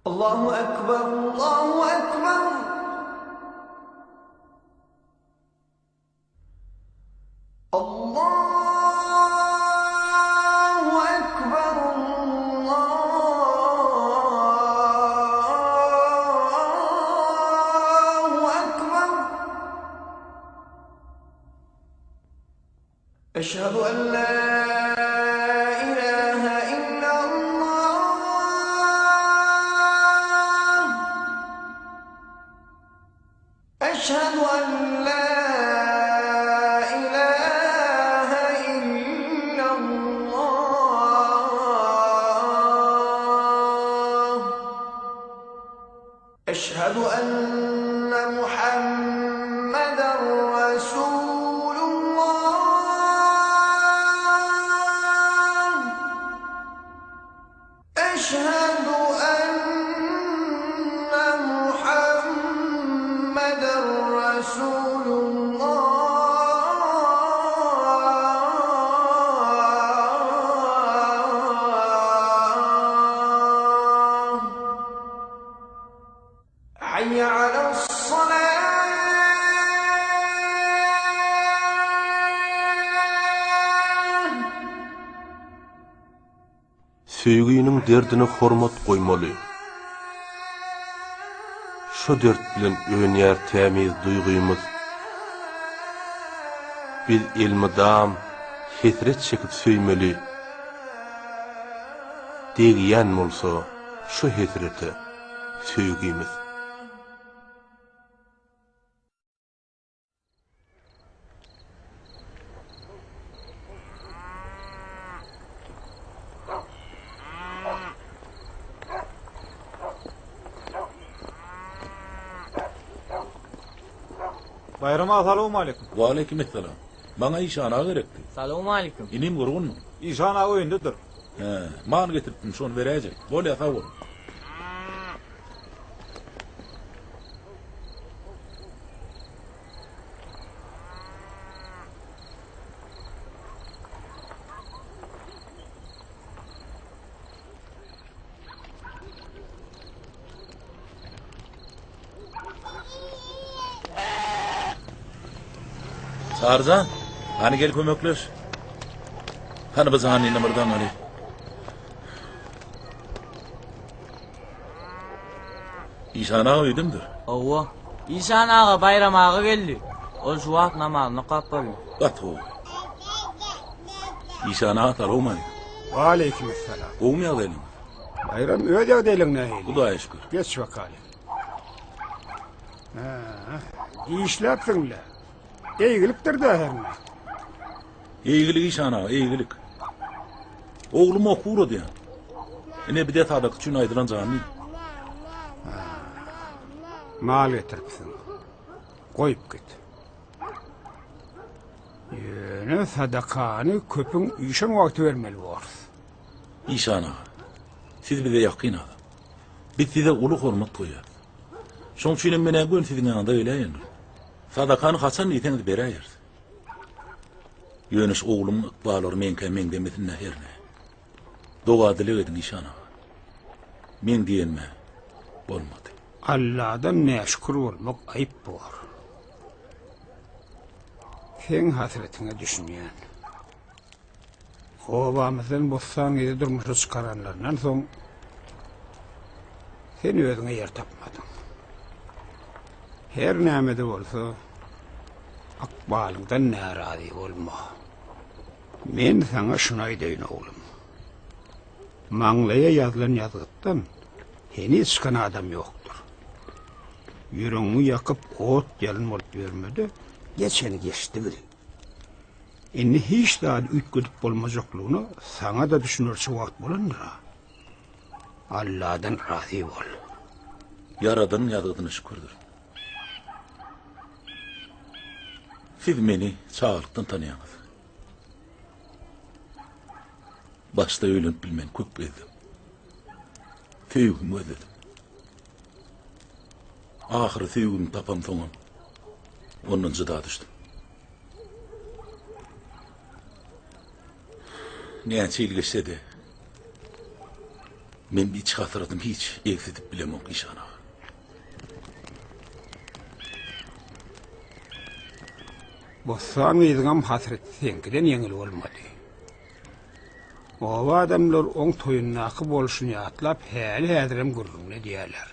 Allahu Ekber, Allahu Ekber. Allahu Ekber, Allahu Ekber. Eşhedü en la ilahe illallah. Eşhedü en la ilahe illallah. Eşhedü enne Muhammeden Resulullah. Eşhedü enne Muhammeden Resulullah. Hayya alas-salah. Söýginiň derdine hormat goýmaly. Şo dert bilen önýär tämiz duýgymyz. Biz elmydam hesret çekip söýmeli. Degýän bolsa şu hesrete söýgimiz. Baýram aga salowmaleýkim. Waleýkim essalam. Maňa Işan aga gerekdi. Salowmaleýkim. Inim gurgunmy? Işan aga öýündedir. Hä, mal getiripdim, şony beräýjek. Bolýa, sag bol. Çaryjan, hany gel kömekleş. Hany bu janyny bir daňaly. Işan aga öýdemdir. Hawa. Işan aga Baýram aga geldi. Ol şu wagt namazyny okap boldy. Gaty gowy. Işan aga salowmaleýkim. Waleýkim essalam. Gowumy ýagdaýlaryňyz? Baýram öz ýagdaýlaň nähili? Hudaýa şükür. Geç bakaly. Hä, işläpsiň-le. Eýgilikdir-dä hernä. Eýgilik işan aga, eýgilik. Oglum okuw uradýar. Ine bir-de sadaka üçin aýdylan janly. Mal getiripsiň. Goýup git. Ýöne sadakany köpüň üýşen wagty bermeli borus. Işan aga, siz bize ýakyn adam. Biz size uly hormat goýýarys. Şoň üçinem men-ä göni siziň ýanyňyza geläýendim. Sadakany haçan diýseňiz beräýeris. Ýöne şu oglumyň ykballary meňkä meňzemesin-dä hernä. Doga-dileg ediň işan aga. Meň diýenime bolmady. Alladan näşükür bolmak aýyp bor. Seň hasretiňe düşünýän. Obamyzdan Bossan gyzy durmuşa çykaranlaryndan soň sen özüňe ýer tapmadyň. Her näme-de bolsa, ykbalyňdan närazy bolma. Men saňa şuny aýdaýyn, oglum. Maňlaýa ýazylan ýazgytdan heniz çykan adam ýokdur. Ýüregiňi ýakyp, ot-ýalyn bolup ýörme-de, geçeni geçdi bil. Indi hiç zady üýtgedip bolmajaklygyna saňa-da düşünerçe wagt bolandyr-a. Alladan razy bol. Ýaradanyň ýazgydyna şükürdir. Siz meni çagalykdan tanýaňyz. Başda öýlenip bilmän köp gezdim. Söýgimi gözledim. Ahyry söýgimi tapamsoňam ondan jyda düşdüm. Näçe ýyl geçse-de. Men iç hasratymy hiç egsidip bilemok işan aga. Bossan gyzyňam hasraty seňkiden ýeňil bolmady. Oba adamlary oň toýundaky bolşuny ýatlap häli-häzirem gürrüňini edýärler.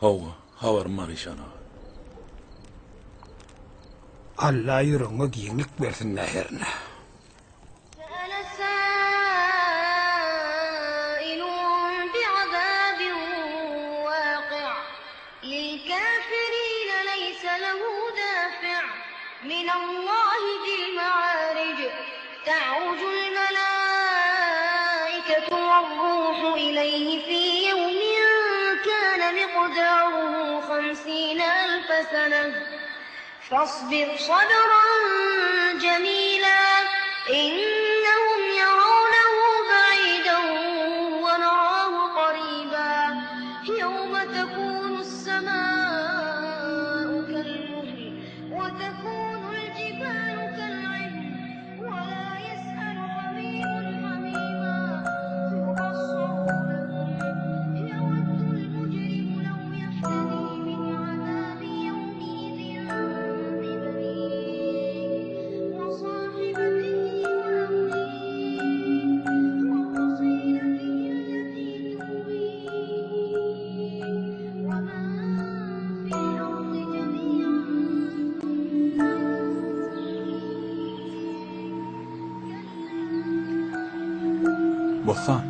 Hawa, habarym bar işan aga. Alla ýüregiňe giňlik bersin näherine. فاصبر صبرا جميلا إنهم يرونه بعيدا ونراه قريبا يوم تكون السماء كالمهل وتكون الجبال كالعهن ولا يسأل حميم حميما يبصرونهم يود المجرم لو يفتدي من عذاب يومئذ ببنيه وصاحبته وأخيه وفصيلته التي تؤويه ومن في الأرض جميعا ثم Bossan,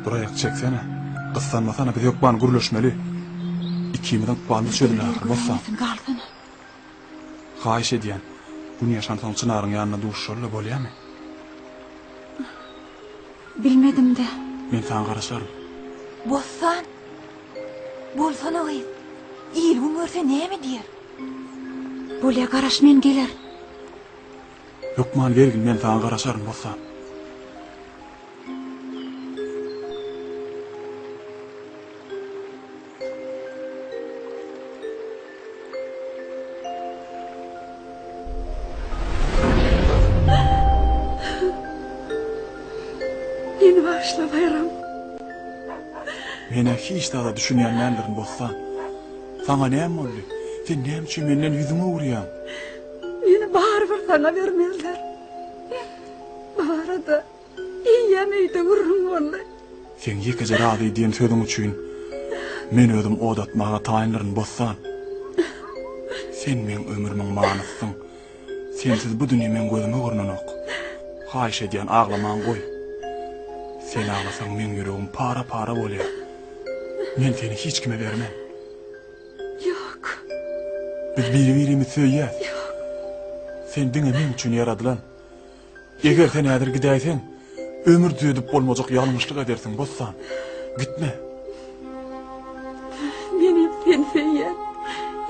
dur aýak çeksene. Gyssanmasana biz hökman gürleşmeli. Ikimiziň ykbalymyz çözüler ahyry Bossan. Galsana. Haýyş edýän, gün ýaşansoň Çynaryň ýanynda duşuşaly-da bolýamy? Bilmedim-de. Men saňa garaşaryn. Bossan! Bolsana gyz. Il-gün görse näme diýer? Bolýa garaş men gelerin. Hökman gelgin men saňa garaşaryn Bossan. Meni bagyşla Baýram. Men-ä hiç zada düşünýän däldirin Bossan. Saňa näme boldy? Sen näme üçin menden ýüzüňi öwürýäň? Meni barybir saňa bermezler. Bu barada eýýäm öýde gürrüň boldy. Seň ýekeje razy diýen sözüň üçin men özüm ot atmaga taýyndyryn, Bossan. Sen meň ömrümiň manysysyň. Sensiz bu dünýe meň gözüme görnenok. Haýyş edýän, aglamaňy goý. Sen aglasaň meň ýüregim para-para bolýar. Men seni hiç kime bermen. Ýok. Biz biri-birimizi söýýäs. Ýok. Sen diňe meň üçin ýaradylan. Eger sen häzir gidäýseň, ömür düzedip bolmajak ýalňyşlyk edersiň, Bossan. Gitme. Menem seni söýýän.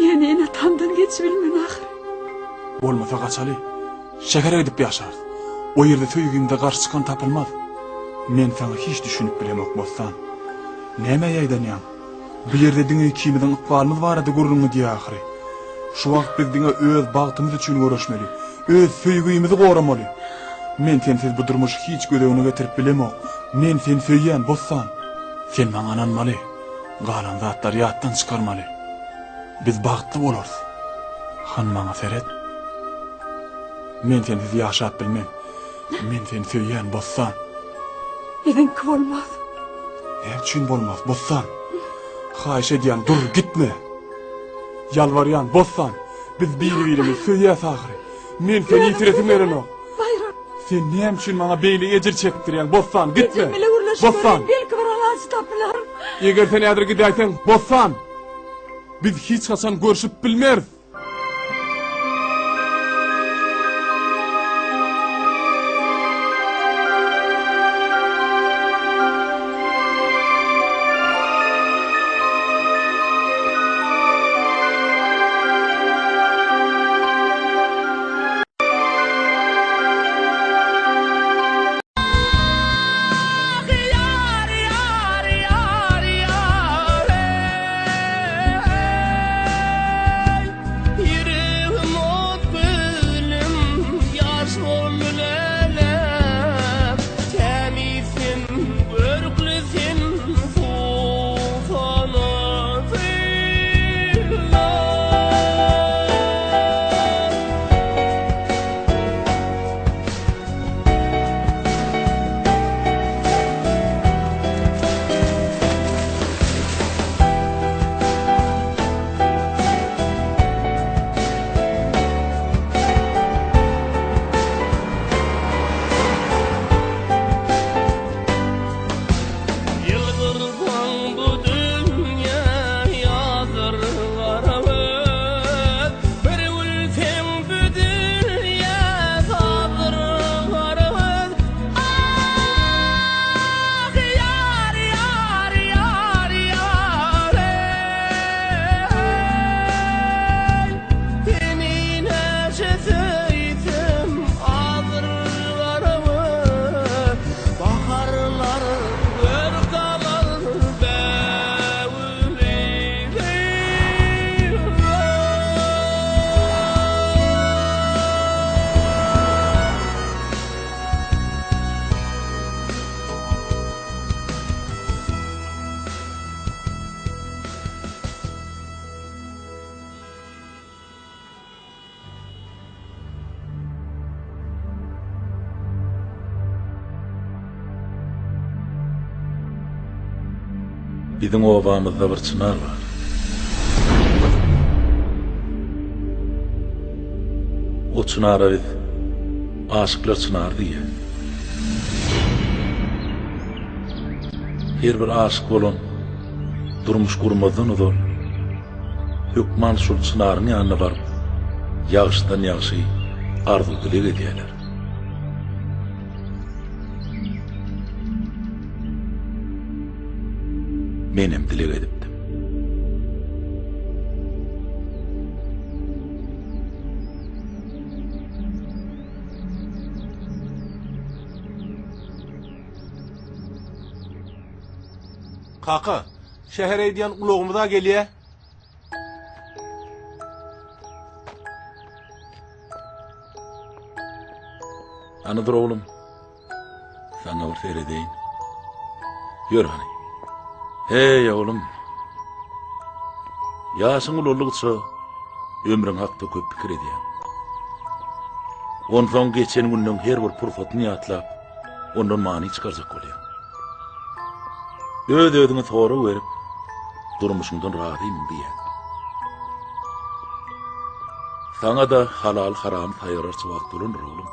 Ýöne ene-atamdan geçibilmen ahyry. Bolmasa gaçaly. Şähere gidip ýaşarys. O ýerde söýgimize garşy çykan tapylmaz. Men saňa hiç düşünip bilemok, Bossan. Nämä ýaýdanýaň? Bu ýerde diňe ikimiziň ykbalymyz barada gürrüň gidýär ahyry. Şu wagt biz diňe öz bagtymyz üçin göreşmeli. Öz söýgimizi goramaly. Men sensiz bu durmuşy hiç göz öňüne getirip bilemok. Men seni söýýän, Bossan. Sen maňa ynanmaly. Galan zatlary ýatdan çykarmaly. Biz bagtly bolarys. Hany maňa seret. Men sensiz ýaşap bilmen. Men seni söýýän, Bossan. Biziňki bolmaz. Näme üçin bolmaz, Bossan? Haýyş edýän, dur, gitme. Ýalbarýan, Bossan. Biz biri-birimizi söýýäs ahyry. Men seni ýitiresim gelenok. Baýram. Sen näme üçin maňa beýle ejir çekdirýäň, Bossan, gitme. Ejem bile gürleşip Bossan. göreýin, belki bir alaç tapylar. Eger sen häzir gidäýseň, Bossan. Biz hiç haçan görşüp bilmeris. Biziň obamyzda bir çynar bar. O çynara biz Aşyklar çynary diýýäs. Her bir aşyk bolan durmuş gurmazdan ozal hökman şol çynaryň ýanyna baryp, ýagşydan ýagşy arzuw-dileg edýärler. Menem dileg edipdim. Kaka, şähere gidýän ulagymyz-a gelýä. Hany dur oglum. Saňa bir seredeýin. Ýör hany. Heý, oglum. Ýaşyň ulaldygyça ömrüň hakda köp pikir edýäň. Onsoň geçen günleň her bir pursatyny ýatlap, ondan many çykarjak bolýaň. Öz-özüňe sorag berip, durmuşyňdan razymyň diýýäň. Saňa-da halal-haramy saýgararça wagt bolandyr, oglum.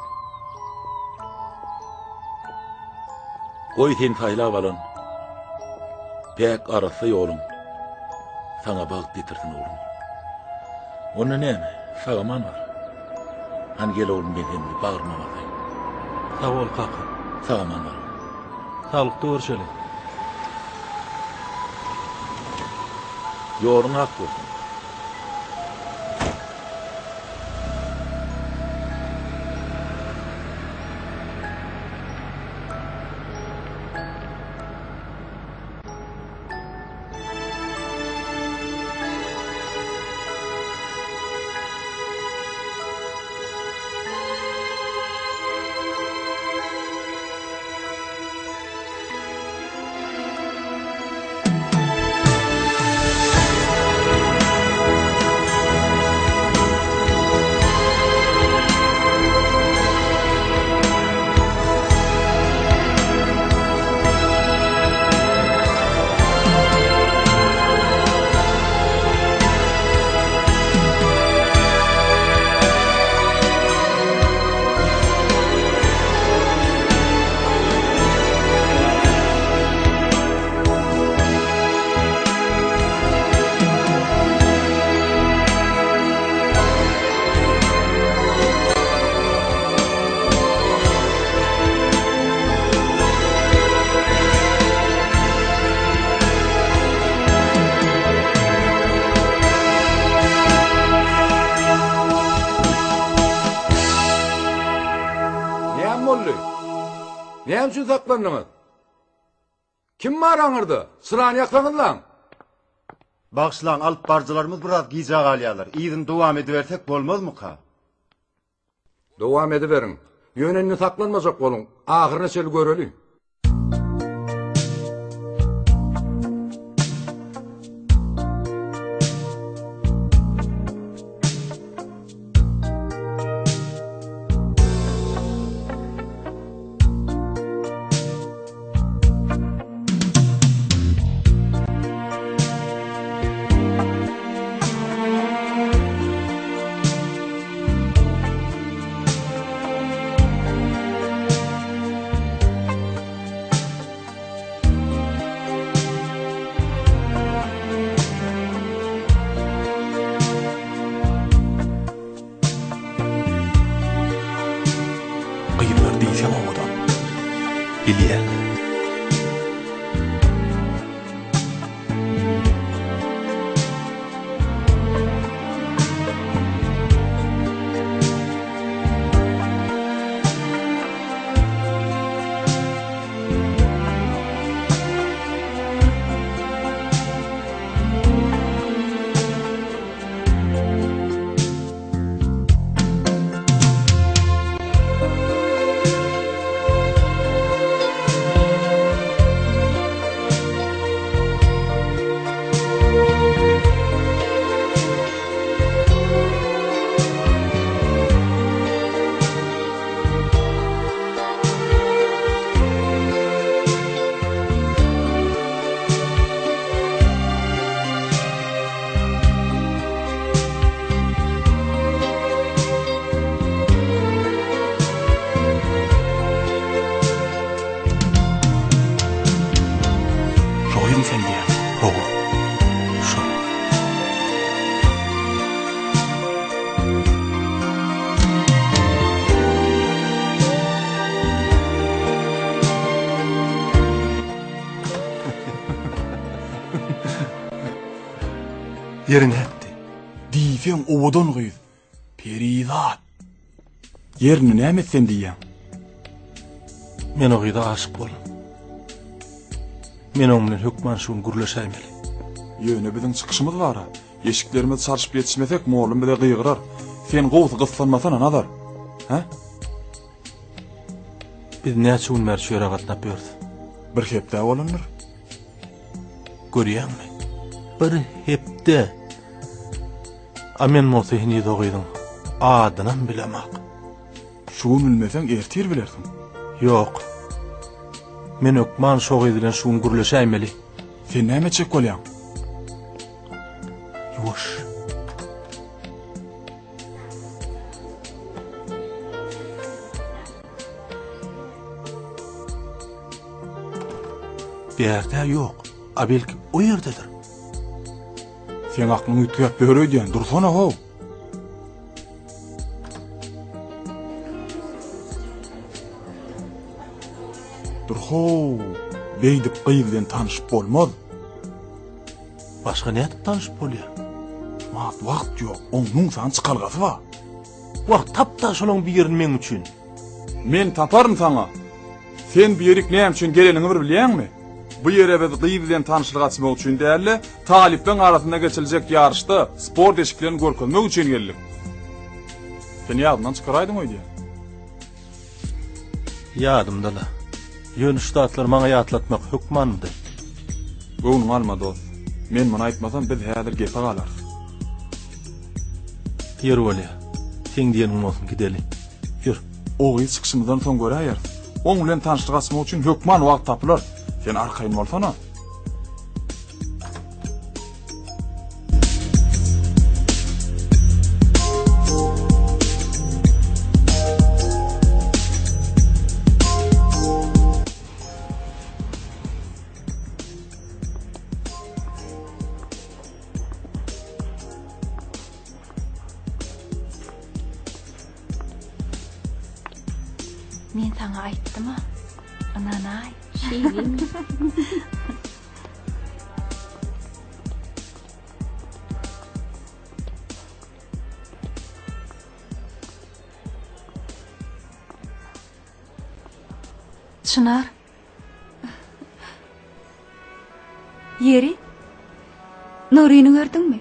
Goý sen saýlap alan päk arassa ýoluň saňa bagt getirsin oglum. Onda näme, sag-aman bar. Hany gel oglum men seni bir bagryma basaýyn. Sag bol kaka. Sag-aman bar oglum. Saglykda görşeli. Ýoluň ak bolsun. Näme boldy? Näme üçin saklandyňyz? Kim bar aňyrda? Çyrany ýaksaňyzlaň. Bagyşlaň, alyp baryjylarymyz biraz gijä galýarlar. Yzyny dowam edibersek bolmazmyka? Dowam ediberiň. Ýöne indi saklanmajak boluň. Ahyryna çenli göreli. Gyzlar diýseň owadan. Bilýän. Ýeri nätdi? Diýseň owadan gyz. Perizat. Ýerini näme etsem diýýäň? Men o gyza aşyk boldum. Men oň bilen hökman şu gün gürleşäýmeli. Ýöne biziň çykyşymyz bar-a. Eşiklerimizi çalşyp ýetişmesek, mollum bize gygyrar. Sen gowusy gyssanmasana, Nazar. Hä? Biz näçe gün bäri şu ýere gatnap ýörüs? Bir hepde bolandyr. Görýäňmi? Bir hepde. A men bolsa heniz o gyzyň adynam bilemok. Şu gün bilmeseň, ertir bilersiň. Ýok. Men hökman şo gyz bilen şu gün gürleşäýmeli. Sen näme etjek bolýaň? Ýuwaş. Bärde ýok. A belki o ýerdedir. Seň aklyň üýtgäp ýör öýdýän. Dursana how. Dur how. Beýdip gyz bilen tanyşyp bolmaz. Başga nädip tanyşyp bolýar? Mat wagt ýok. Oň müň sany çykalgasy bar. Wah, tap-da şolaň birini meň üçin. Men taparyn saňa. Sen bu ýerik näme üçin geleniňi bir bilýäňmi? Bu ýere biz gyz bilen tanyşlyk açmak üçin däl-de, talyplaryň arasynda geçiriljek ýaryşda sport eşiklerini görkezmek üçin geldik. Sen ýadymdan çykaraýdyň öýdýän. Ýadymda-la. Ýöne şu zatlary maňa ýatlatmak hökmanmydy? Göwnüňe alma, dost. Men muny aýtmasam, biz häzir gepe galarys. Ýeri bolýa. Seň diýeniň bolsun, gideli. Ýör. O gyz çykyşymyzdan soň göräýeris. Oň bilen tanyşlyk açmak üçin hökman wagt tapylar. Sen arkaýyn bolsana. Men saňa aýtdym-a. Ynanaý. Şeýlemi? Çynar. Ýeri? Nuryny gördüňmi?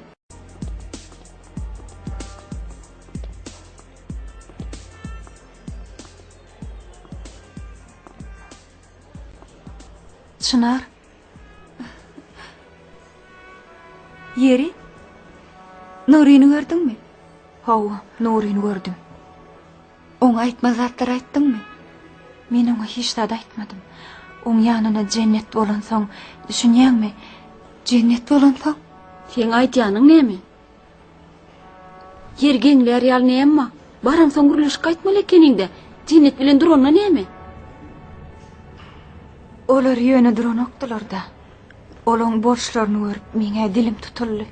Çynar. Ýeri? Nuryny gördüňmi? Hawa, Nuryny gördüm. Oňa aýtmaly zatlary aýtdyňmy? Men oňa hiç zat aýtmadym. Oň ýanyna Jennet bolansoň, düşünýäňmi? Jennet bolansoň? Seň aýdýanyň näme? Ýer geňlär ýaly näme bar? Baransoň gürleşip gaýtmaly ekeniň-dä. Jennet bilen duranda näme? Olar ýöne duranokdylar-da. Olaň boluşlaryny görüp, meň-ä dilim tutuldy.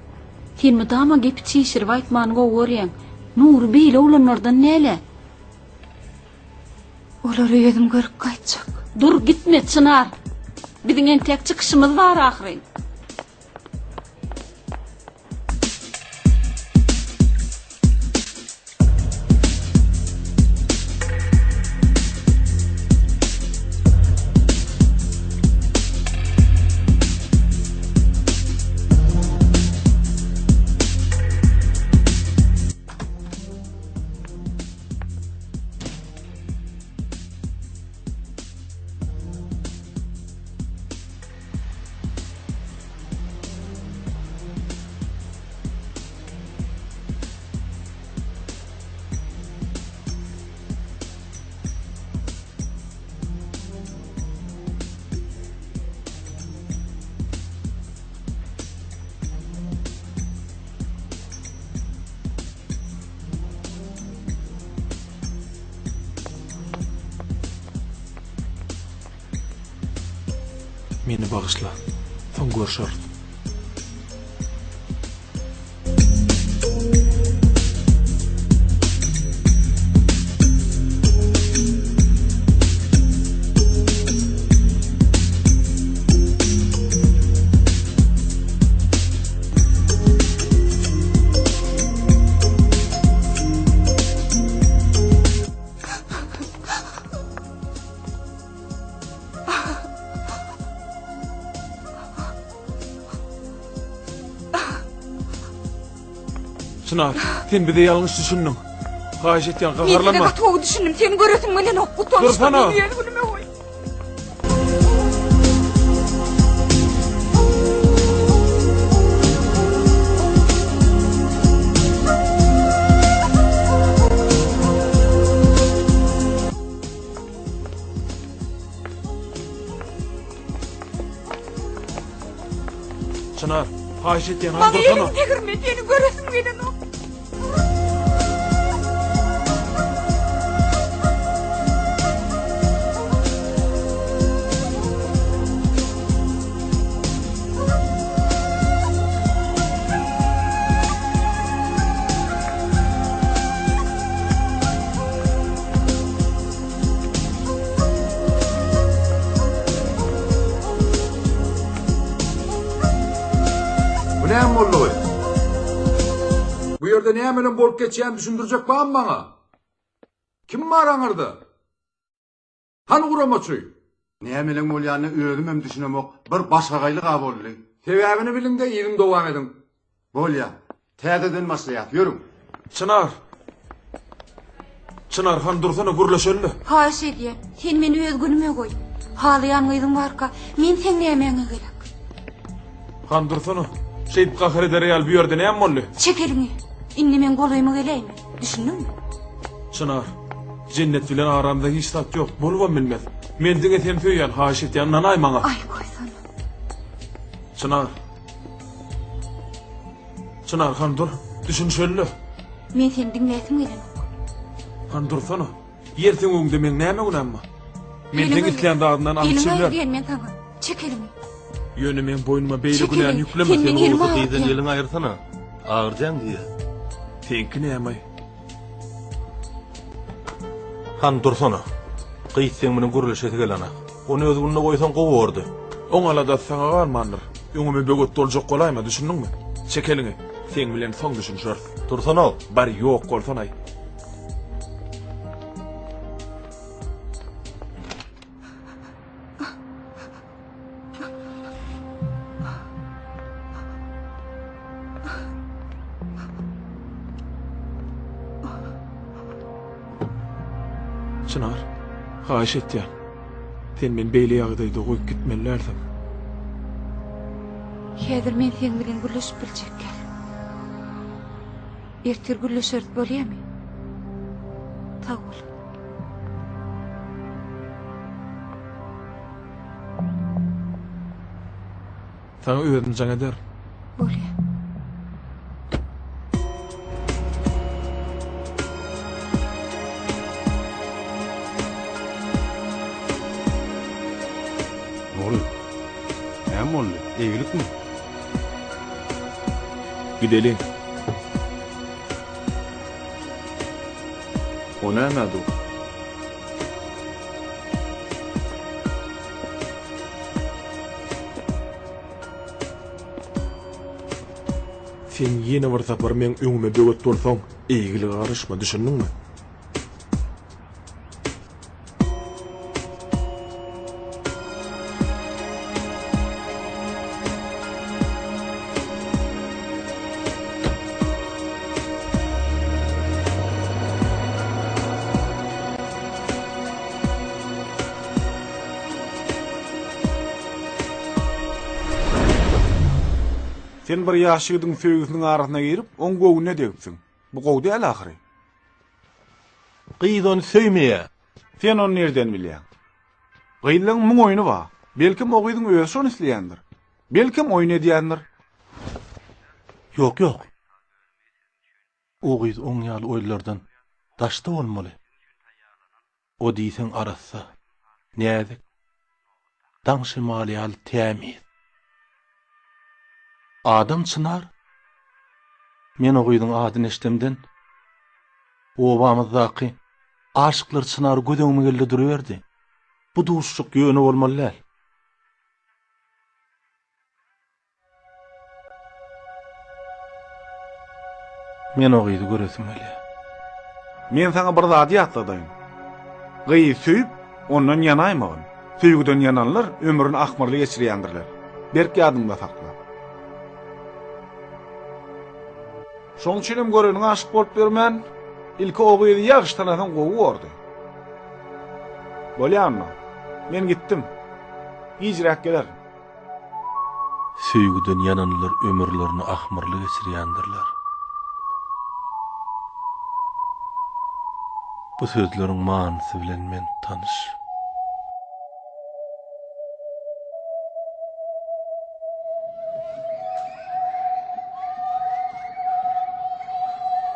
Sen mydama gepi çişirip aýtmany gowy görýäň. Nury beýle oglanlardan däl-ä. Olary özüm görüp gaýtjak. Dur, gitme, Çynar. Biziň entek çykyşymyz bar ahyryn. Meni bagyşla. Soň görşeris. Çynar, sen bize ýalňyş düşündiň. Haýyş etýän, Men size gaharlanma. gaty gowy düşündim. Seni göresim gelenok. Utançdan Dursana. meni öz günüme goý. Çynar, haýyş etýän, Maňa dursana. eliňi degirme, seni göresim gelenok. Bu näme boldugy? Bu ýerde nämelem bolup geçýänini düşündirjek barmy maňa? Kim bar aňyrda? Hany guramaçy? Nämeleň bolýanyna özümem düşünemok, bir başagaýlyk-a boldy. Sebäbini biliň-de yzyny dowam ediň. Bolýa. Täzeden başlaýas, ýörüň. Çynar! Çynar han dursana gürleşeli. Haýyş edýän, sen meni öz günüme goý. Halaýan gyzyň barka, men seň nämäňe gerek? Han dursana. Şeýdip gahar eder ýaly bu ýerde näme boldy? Çek eliňi. Indi meň golaýyma geläýme. Düşündiňmi? Çynar, Jennet bilen aramda hiç zat ýok, bolubam bilmez. Men diňe seni söýýän, haýyş edýän, ynanaý maňa. Aý, goýsana. Çynar. Çynar han dur, düşünişeli-le. Men seni diňläsim gelenok. Han dursana. Ýer seň öňüňde meň näme günäm bar? Men seň islän zadyňdan alyp Eliňi içibilerin. aýyr diýen men saňa. Çek eliňi. Ýöne meň boýnuma beýle Çek günäni eliňi. ýükleme Sen sen meň o elimi bolsa agyrdýaň. Gyzdan eliňi aýyrsana. Agyrjaň diýýä. Seňki näme-aý? Han dursana. Gyz seň bilen gürleşesi gelenok. Ony öz gününe goýsaň gowy bordy. Oň aladasy saňa galmandyr. Öňüme böwet boljak bolaýma, düşündiňmi? Çek eliňi. Seň bilen soň düşünişeris. Dursana. Bar ýok bolsanaý. Çynar, haýyş etýän. Sen meni beýle ýagdaýda goýup gitmeli dälsiň. Häzir men seň bilen gürleşip biljek däl. Ertir gürleşeris bolýamy? Sag bol. Saňa özüm jaň ederin. Bolýa. Nury, näme boldy? Eýgilikmi? Gideliň. O nämä dur? Sen ýene bir sapar meň öňüme böwet bolsaň, eýgilige garyşma, düşündiňmi? Sen bir ýaş ýigidiň söýgüsiniň arasyna girip, oň göwnüne degipsiň. Bu gowy däl ahyry. Gyz ony söýmeýär. Sen ony nirden bilýäň? Gyzlaň muň oýny bar. Belkem o gyzyň özi şony isleýändir. Belkem oýun edýändir. Ýok, ýok. O gyz oň ýaly oýunlardan daşda bolmaly. O diýseň arassa, näzik, daň şemaly ýaly tämiz. Adam Çynar. Men o gyzyň adyny eşdemden, obamyzdaky aşyklar Çynary göz öňüme geldi duruberdi. Bu duşuşyk ýöne bolmaly däl. Men o gyzy göresim gelýär. Men saňa bir zady ýatladaýyn. Gyzy söýüp, ondan ýanaýmagyn. Söýgüden ýananlar ömrüni ahmyrly geçirýändirler. Berk ýadyňda sakla. Şoň üçinem göreniňe aşyk bolup ýörmän, ilki o gyzy ýagşy tanasaň gowy bordy. Bolýa onda. Men gitdim. Gijräk gelerin. Söýgüden ýananlar ömürlerini ahmyrly geçirýändirler. Bu sözleriň manysy bilen men tanyş.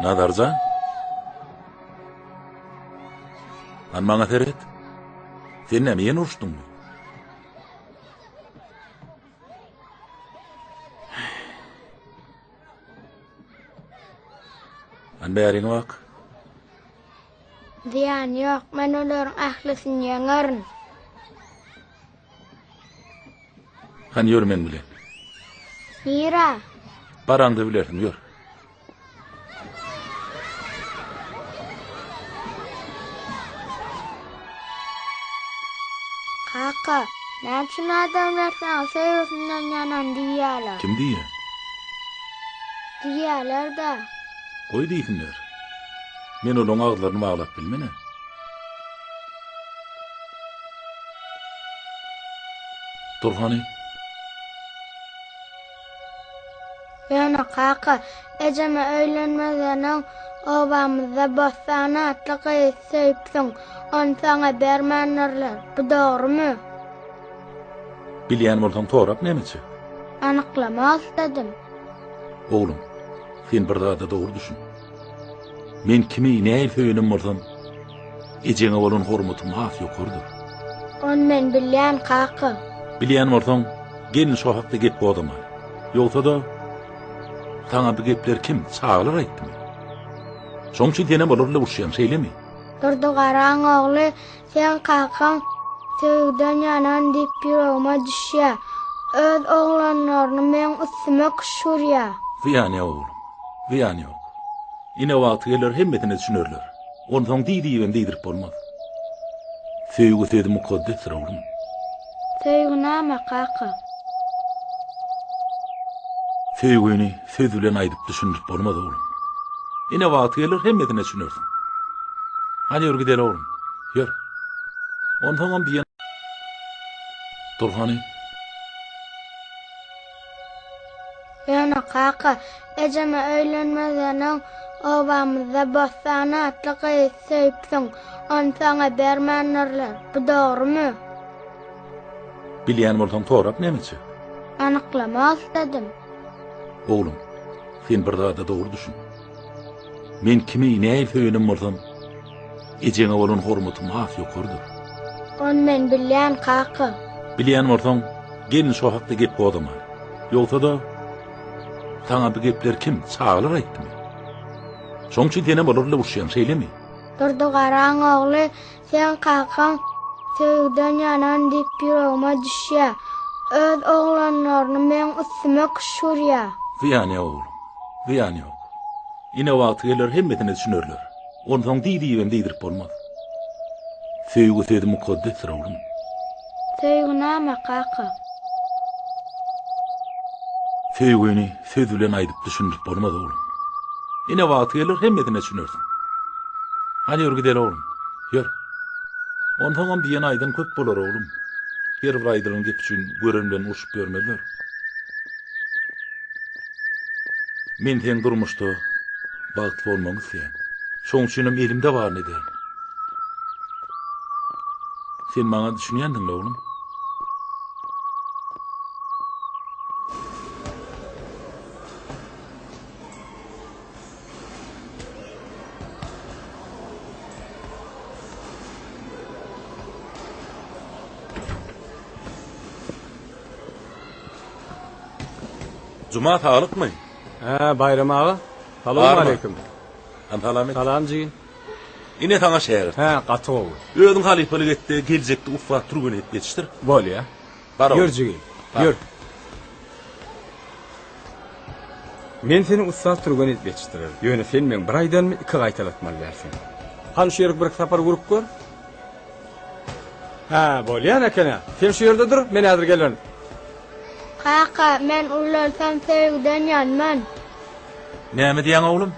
Nazarjan. Lan maňa seret. Sen näme ýene uruşdyňmy? Lan bäriňe bak. Zyýany ýok, men olaryň ählisini ýeňerin. Hany ýör meň bilen. Nirä? Baraňda bilersiň, ýör. Kaka, näme üçin adamlar saňa söýgüsinden ýanan diýýärler? Kim diýýär? Diýýärler-dä. Goý diýsinler. Men olaň agyzlaryny baglap bilmen-ä. Dur hany. Ýöne kaka, ejeme öýlenmezden öň obamyzda Bossan atly gyzy söýüpsiň. Ony saňa bermändirler. Bu dogrumy? Bilýän bolsaň sorap nämeçe? Anyklamak isledim. Oglum, sen bir zada dogry düşün. Men kimi nähili söýenem bolsam, ejeňe bolan hormatym has ýokarydyr. Ony men bilýän, kaka. Bilýän bolsaň, gelin şo hakda gep gozgamaly. Ýogsa-da, saňa bu gepleri kim, çagalar aýtdymy? Şoň üçin senem olar bilen uruşýaň, şeýlemi? Durdy Garaň ogly, seň kakaň söýgüden ýanan diýip ýüregime düşýä. Öz oglanlaryny meň üstüme küşgürýä. Zyýany ýok, oglum, zyýany ýok. Ine wagty geler hemmesine düşünerler. Onsoň diý diýibem diýdirip bolmaz. Söýgi sözi mukaddesdir oglum. Söýgi name kaka? Söýgini söz bilen aýdyp düşündirip bolmaz oglum. Ine wagty geler hemmesine düşünersiň. Hany ýör gideli oglum. Ýör. Onsoňam diýen Dur hany. Ýöne kaka, ejeme öýlenmezden öň obamyzda Bossan atly gyzy söýüpsiň. Ony saňa bermändirler. Bu dogrumy? Bilýän bolsaň sorap nämeçe? Anyklamak isledim. Oglum, sen bir zada dogry düşün. Men kimi nähili söýenem bolsam, ejeňe bolan hormatym has ýokarydyr. Ony men bilýän, kaka. Bilýän bolsaň, gelin şo hakda gep gozgamaly. Ýogsa-da, saňa bu gepleri kim, çagalar aýtdymy? Şoň üçin senem olar bilen uruşýaň, şeýlemi? Durdy Garaň ogly, seň kakaň söýgüden ýanan diýip ýüregime düşýä. Öz oglanlaryny meň üstüme küşgürýä. Zyýany ýok, oglum, zyýany ýok. Ine wagty geler hemmesine düşünerler. Onsoň diý diýibem diýdirip bolmaz. Söýgi sözi mukaddesdir oglum. Söýgi name kaka? Söýgini söz bilen aýdyp düşündirip bolmaz oglum. Ine wagty geler hemmesine düşünersiň. Hany ýör gideli oglum. Ýör. Onsoňam diýen aýdan köp bolar oglum. Her bir aýdylan gep üçin gören bilen urşup ýörmezler. Men seň durmuşda bagtly bolmagyňy isleýän. Şoň üçinem elimde baryny ederin. Sen maňa düşünýändiň-le, oglum? Juma saglykmy? Hä, Baýram aga. Salowmaleýkim. Han salam et. Salam jigim. Ine saňa şägirt. Hä, gaty gowy. Özüň halypalyk et-de, geljekde ussat türgen edip ýetişdir. Bolýa. Bar oglum. Ýör jigim. Bar. Ýör. Men seni ussat türgen edip ýetişdirerin. Ýöne sen meň bir aýdanymy iki gaýtalatmaly dälsiň. Hany şu ýerik birki sapar urup gör. Hä, bolýan eken-ä. Sen şu ýerde dur, men häzir gelerin. Kaka, men ulalsam söýgüden ýanman. Näme diýýäň oglum?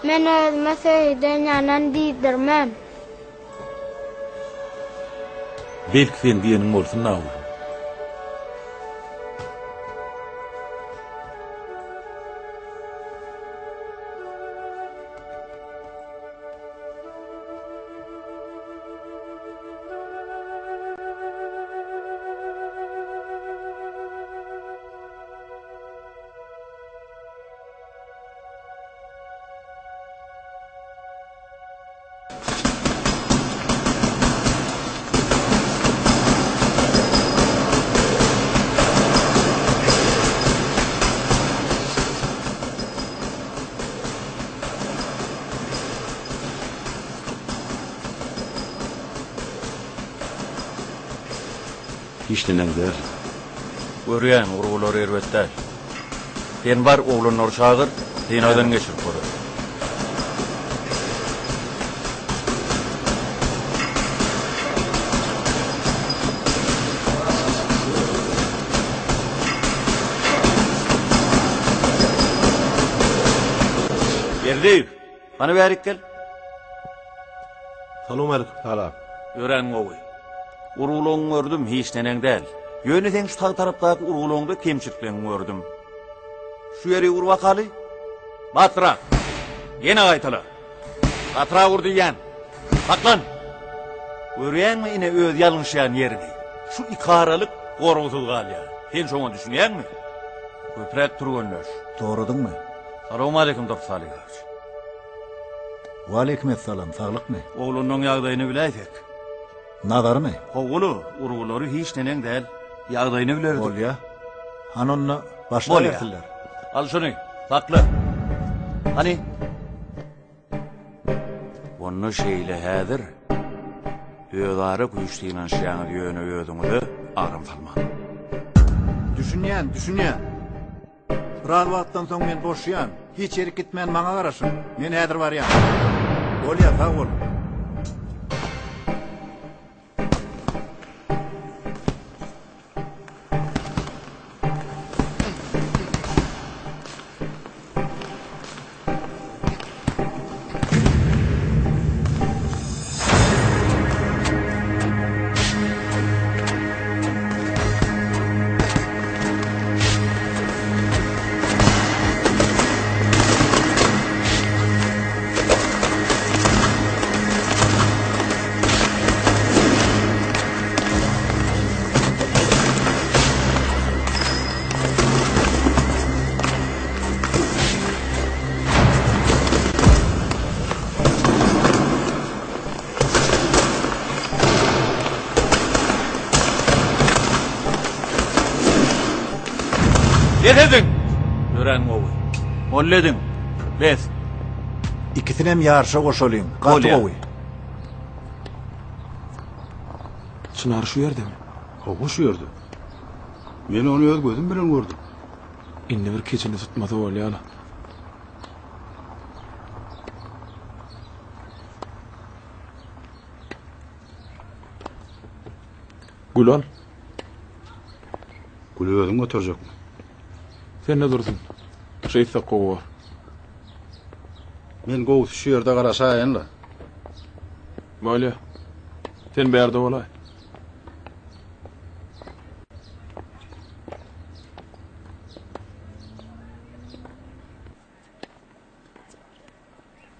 Men özüme söýgüden ýanan diýdirmen. Belki seň diýeniň bolsun-da oglum. Hiç neneň däl. Görýän, urgulary erbet däl. Sen bar, oglanlary çagyr, synagdan geçirip göreli. Berdiýew, hany bärik gel. Salowmalik. Salam. Örän gowy. Urgulagyňy gördüm, hiç neneň däl. Ýöne seň şu sag tarapdaky urgulagyňda kemçilikleňi gördüm. Şu ýeri ur bakaly. Batrak. Ýene gaýtala. Batrak ur diýýän. Saklan. Görýäňmi ine öz ýalňyşýan ýeriňi. Şu ikaralyk goragsyz galýar. Sen şoňa düşünýäňmi? Köpräk türgenleş. Soradyňmy? Salowmaleýkim Durdy Salyhowiç. Waleýkim essalam, saglykmy? Oglunyň ýagdaýyny biläýsek. Nazarymy? Howuly, urgulary hiç neneň däl. Ýagdaýyny bilerdik. Bolýa. Hany onda başlabersinler. Al şuny, sakla. Hany. Onda şeýle häzir özara güýç synanyşýaňyz ýöne özüňize agram salmaň. Düşünýän, düşünýän. Biraz wagtdan soň men boşaýan. Hiç ýerik gitmän maňa garaşyň. Men häzir barýan. Bolýa, sag boluň. Bes ediň! Örän gowy. Molla ediň. Bes. Ikisinem ýaryşa goşalyň. Gaty gowy. Çynar şu ýerdemi? Hawa şu ýerde. Men ony öz gözüm bilen gördüm. Indi bir keçini tutmasa bolýa-la. Gül al. Güli özüň göterjekmi? Sende dursun. Şeýtsek gowy bor. Men gowusy şu ýerde garaşaýyn-la. Bolýa. Sen bärde bolaý.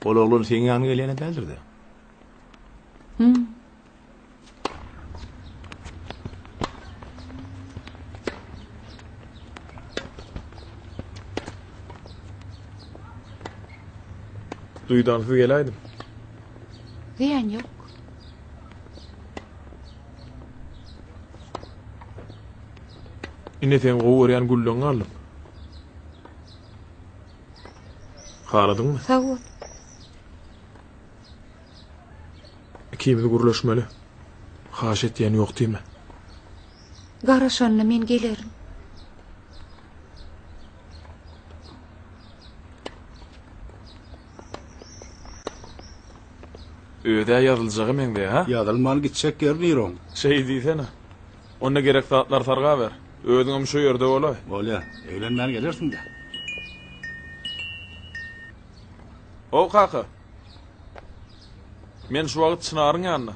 Ol oglan seň ýanyňa gelýän-ä däldir-dä? Hüm. Duýdansyz geläýdim. Zyýan ýok. Ine seň gowy görýän gülleňi aldym. Haladyňmy? Sag bol. Ikimiz gürleşmeli. Haýyş etýän ýok diýme. Garaşanda men gelerin. Öz-ä ýazyljaga meňzeýär, hä? Ýazylman gitjek ýeri nire oň? Şeý diýsene. Onda gerek zatlary sargaber. Özüňem şu ýerde bolaý. Bolýa. Eglenmän gelersiň-dä. How kaka. Men şu wagt Çynaryň ýanynda.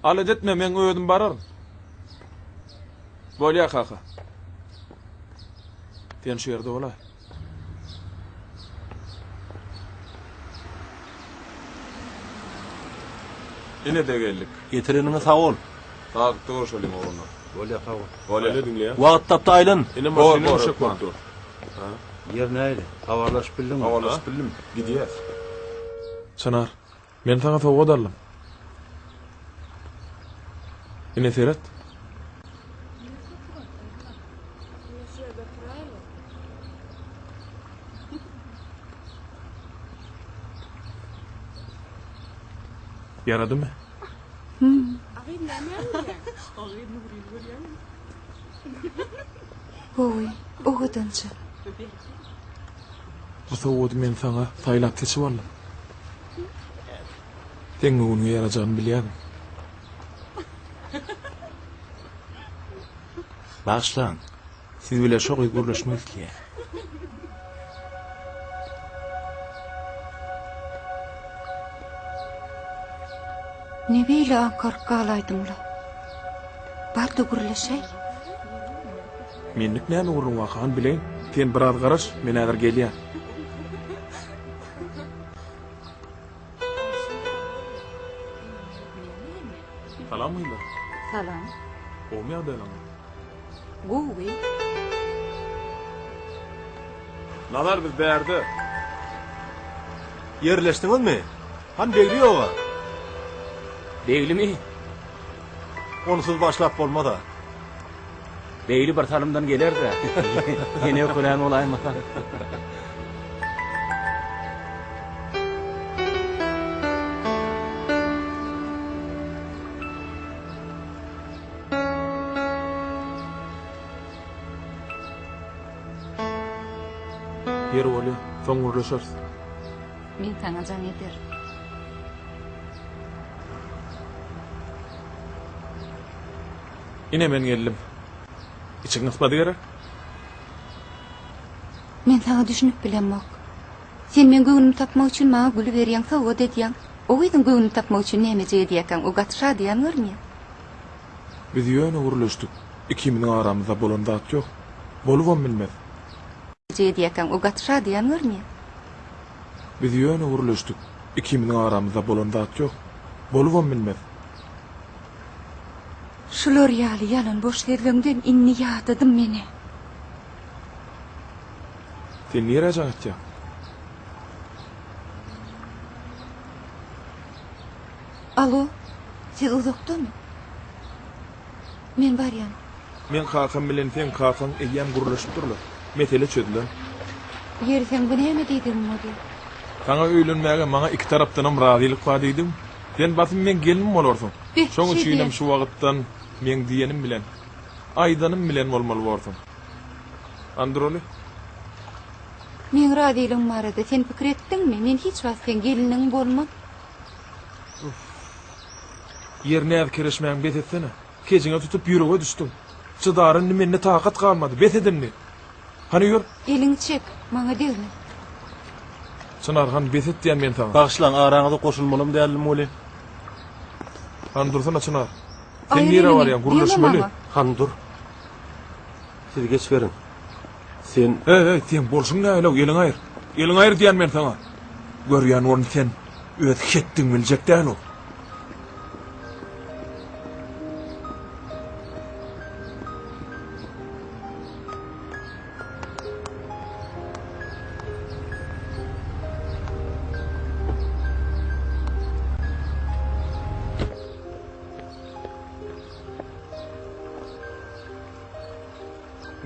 Alada etme, meň özüm bararyn. Bolýa kaka. Sen şu ýerde bolaý. Ine-de geldik. Getireniňe sag bol. Saglykda görşeliň oglanlar. Bolýa sag bol. Bolýa. Ine diňleýän. Wagt tapda aýlan. Ine maşynam düşek bolup dur. Ýer nähili? Habarlaşyp bildiňmi? Habarlaşyp bildim. Gidýäs. Çynar, men saňa sowgat aldym. Ine seret. Ýaradymy? Gowy, owadança. Bu sowgady men saňa saýlap seçip aldym. Seň göwnüňe ýarajagyny bilýärdim. Bagyşlaň, siz bile şo gyz gürleşmek isleýär. Ne beýle aňkaryp galaýdyň-la? Bar-da gürleşäý. Menlik näme gürrüň bar, hany bileýin. Sen biraz garaş, men häzir gelýän. Salam gyzlar. Salam. Gowumy ýagdaýlaryňyz? Gowy. Nazar biz bärde. Ýerleşdiňizmi? Hany Begli ýoga? Beglimi? Onsuz başlap bolmaz-a. Begli bir salymdan geler-dä. Ýene ökülän bolaýmasa. Ýeri bolýa, soň gürleşeris. Men saňa jaň ederin. Ine men geldim. Içiň gysmady gerek? Men saňa düşünip bilemok. Sen meň göwnümi tapmak üçin maňa güli berýäň, sowgat edýäň. O gyzyň göwnüni tapmak üçin nämejik edýäkäň, o gaty şadyýan görünýär. Biz ýöne gürleşdik. Ikimiziň aramyzda bolan zat ýok. Bolubam bilmez. Edýäkäň, o gaty şadyýan görünýär. Biz ýöne gürleşdik. Ikimiziň aramyzda bolan zat ýok. Bolubam bilmez. Şular ýaly ýalan boş sözleňden indi ýadadym men-ä. Sen nirä jaň etýäň? Alo, siz uzakdamy? Men barýan. Meň kakam bilen seň kakaň eýýäm gürleşip durlar. Mesele çözülen. Ýeri seň bu näme diýdigiň bolýar? Saňa öýlenmäge maňa iki tarapdanam razylyk bar diýdim. Sen basym meň gelnim bolarsyň. Beh, Şoň şeý üçinem diýen. şu wagtdan meň diýenim bilen, aýdanym bilen bolmaly borsuň. Androly. Meň razylygym barada sen pikir etdiňmi? Men hiç wagt seň gelniň bolman. Uff. Ýer näz-kereşmäňi bes etsene. Kejiňe tutup ýürege düşdüň. Çydara indi mende takat galmady. Bes et indi. Hany ýör. Eliňi çek, maňa degme. Çynar, hany bes et diýýän men saňa. Bagyşlaň, araňyza goşulmalam däldim weli. Hany dursana Çynar. Sen Aýyr nirä eliňi, barýaň, degme gürleşmeli. maňa. Hany dur. Siz geçiberiň. Sen. Heý, heý, seň bolşuň nähili-ow, eliňi aýyr. Eliňi aýyr diýýän men saňa. Görýän bolun sen öz hetdiňi biljek däl-ow.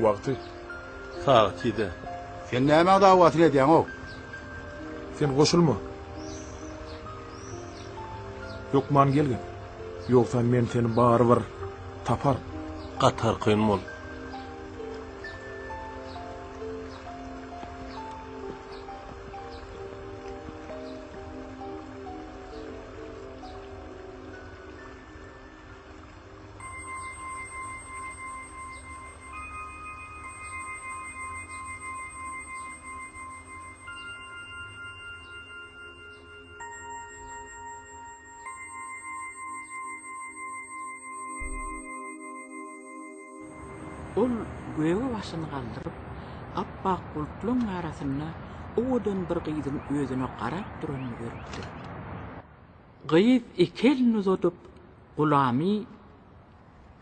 Wagty. Sagat ýedä. Sen nämäň dawasyny edýäň-ow? Sen goşulma. Hökman gelgin. Ýogsa men seni barybir taparyn. Gaty arkaýyn bol. Ol göge başyny galdyryp, ap-ak bulutlaň arasynda owadan bir gyzyň özüne garap duranyny görüpdir. Gyz iki elini uzadyp, Gulamy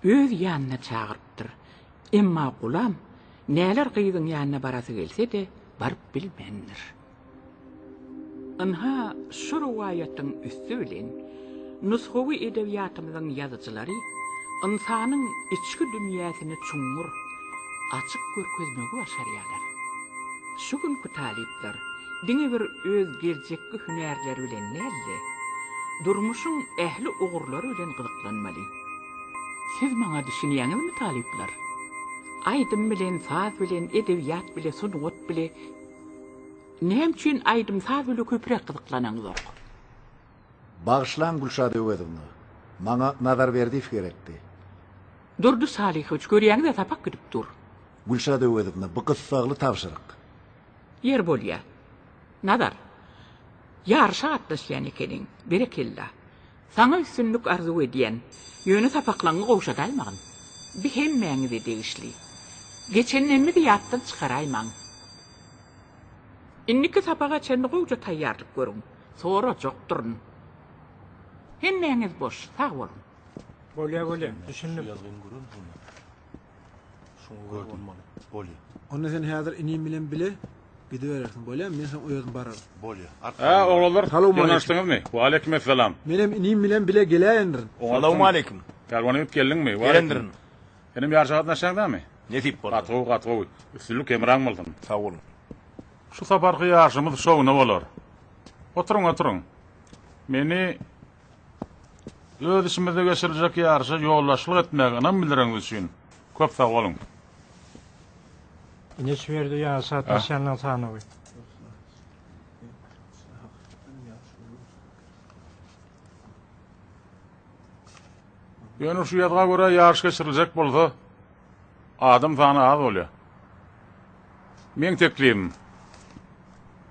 öz ýanyna çagyrypdyr. Emma Gulam näler gyzyň ýanyna barasy gelse-de, baryp bilmändir. Ynha, şu rowaýatyň üsti bilen nusgawy edebiýatymyzyň ýazyjylary ynsanyň içki dünýäsini çuňňur, açyk görkezmegi başarýarlar. Şu günki talyplar diňe bir öz geljekki hünärleri bilen däl-de, durmuşyň ähli ugurlary bilen gyzyklanmaly. Siz maňa düşünýäňizmi, talyplar? Aýdym bilen, saz bilen, edebiýat bile, sungat bile Näme üçin aýdym-saz bile köpräk gyzyklanaňyzok? Bagyşlaň Gülşat Öwezowna, maňa Nazar Berdiýew gerekdi. Durdy Salyhowiç, görýäňiz-ä sapak gidip dur. Gülşat Öwezowna, bu gyssagly tabşyryk. Ýer bolýa. Nazar, ýaryşa gatnaşýan ekeniň. Berekella. Saňa üstünlik arzuw edýän. Ýöne sapaklaňy gowşadaýmagyn. Bi hemmäňize degişli. Geçenlerimizi ýatdan çykaraýmaň. Indiki sapaga çenli gowja taýýarlyk görüň. Sorajakdyryn. Hemmäňiz boş, sag boluň. Bolýa bolýa, düşündim. Gördüm muny. Bolýa. Onda sen häzir inim bilen bile gidiberersiň, bolýamy? Men soň özüm bararyn. Bolýa. Hä, oglanlar, Salowmaleýkim. ýygnaşdyňyzmy? Waleýkim essalam. Menem inim bilen bile geläýendirin. Salowmaleýkim. Pälwan ýigit geldiňmi? Gelendirin. Senem ýaryşa gatnaşýaň dämi? Nesip bolsa. Gaty gowy, gaty gowy. Üstünlik hemraň bolsun. Sag boluň. Şu saparky ýaryşymyz şowuna bolar. Oturyň, oturyň. Meni Öz işimizde geçiriljek ýaryşa ýoldaşlyk etmäge ynam bildireniňiz üçin köp sag boluň. Ine şu ýerde ýaryşa gatnaşýanlaryň sanawy. Ýöne şu ýazga görä ýaryş geçiriljek bolsa, adam sany az bolýar. Meň teklibim,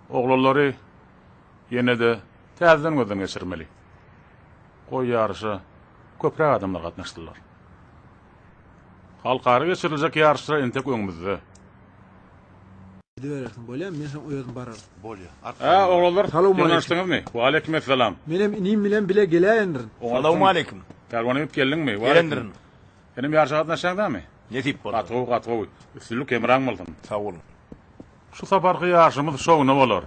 oglanlary ýene-de täzeden gözden geçirmeli. Goý ýaryşa köpräk adamlar gatnaşsynlar. Halkara geçiriljek ýaryşlar entek öňümizde. Gidiberersiň, bolýamy? Men soň özüm bararyn. Bolýa. Hä, oglanlar, Salowmaleýkim. ýygnaşdyňyzmy? Waleýkim essalam. Menem inim bilen bile geläýendirin. Salowmaleýkim. Pälwan ýigit geldiňmi? Gelendirin. Senem ýaryşa gatnaşýaň dämi? Nesip bolsa. Gaty gowy, gaty gowy. Üstünlik hemraň bolsun. Sag boluň. Şu saparky ýaryşymyz şowuna bolar.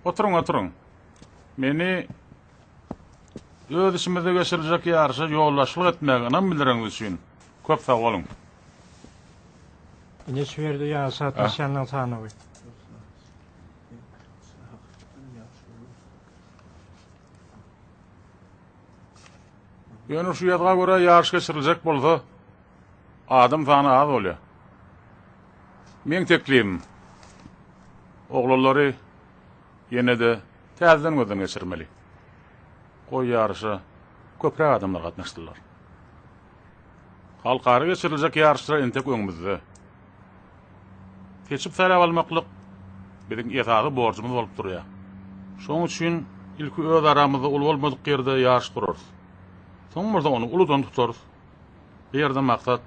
Oturyň, oturyň. Meni öz işimizde geçiriljek ýaryşa ýoldaşlyk etmäge ynam bildireniňiz üçin köp sag boluň. Ine şu ýerde ýaryşa gatnaşýanlaryň sanawy. Ýöne şu ýazga görä ýaryş geçiriljek bolsa, adam sany az bolýar. Meň teklibim, oglanlary ýene-de täzeden gözden geçirmeli. Goý ýaryşa köpräk adamlar gatnaşsynlar. Halkara geçiriljek ýaryşlar entek öňümizde. Seçip saýlap almaklyk biziň esasy borjumyz bolup durýar. Şonuň üçin ilki öz aramyzda uly bolmadyk ýerde ýaryş gurarys. Soň bolsa ony uludan tutarys. Bu ýerde maksat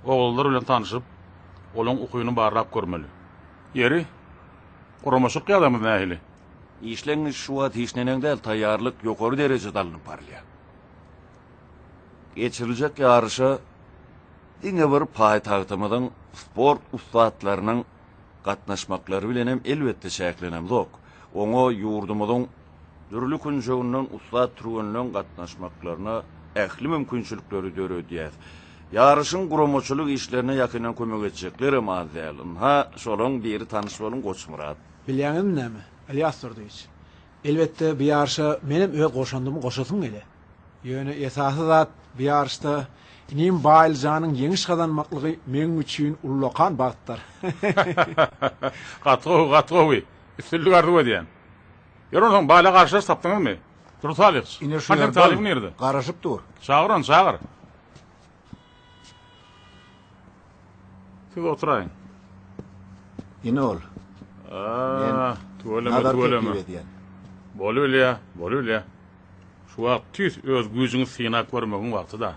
oglanlar bilen tanşyp, olaň ukyny barlap görmeli. Ýeri, guramaçylyk ýagdaýymyz nähili? Işleň şu wagt hiç neneň däl, taýýarlyk ýokary derejede alnyp barylýar. Geçiriljek ýaryşa diňe bir paýtagtymyzyň sport ussatlarynyň gatnaşmaklary bilen hem elbetde çäklenemzok. Oňa ýurdumyzyň dürli künjeginden ussat türgenleň gatnaşmaklaryna ähli mümkinçilikleri döredýäs. Ýaryşyň guramaçylyk işlerine ýakyndan kömek etjeklerem az däl. Ynha, şolaň biri tanyş boluň Goçmyrat. Bilýäňizmi näme, Ylýas Durdyýewiç, elbetde bu ýaryşa menem öz goşandymy goşasym gelýär. Ýöne esasy zat bu ýaryşda inim Baýlyjanyň ýeňiş gazanmaklygy meň üçin ullakan bagtdyr. Gaty gowy, gaty gowy. Üstünlik arzuw edýän. Ýör onsoň Baýla garşydaş tapdyňyzmy? Durdy Salyhyç. Ine şu Hany seň ýerde talybyň nirede? Garaşyp dur. Çagyr ony, çagyr. Siz oturaýyň. Ine ol. Men tüweleme, Nazar tüweleme. teklip edýän. Bolubilýä, bolubilýä. Şu wagt tüýs öz güýjüňi synap görmegiň wagty-da.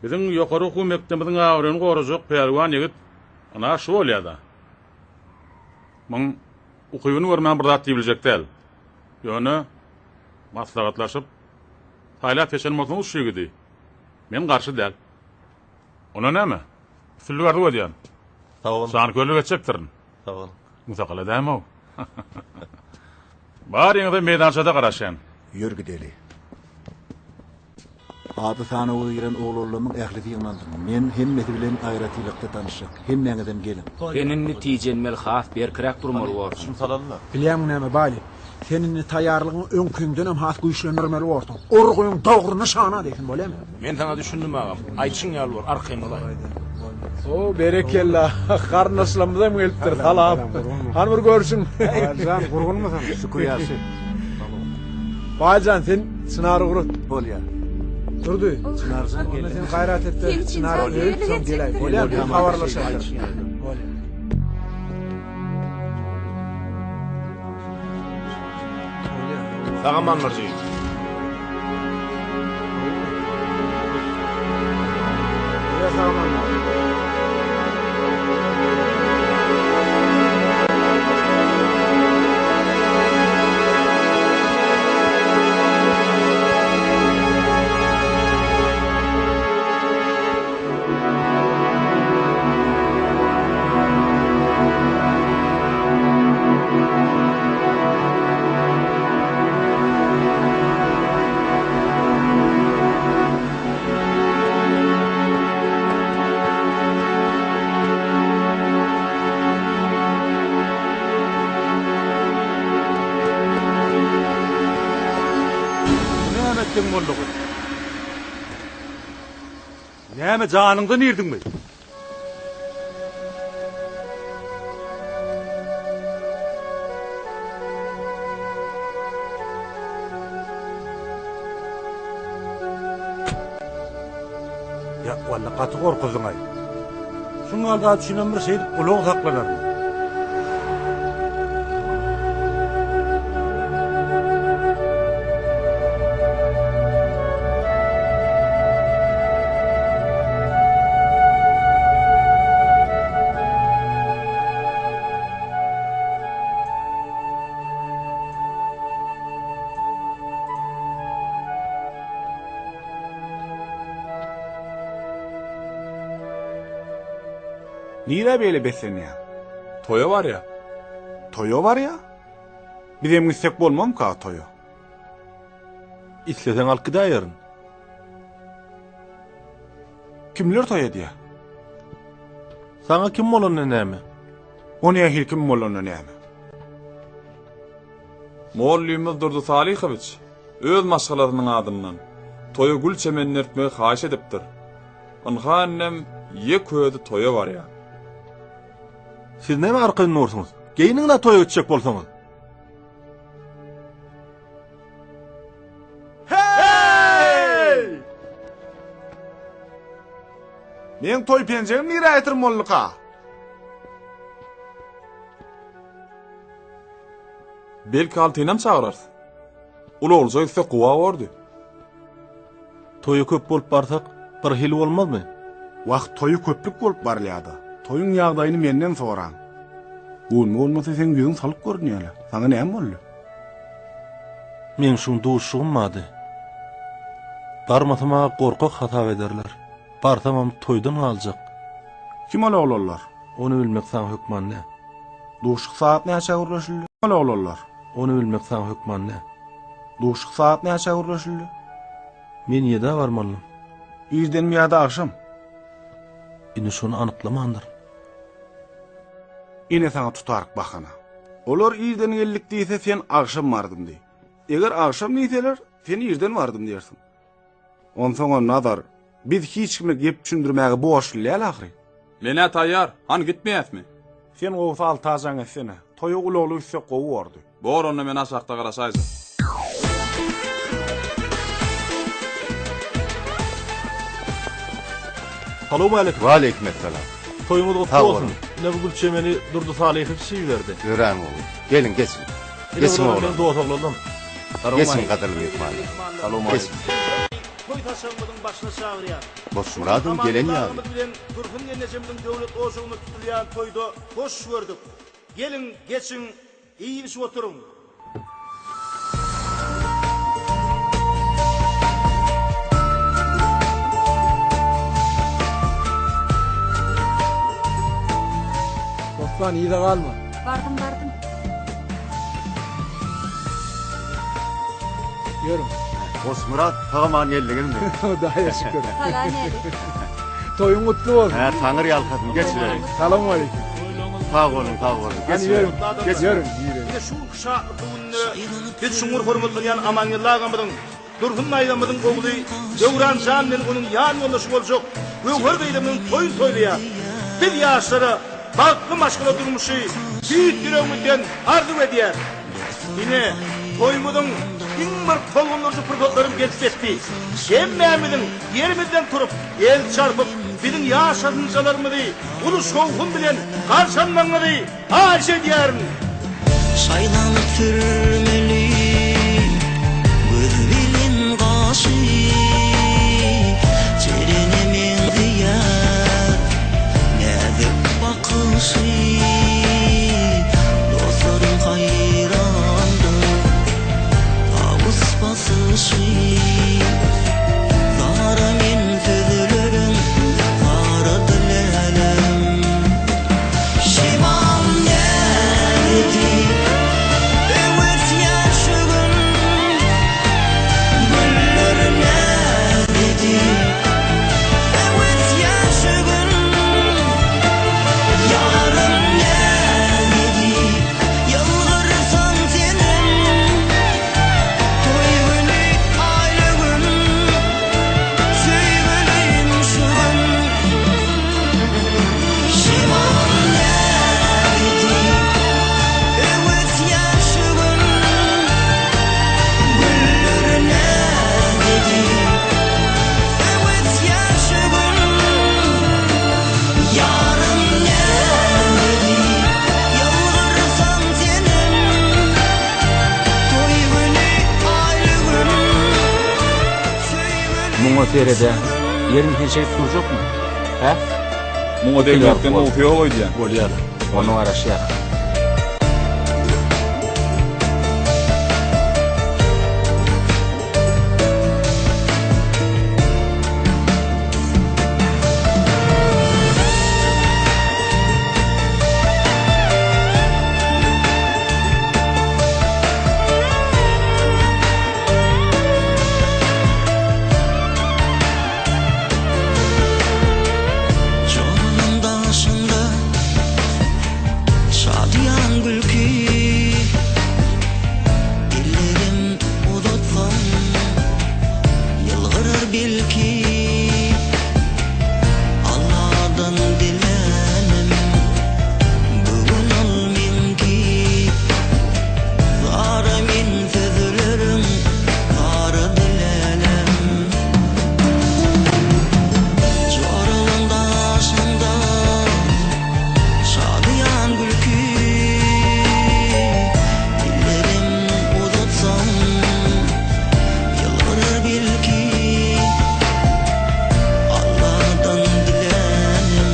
Biziň ýokary okuw mekdebimiziň abraýyny gorajak pälwan ýigit ynha şu bolýa-da. Muň ukybyny görmän bir zat diýibiljek däl. Ýöne maslahatlaşyp, saýlap seçen bolsaňyz şu ýigidi, men garşy däl. Onda näme? Üstünlik arzuw edýän. Sag boluň. Janköýerlik etjekdirin. Sag boluň. Musakala dämi-ow? Baryňyza meýdançada garaşýan. Ýör gideli. Ady sanawa giren oglanlarymyň ählisi ýygnansyn. Men hemmesi bilen aýratynlykda tanyşjak. Hemmäňizem geliň. Sen indi tijenmeli has berkiräk durmaly borsuň. Bilýäňmi näme, Baýly? Sen indi taýýarlygyňy öňküňdenem has güýçlendirmeli borsuň. Urgyň dogry nyşana degsin, bolýamy? Men saňa düşündim agam. Aýdyşyň ýaly bor, arkaýyn bolaý. O, berekella. Garyndaşlarymyzam gelipdir. Salam. Hany bir görşüň. Baýlyjan, gurgunmysyň? Şükür ýagşy. Baýlyjan, sen Çynary ugrat. Bolýar. Durdy. Çynarjan Onda geldi. sen gaýrat et-de, Seň üçin Çynary jan öýüp, soň geläý. Bolýarmy? Habarlaşaýlar. Bolýar. Sag aman bir jigim. Bolýar, sag aman. Bu näme etdigiň boldugy? Näme janyňdan irdiňmi? Ýa walla gaty gorkuzdyňaý. Şuň ýaly zat üçinem bir şeýdip ulag saklanarmy? Nirä beýle beslenýäň? Toýa barýa. Toýa barýa? Bizem gitsek bolmamyka toýa? Isleseň alyp gidäýerin. Kimler toý edýä? Saňa kim bolanda näme? O nähili kim bolanda näme? Mugallymymyz Durdy Salyhowiç öz maşgalasynyň adyndan toýa gül çemenini eltmegi haýyş edipdir. Ynha indem ýek özi toýa barýar. Siz näme arkaýyn dursuňyz? Geýniň-dä toýa gitjek bolsaňyz. Heý! Meň toý penjegim nirä ýitirim bolduka? Belki Altynam çagyrarys. Ulaglyja gitsek gowa bordy. Toýa köp bolup barsak, birhili bolmazmy? Wah, toýa köplük bolup barylýada. Toýuň ýagdaýyny menden soraň. Göwnüme bolmasa seň ýüzüň salyk görünýäle. Saňa näme boldy? Meň şuň duşuşygym bardy. Barmasam-a gorkak hasap ederler. Barsamam toýdan galjak. Kim ol oglanlar? Ony bilmek saňa hökman däl. Duşuşyk sagat näçä gürleşildi? Ol oglanlar? Ony bilmek saňa hökman däl. Duşuşyk sagat näçä gürleşildi? Men ýedä barmalydym. Irdenmi ýa-da agşam? Indi şony anyklamandyryn. Ine saňa tutaryk bahana. Olar irden geldik diýse, sen agşam bardym diý. Eger agşam diýseler, sen irden bardym diýersiň. Onsoňam Nazar, biz hiç kime gep düşündirmäge borçly däl ahyry. Men-ä taýýar, hany gitmeýäsmi? Sen gowusy alta jaň etsene. Toýa ulagly gitsek gowy bordy. Bor onda men aşakda garaşaýjak. Salowmaleýkim. Waleýkim essalam. Toýuňyz gutly Sag bolsun. boluň. Ine bu gül çemeni Durdy Salyhowiç iberdi. Örän gowy. Geliň geçiň. Ine Geçiň bular oglanlar. meň dos oglanlarym. Geçiň gadyrly myhmanlar. Salowmaleýkim. Geçiň. toý saçagymyzyň başyna çagyrýar. Goçmyradyň gelen Amangeldi ýaly. agamyz bilen Dursun gelnejemiziň döwlet ojagynda tutulýan toýda hoş gördük. Geliň, geçiň, iýip-içip oturyň. Bossan yza galma. Bardym, bardym. Ýörüň. Goçmyrat sag-aman geldiňizmi? Hudaýa şükür. Salam älik. Toýuň gutly bolsun. Hä, Taňry ýalkasyn, geçiberiň. Salowmaleýkim. Sag boluň, sag boluň. Hany ýörüň. Geçiberiň. Ýörüň, girelim. Ine şu günki şatlykly günde biz çuňňur hormatlanýan Amangeldi agamyzyň, Dursun daýzamyzyň ogly Döwran jan bilen onuň ýan ýoldaşy boljak Göwher gyzymyzyň toýuny toýlaýarys. Biz ýaşlara bagtly maşgala durmuşy tüýs ýüregimizden arzuw edýäris. Ine, toýumyzyň iň bir tolgundyryjy pursatlarym gelip ýetdi. Hemmämiziň ýerimizden turup, el çarpyp, biziň ýaş ýatynjalarymyzy uly şowhun bilen garşy almagyňyzy haýyş edýärin. Şaýlanyp sürmeli göz bilen gaşy, Jerene meňzeýär näzik bakyşy. Dostlarym haýrandyr tawus basyşy. Zara men sözleriň saradyr lälem. Şemal näzigi öwüsýär şu gün, Güller näzigi öwüsýär şu gün. Ýarym näzigi ýylgyrsaň senem, Toý güni aýly gün, söýgülim şu gün. Şemal näzigi öwüsýär şu gün, Güller näzigi öwüsýär şu gün. Ýarym näzigi ýylgyrsaň senem, Toý güni aýly gün, söýgülim Muňa sered-ä. Ýerini sen şeýdip durjakmy? Hä? Muňa degmekden gowusy ýok öýdýän. Bolýar. Onda garaşýas. Janyň daşynda şadyýan gülki, Ellerim uzatsam ýylgyrar belki. Alladan dilänim bu gün ol meňki. Zara men sözlerim, zara dilälem. Joralyň daşynda şadyýan gülki, Ellerim uzatsam ýylgyrar belki. Alladan dilänim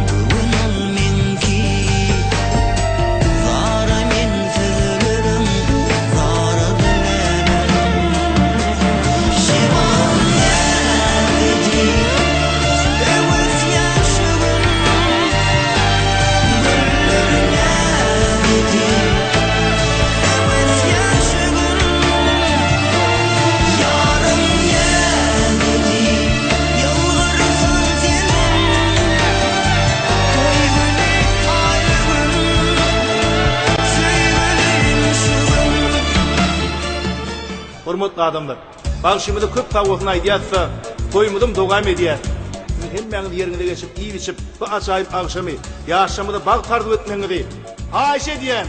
bu gün ol meňki. Zara men sözlerim, zara dilänim. Şemal näzigi öwüsýär şu gün, Güller näzigi öwüsýär şu gün. Ýarym näzigi ýylgyrsaň senem, Toý güni aýly gün, söýgülim şu gün. Hormatly adamlar! Bagşymyza köp sag bolsun aýdýas-da, toýumyzam dowam edýär. Siziň hemmäňiz ýeriňize geçip iýip-içip, bu ajaýyp agşamy, ýaşlarymyza bagt arzuw etmegiňizi haýyş edýän!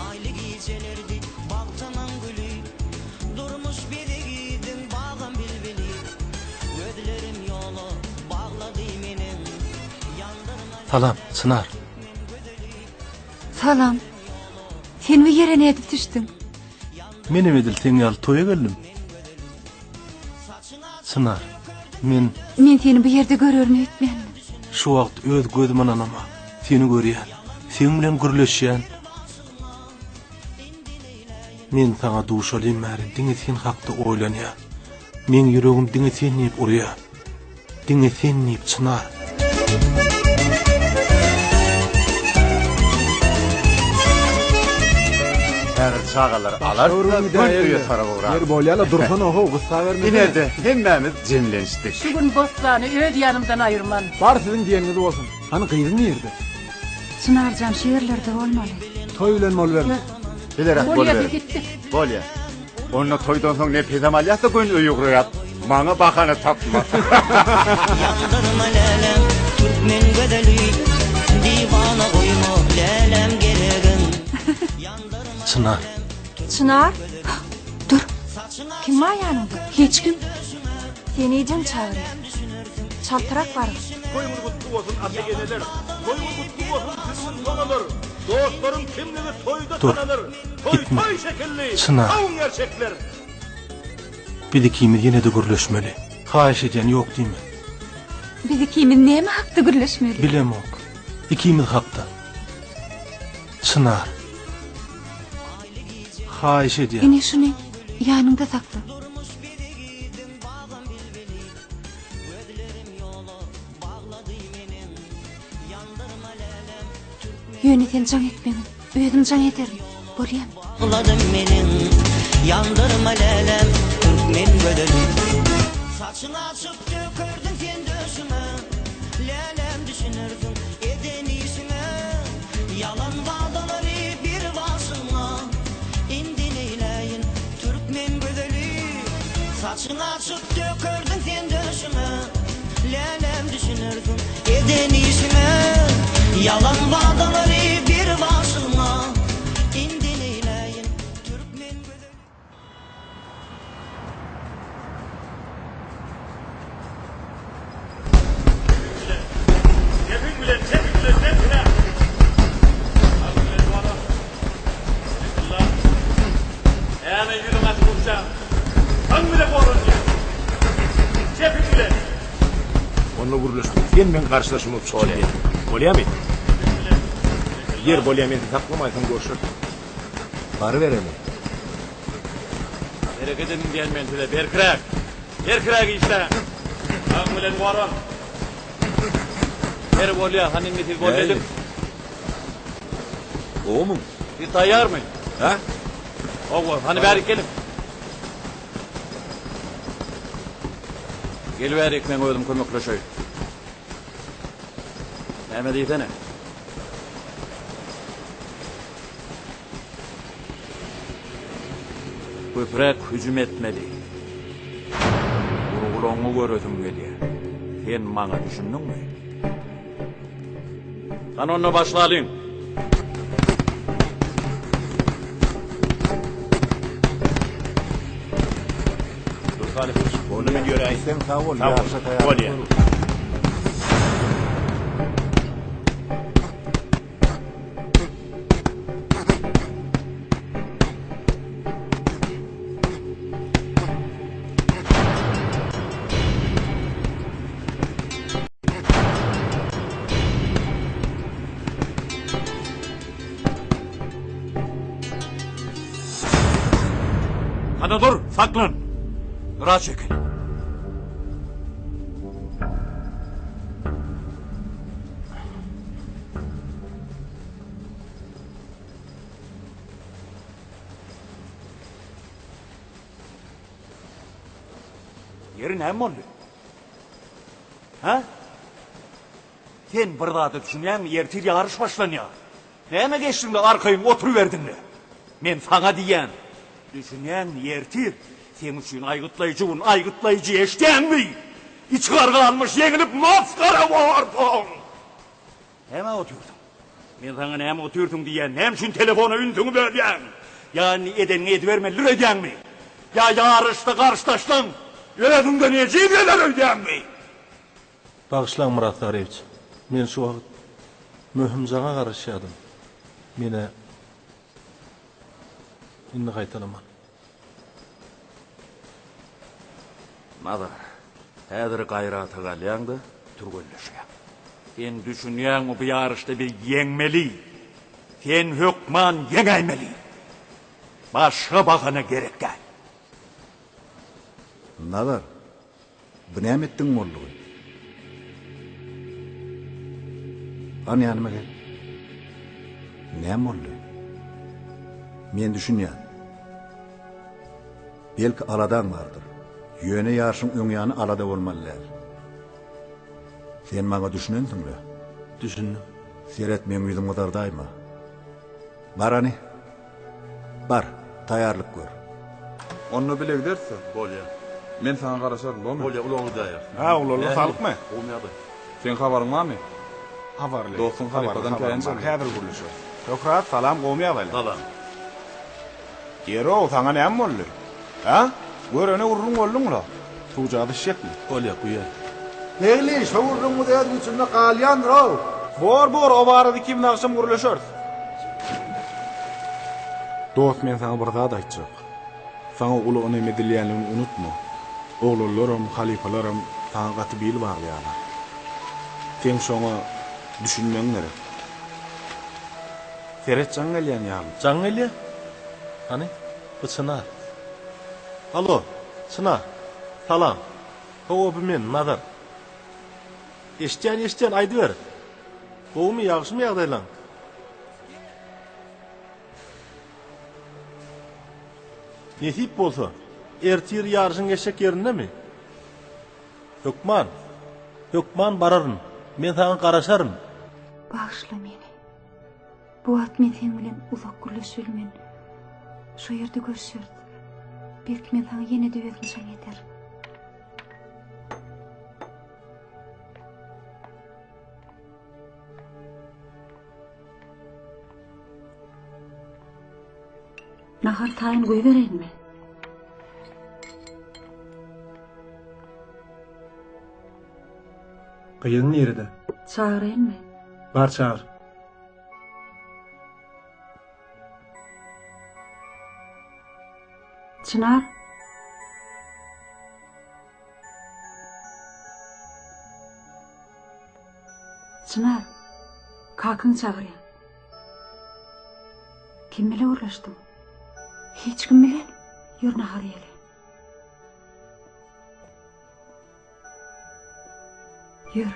Aýly gijelerdi bagtymyň güli, Durmuş bezegidiň bagym bilbili. Gözlerim ýola baglady meniň, Ýandyrma Salam, Çynar. Salam. Sen bu ýere nädip düşdüň? Menem edil seň ýaly toýa geldim. Çynar, men. Men seni bu ýerde görerin öýtmändim. Şu wagt öz gözüm ynanama. Seni görýän. Seň bilen gürleşýän. Men saňa duşalym bäri diňe sen hakda oýlanýan. Meň ýüregim diňe sen diýip urýar. Diňe sen diýip Çynar. Häzir çagalary alarys-da, göni öýe tarap ugrarys. Ýeri bolýa-la, dursana-how, gyssabermesene. Ine-de, hemmämiz jemlenişdik. Şu gün Bossany öz ýanymdan aýyrman. Bar siziň diýeniňiz bolsun. Hany gyzy nirde? Çynarjan şu ýerlerde bolmaly. Toý bilen boluberin. Bileräk Bolýa, boluberin. biz gitdik. Bolýa. Onda toýdan soň nepesem alýas-da göni öýe ugraýas. Maňa bahana tapma. Ýandyrma läläm, türkmen gözeli, Diwana goýma läläm geregin. Çynar. Çynar? Dur. Kim bar ýanyňda? Hiç kim. Seni ejeň çagyrýar. Çaltrak baryň. Toýuňyz gutly bolsun ata-eneler, Toýuňyz gutly bolsun sülgün sonalar, Dostlaryň kimligi toýda Dur. tanalar, Toý Gitme. toý şekilli, Çynar. sawuň gerçekler. Biz ikimiz ýene-de gürleşmeli. Haýyş edýän ýok diýme. Biz ikimiz näme hakda gürleşmeli? Bilemok. Ikimiz hakda. Çynar. Haýyş edýän. Ine şuny ýanyňda sakla. Ýöne sen jaň etmegin. Özüm jaň ederin. Bolýamy? Bagladym meniň Ýandyrma läläm türkmen gözeli Saçyň açyp dökerdiň sen döşüme Läläm düşünersiň eden işiňe Ýalan wadalary bir başyňa Indi neýläýin türkmen gözeli Saçyň açyp dökerdiň sen döşüme Läläm düşünersiň eden işiňe Ýalan wadalary bir başyňa Indi neýläýin türkmen gözeli. Çepiň bilen, çepiň bilen, berkiräk! Näme ýüzüň açyk urşaň? Saň bile goranýan. Çepiň bilen. Onda gürleşdik. Sen meň garşydaşym bolup çykyş edýäň. Bolýamy? Ýer bolýa men seni saklamaýsam görşeris. Barybereli. Hereket ediň diýen men size, berkiräk! Berkiräk işläň! Saň bilen goran. Ýeri bolýa, hany indi siz boldy ediň. Gowumyň? Siz taýýarmy? Hä? Hawa, hany bärik geliň. Gel bärik, men özüm kömekleşeýin. Näme diýsene? Köpräk hüjüm etmeli. Urgulaňňy göresim gelýär. Sen maňa düşündiňmi? Hany onda başlalyň. Onda men ýöräýsem, sag bol, Sag bol. ýaryşa taýýarlyk Bolýar. gör. Hany dur, saklan. Gyra çekil. Ýeri näme boldy? Hä? Sen bir zada düşünýäňmi? Ertir ýaryş başlanýar. Näme geçdiňde arkaýyn oturyberdiňle? Men saňa diýýän. Düşünýäňmi, ertir seň üçin aýgytlaýjy gün, aýgytlaýjy, eşidýäňmi? Içi garga almyş, ýeňilip masgara borsuň! Nämä otyrsyň? Men saňa näme otyrsyň diýýän, näme üçin telefona ünsüňi bölýäň? Ýa indi edeniňi edibermelidir öýdýäňmi? Ýa ýaryşda garşydaşlaň özüňden ejiz geler öýdýäňmi? Bagyşlaň Myrat Saryýewiç, men şu wagt möhüm jaňa garaşýadym. Menä indi gaýtalaman. Nazar, häzir gaýrata galýaň-da, türgenleşýäň. Sen düşünýäňmi, bu ýaryşda biz ýeňmeli. Sen hökman ýeňäýmeli. Başga bahana gerek däl. Nazar, bu näme etdigiň boldugy? Hany ýanyma gel. Näme boldy? Men düşünýän. Belki aladaň bardyr. Ýöne ýaşyň öň ýany alada bolmaly däl. Sen maňa düşünensiň-le? Düşündim. Seret, meň ýüzüm gyzardaýma. Bar hany. Bar, taýýarlyk gör. Onda bile gideris-dä. Bolýa. Men saňa garaşaryn, bormy? Bolýa, ulagly gidäýeris. Hä, oglanlar saglykmy? Gowumy ýagdaý? Seň habaryň barmy? Habarly. Dostuň halypadan Habarly, käýinç habarym bar. aldy. Häzir gürleşeris. Şöhrat, salam, gowumy ýagdaýlar? Salam. Ýer-ow, saňa näme boldy? Hä? Görene gürrüň bolduň-la. Suwjagaz içjekmi? Bolýa, guýaý. Begli, şo gürrüňiz öz güýjünde galýandyr-ow. Bor, bor, o barada ikimiz agşam gürleşeris. Dost, men saňa bir zat aýtjak. Saňa uly ynam edilýänligini unutma. Oglanlaram, halypalaram saňa gaty bil baglaýarlar. Seň şoňa düşünmegiň gerek. Seret jaň gelýän ýaly. Jaň gelýä? Hany, bu Çynar. Alo, Çynar. Salam. Hawa, bu men, Nazar. Eşitýän, eşitýän, aýdyber. Gowumy, ýagşymy ýagdaýlaň? Nesip bolsa, ertir ýaryşyň geçjek ýerindemi? Hökman. Hökman bararyn. Men saňa garaşaryn. Bagyşla meni. Bu wagt men seň bilen uzak gürleşbilmen. Şo ýerde görüşeris. Belki men saňa ýene-de özüm jaň ederin. Nahar taýyn goýbereýinmi? Gyzyň nirede? Çagyraýynmy? Bar çagyr. Çynar. Çynar. Kakyň çagyrýar. Kim bile gürleşdiň? Hiç kim bilen. Ýör nahar iýeli. Ýör.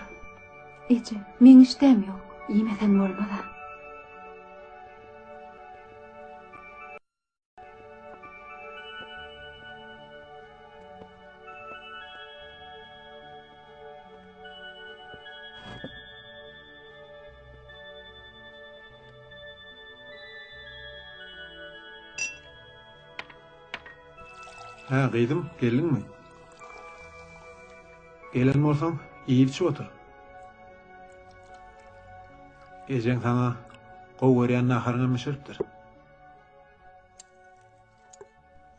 Eje, meň işdäm ýok. Iýmeseň bolmaz-a. Hä, gyzym, geldiňmi? Gelen bolsaň, iýip-içip otur. Ejeň saňa gowy görýän naharyňam bişiripdir.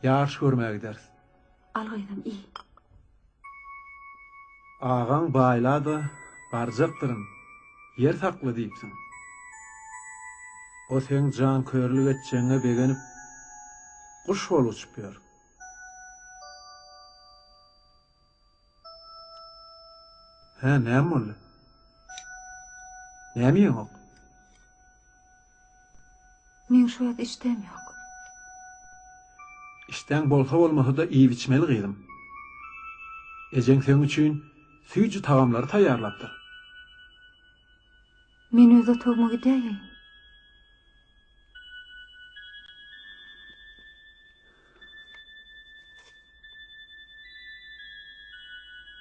Ýaryş görmäge gideris. Al gyzym, iý. Agaň baýla-da, barjakdyryn, ýer sakla diýipsiň. O seň jankörlük etjegiňe begenip, guş bolup uçup ýör. Hä, näme boldy? Näme iýeňok? Meň şu wagt işdäm ýok. Işdäň bolsa-bolmasa-da iýip-içmeli gyzym. Ejeň seň üçin süýji tagamlary taýýarlapdyr. Men öz otagyma gidäýeýin.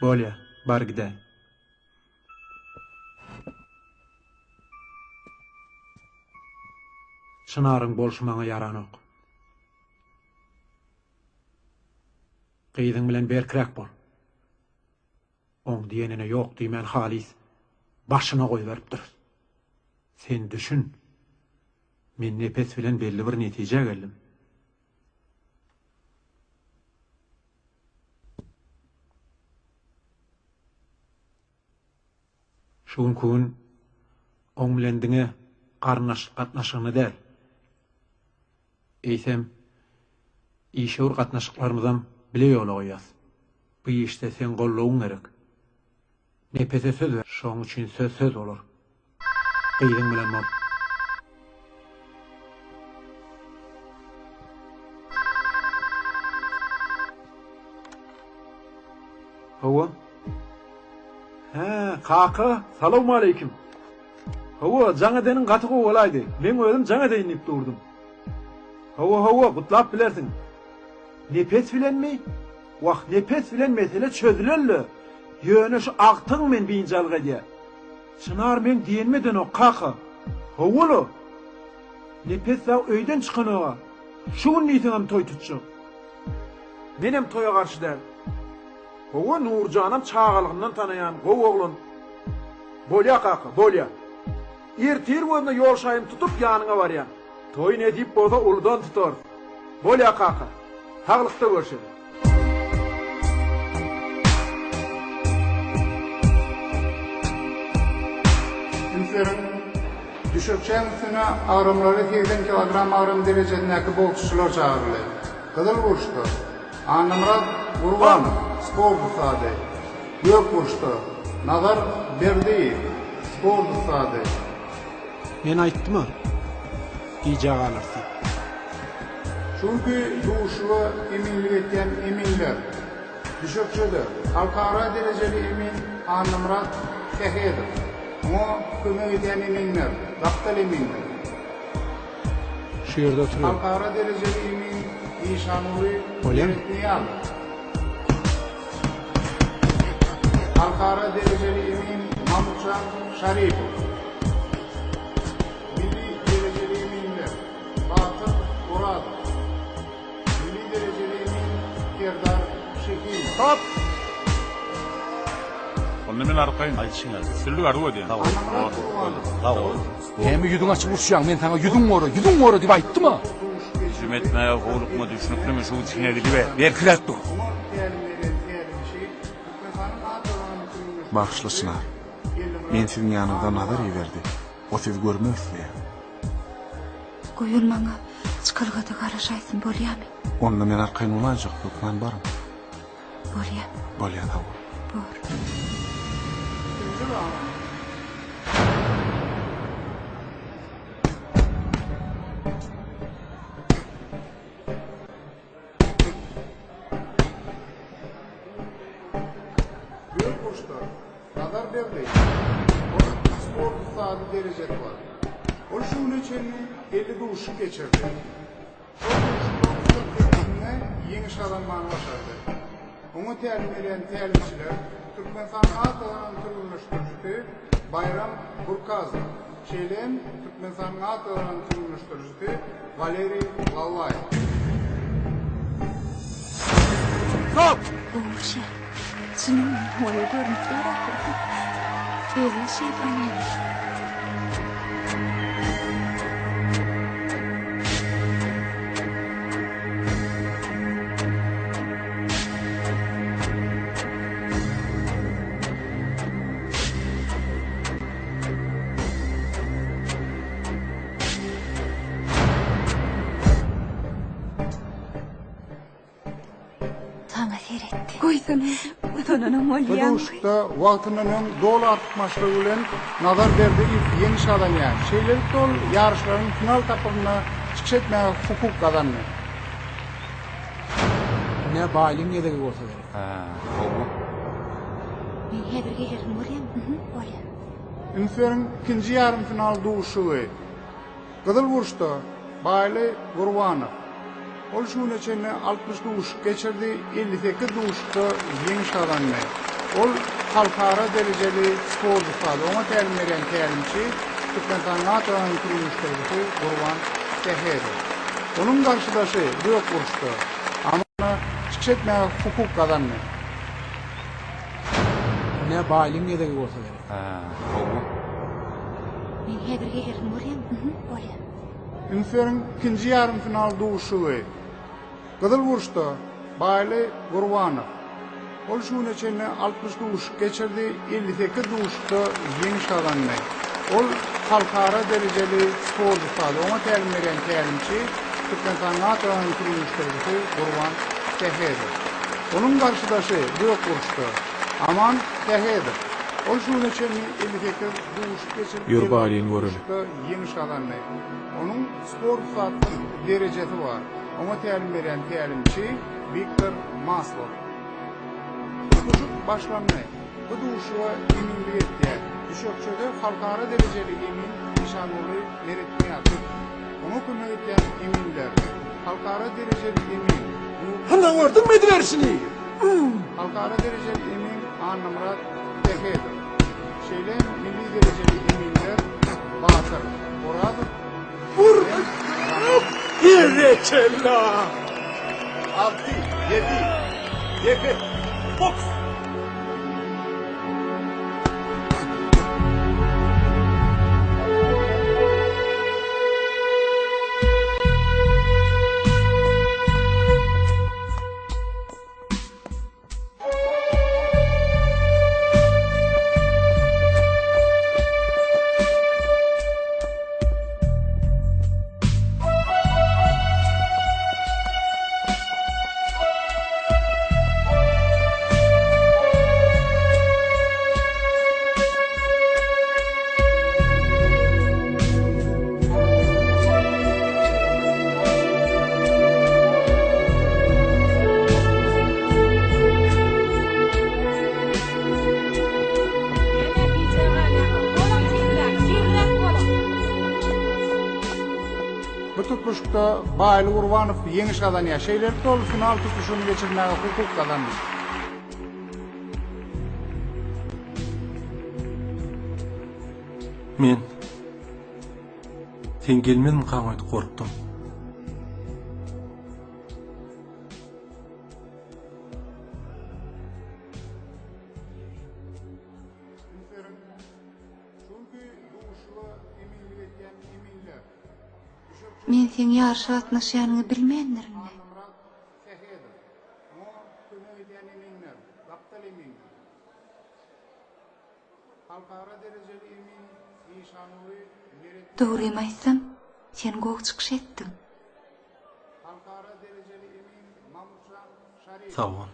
Bolýa, bar gidäý. Çynaryň bolşy maňa ýaranok. Gyzyň bilen berkräk bol. Oň diýenine ýok diýmän halys başyna goýberipdir. Sen düşün. Men Nepes bilen belli bir netijä geldim. Şu günki gün oň bilen diňe garyndaşlyk gatnaşygyny däl, eýsem, işewür gatnaşyklarymyzam bile ýola goýýas. Bu işde seň goldawyň gerek. Nepese söz ber, şoň üçin söz söz bolar. Gyzyň bilen bol. Hawa. Hä, kaka, salowmaleýkim. Hawa, jaň edeniň gaty gowy bolaýdy. Meň özüm jaň edeýin diýip durdum. Hawa, hawa, gutlap bilersiň. Nepes bilenmi? Wah, Nepes bilen mesele çözülen-le. Ýöne şu agtygyň meni biynjalyk edýär. Çynar meň diýenimi edenok, kaka. Hawa-la. Nepes dagy öýden çykanog-a. Şu gün diýseňem toý tutjak. Menem toýa garşy däl. Hawa, Nurjanam çagalygyndan tanaýan, gowy oglan. Bolýa, kaka, bolýa. Ertir gözüne ýol şaýyny tutup ýanyňa barýan. Toý nesip bolsa uludan tutarys. Bolýa kaka. Saglykda görşeli. Üns beriň, Düşekçäň üstüne agramlary 80 kilogram agram derejesindäki boksçular çagyryldy. Gyzyl burçda, Annamyrat Gurbanow, sport ussady. Gök burçda, Nazar Berdiýew, sport ussady. Men aýtdym-a, gijä galarys diýip. Şu günki duşuşyga eminlik etýän eminler, düşekçede, halkara derejeli emin Annamyrat Sähedow, oňa kömek edýän eminler, gapdal eminler. Şu ýerde oturyň. Halkara derejeli emin Işanguly Bolýamy? Meretnyýazow. Halkara derejeli emin Mamutjan Şaripow. Milli derejeli eminler Batyr Orazow. Milli derejeli emin Serdar Şehinow. Stop! Onda men arkaýyn. Aýdyşyň ýaly. Üstünlik arzuw edýän. Sag bol. Sag bol. Näme ýüzüňi açyp uruşýaň? Men saňa ýüzüň gora, ýüzüň gora diýip aýtdym-a. Hüjüm etmäge howlukma, düşnüklimi? Şu içine gidiber. Berkräk dur. Bagyşla Çynar. Meni siziň ýanyňyza Nazar iberdi. O sizi görmek isleýär. Goý ol maňa çykalgada garaşaýsyn, bolýamy? Onda men arkaýyn bolaýjak, hökman baryň. Bolýa. Bolýa sag bol. Bor. Ikinji raund. Gök burçda Nazar Berdiýew. Onuň sport ussady derejesi bar. Ol şu güne çenli 50 duşuşyk geçirdi. Şol duşuşyklaryň 48-inde ýeňiş gazanmagy başardy. Oňa tälim berýän tälimçiler Türkmenistanyň at gazanan türgenleşdirijisi Baýram Burkazow, şeýle hem Türkmenistanyň at gazanan türgenleşdirijisi Waleriý Lallaýew. Stop! Gowy şer. Çynymy, oýa görnüp dur ahyryn. Özüň şeýdip aňýaň. Saňa seretdi. Goýsana. Utananam Bu bolýaň. duşuşykda wagtyndan öň doly artykmaçlygy bilen Nazar Berdiýew ýeňiş gazanýar. Şeýlelikde ol ýaryşlaryň final tapgyrynda çykyş etmäge hukuk gazandy. Ine Baýlyň gezegi bolsa gerek. Hä, gowy. Men häzir gelerin bolýamy? Mhm, bolýa. Üns beriň, ikinji ýarym final duşuşygy. Gyzyl burçda, Baýly Gurbanow. Ol şu güne çenli 60 duşuşyk geçirdi, 58 duşuşykda ýeňiş gazandy. Ol halkara derejeli sport ussady. Oňa tälim berýän tälimçi Türkmenistanyň at gazanan türgenleşdirijisi Gurban Sähedow. Onuň garşydaşy gök burçda, Amana çykyş etmäge hukuk gazandy. Ine Baýlyň gezegi bolsa gerek. Hä, gowy. Men häzir gelerin bolýamy? Mhm, bolýa. Üns beriň, ikinji ýarym final duşuşygy. Gyzyl burçda, Baýly Gurbanow. Ol şu güne çenli 60 duşuşyk geçirdi, 58 duşuşykda ýeňiş gazandy. Ol halkara derejeli sport ussady. Oňa tälim berýän tälimçi Türkmenistanyň at gazanan türgenleşdirijisi Gurban Sähedow. Onuň garşydaşy gök burçda, Aman Sähedow. Ol şu güne çenli 58 duşuşyk geçirip, Ýör Baýlyny göreli. duşuşykda ýeňiş gazandy. Onuň sport ussatlyk derejesi bar. Oňa tälim berýän tälimçi Wiktor Maslow. Duşuşyk başlandy. Bu duşuşyga eminlik etýär. Düşekçede halkara derejeli emin Işanguly Meretnyýazow. Oňa kömek edýän eminler, halkara derejeli emin Nurly Hana gördüňmi ediberişini? Halkara derejeli emin Annamyrat Sähedow. Şeýle hem milli derejeli eminler Batyr Orazow Vur! bilen Rahman Berekella! Alty, ýedi, sekiz, boks! Bu tutluşykda Baýly Gurbanow ýeňiş gazanýar. Şeýlelikde ol final tutluşygyny geçirmäge hukuk gazandy. Men Sen gelmezmikaň öýdüp gorkdum. Men seň ýaryşa gatnaşýanyňy bilmändirin-le. Dogrymy aýtsam, sen gowy çykyş etdiň. Sag bol.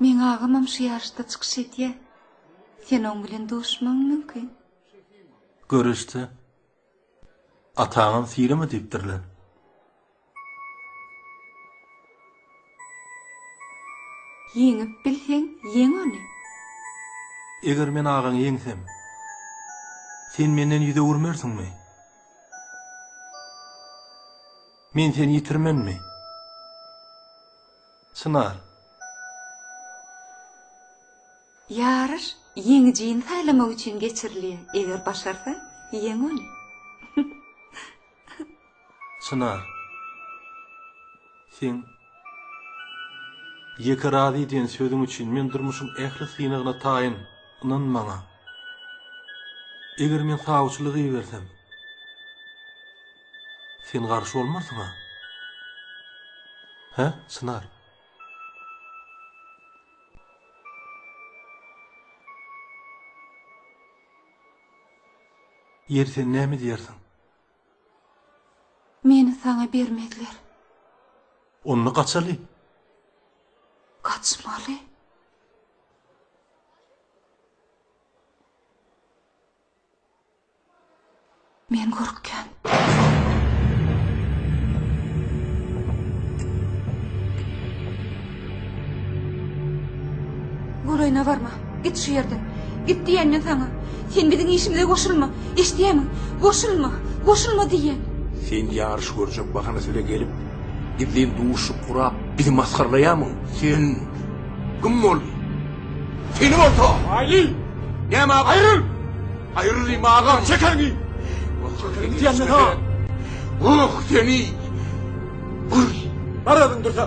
Meň agamam şu ýaryşda çykyş edýär. Sen oň bilen duşmagyň mümkin. Göreşde ataňam sylama diýipdirler. Ýeňip bilseň, ýeň ony. Eger men agaňy ýeňsem, sen menden ýüz öwürmersiňmi? Men seni ýitirmenmi? Çynar. Ýaryş ýeňijini saýlamak üçin geçirilýär, eger başarsaň, ýeň ony. Çynar. Seň Ýeke razy diýen sözüň üçin men durmuşyň ähli synagyna taýyn, ynan maňa. Eger men sawçylyk ibersem, Sen garşy bolmarsyň-a? Hä, Çynar? Ýeri sen näme diýersiň? Meni saňa bermezler. Onda gaçaly. Gaçmaly. Men gorkýan. Golaýyna barma. Git şu ýerden. Git diýýän men saňa. Sen biziň işimize goşulma. Eşidýämiň? Goşulma. Goşulma diýýän. Sen ýaryş görjek bahanasy bilen gelip, gizlin duşuşyk gurap, bizi masgaralaýarmyň? Sen kim boldy? Seni bolsa! Aýly! Näme agam? Aýryl! Aýrylyň agam! Çek eliňi! Çek eliňi diýýän men saňa! Oh, seni! Uy! Bar özüň dursa!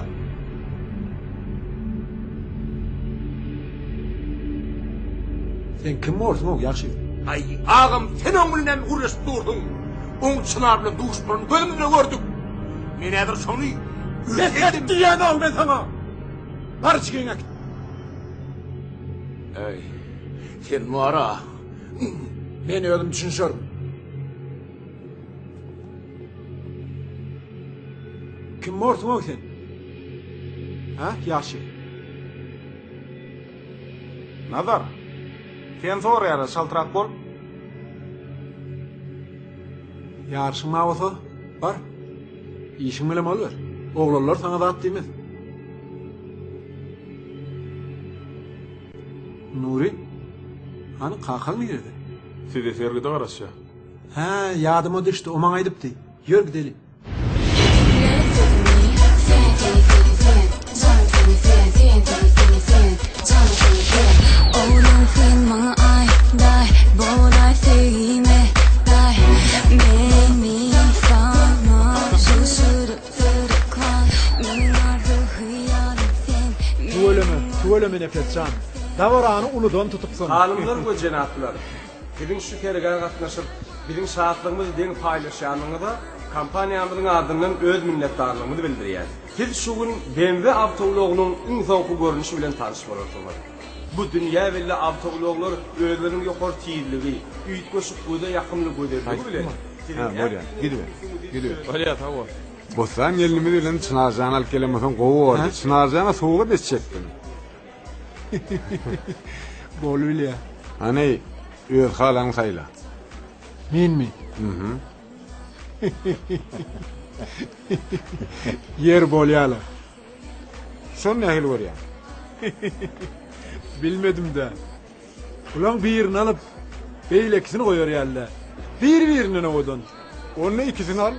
Sen kim borsuň-ow, ýagşy? Aý, agam, sen oň bilen näme gürleşip dursuň? Oň Çynar bilen duşuşyklaryny gözümiz bilen gördük. Men häzir şony Bes et diýýän-ow men saňa! Bar içgiňi äkit! Äý, sen bar-a. Men özüm düşünişerin. Kim borsuň-ow sen? Hä, ýaş ýigit? Nazar, sen soraýarlar, çaltrak bol. Ýaryşyň bar bolsa, bar. Işiň bilen boluber. Oglanlar saňa zat diýmez. Nury, hany kakaň nirede? Size sergide garaşýar. Hä, ýadyma düşdi, o maňa aýdypdy. Ýör gideli. Tüweleme, tüweleme Nepes jan. Dabarany uludan tutupsyň. Hanymlar we jenaplar! Siziň şu sergä gatnaşyp, biziň şatlygymyzy deň paýlaşýanyňyza kompaniýamyzyň adyndan öz minnetdarlygymyzy bildirýäris. Siz şu gün BMW awtoulagynyň iň soňky görnüşi bilen tanyş bolarsyňyz. Bu dünýä belli awtoulaglar özleriniň ýokary tizligi, üýtgeşik göze ýakymly gözelligi bilen siziň ähliňiziň ünsüňizi Bolýar, sag bol. Bossan gelnimiz bilen Çynarjany alyp gelen bolsaň gowy bordy. Çynarjana sowgat etjekdim. Bolubilýär. Hany, öz halaňy saýla. Menmi? Mhm. Ýer bolýa-la. Şony nähili görýäň? Bilmedim-dä. Bulaň birini alyp, beýlekisini goýar ýaly-dä. Bir-birinden owadan. Onda ikisini al.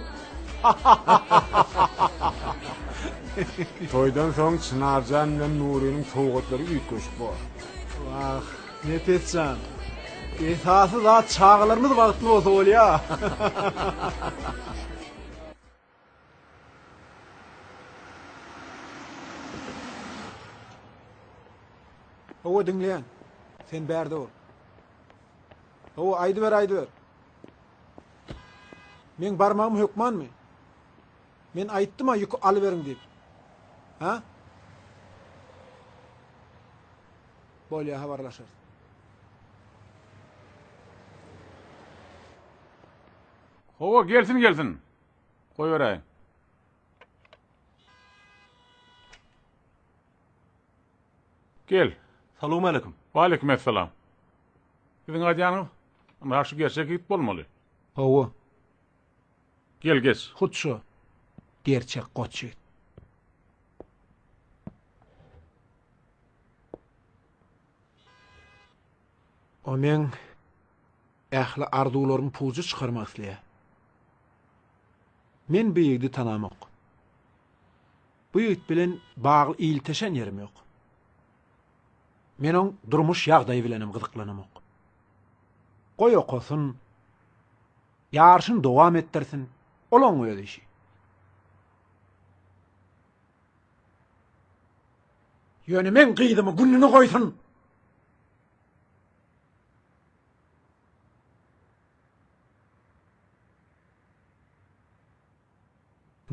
Toýdan soň Çynarjan bilen Nurynyň sowgatlary üýtgeşik bor. Wah, Nepes jan. Esasy zat çagalarymyz bagtly bolsa bolýa. Hawa diňleýän. Sen bärde bol. Hawa aýdyber aýdyber. Meň barmagym hökmanmy? Men aýtdym-a ýüki alyberiň diýip. Hä? Bolýa habarlaşarys. Hawa gelsin gelsin. Goýberäýiň. Gel. Salowmaleýkim. Waleýkim essalam. Siziň aýdýanyňyz ynha şu gerçek ýigit bolmaly. Hawa. Gel geç. Hut şu. Gerçek goç ýigit. O meň ähli arzuwlarymy puja çykarmak isleýär. Men bu ýigidi tanamok. Bu ýigit bilen bagly ilteşen ýerim ýok. Men oň durmuş ýagdaýy bilenem gyzyklanamok. Goý okasyn, ýaryşyny dowam etdirsin, ol oň öz işi. Ýöne meň gyzymy gününe goýsun!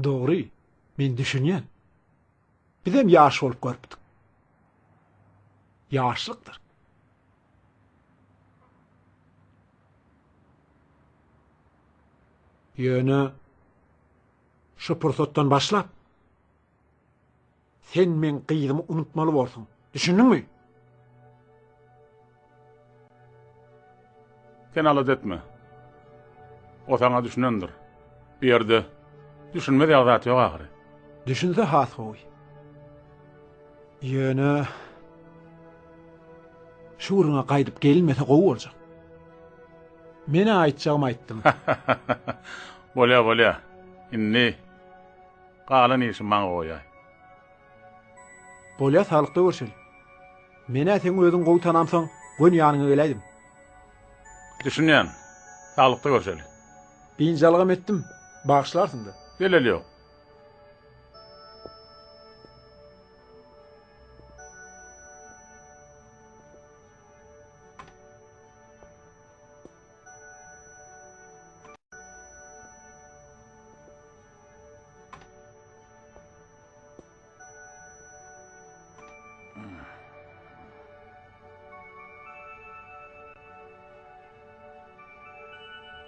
Dogry, men düşünýän. Bizem ýaş bolup görüpdik. Ýaşlykdyr. Ýöne şu pursatdan başlap sen meň gyzymy unutmaly borsuň. Düşündiňmi? Sen alada etme. O saňa düşünendir. Bu ýerde düşünmez ýaly zat ýok ahyry. Düşünse has gowy. Ýöne şu gürrüňe gaýdyp gelinmese gowy boljak. Men-ä aýtjagymy aýtdym. Bolýa, bolýa. Indi galan işi maňa goýaý. Bolýa, saglykda görşeli. Men-ä seň özüňi gowy tanamsoň, göni ýanyňa geläýdim. Düşünýän. Saglykda görşeli. Biynjalygam etdim. Bagyşlarsyň-da. Zeleli ýok.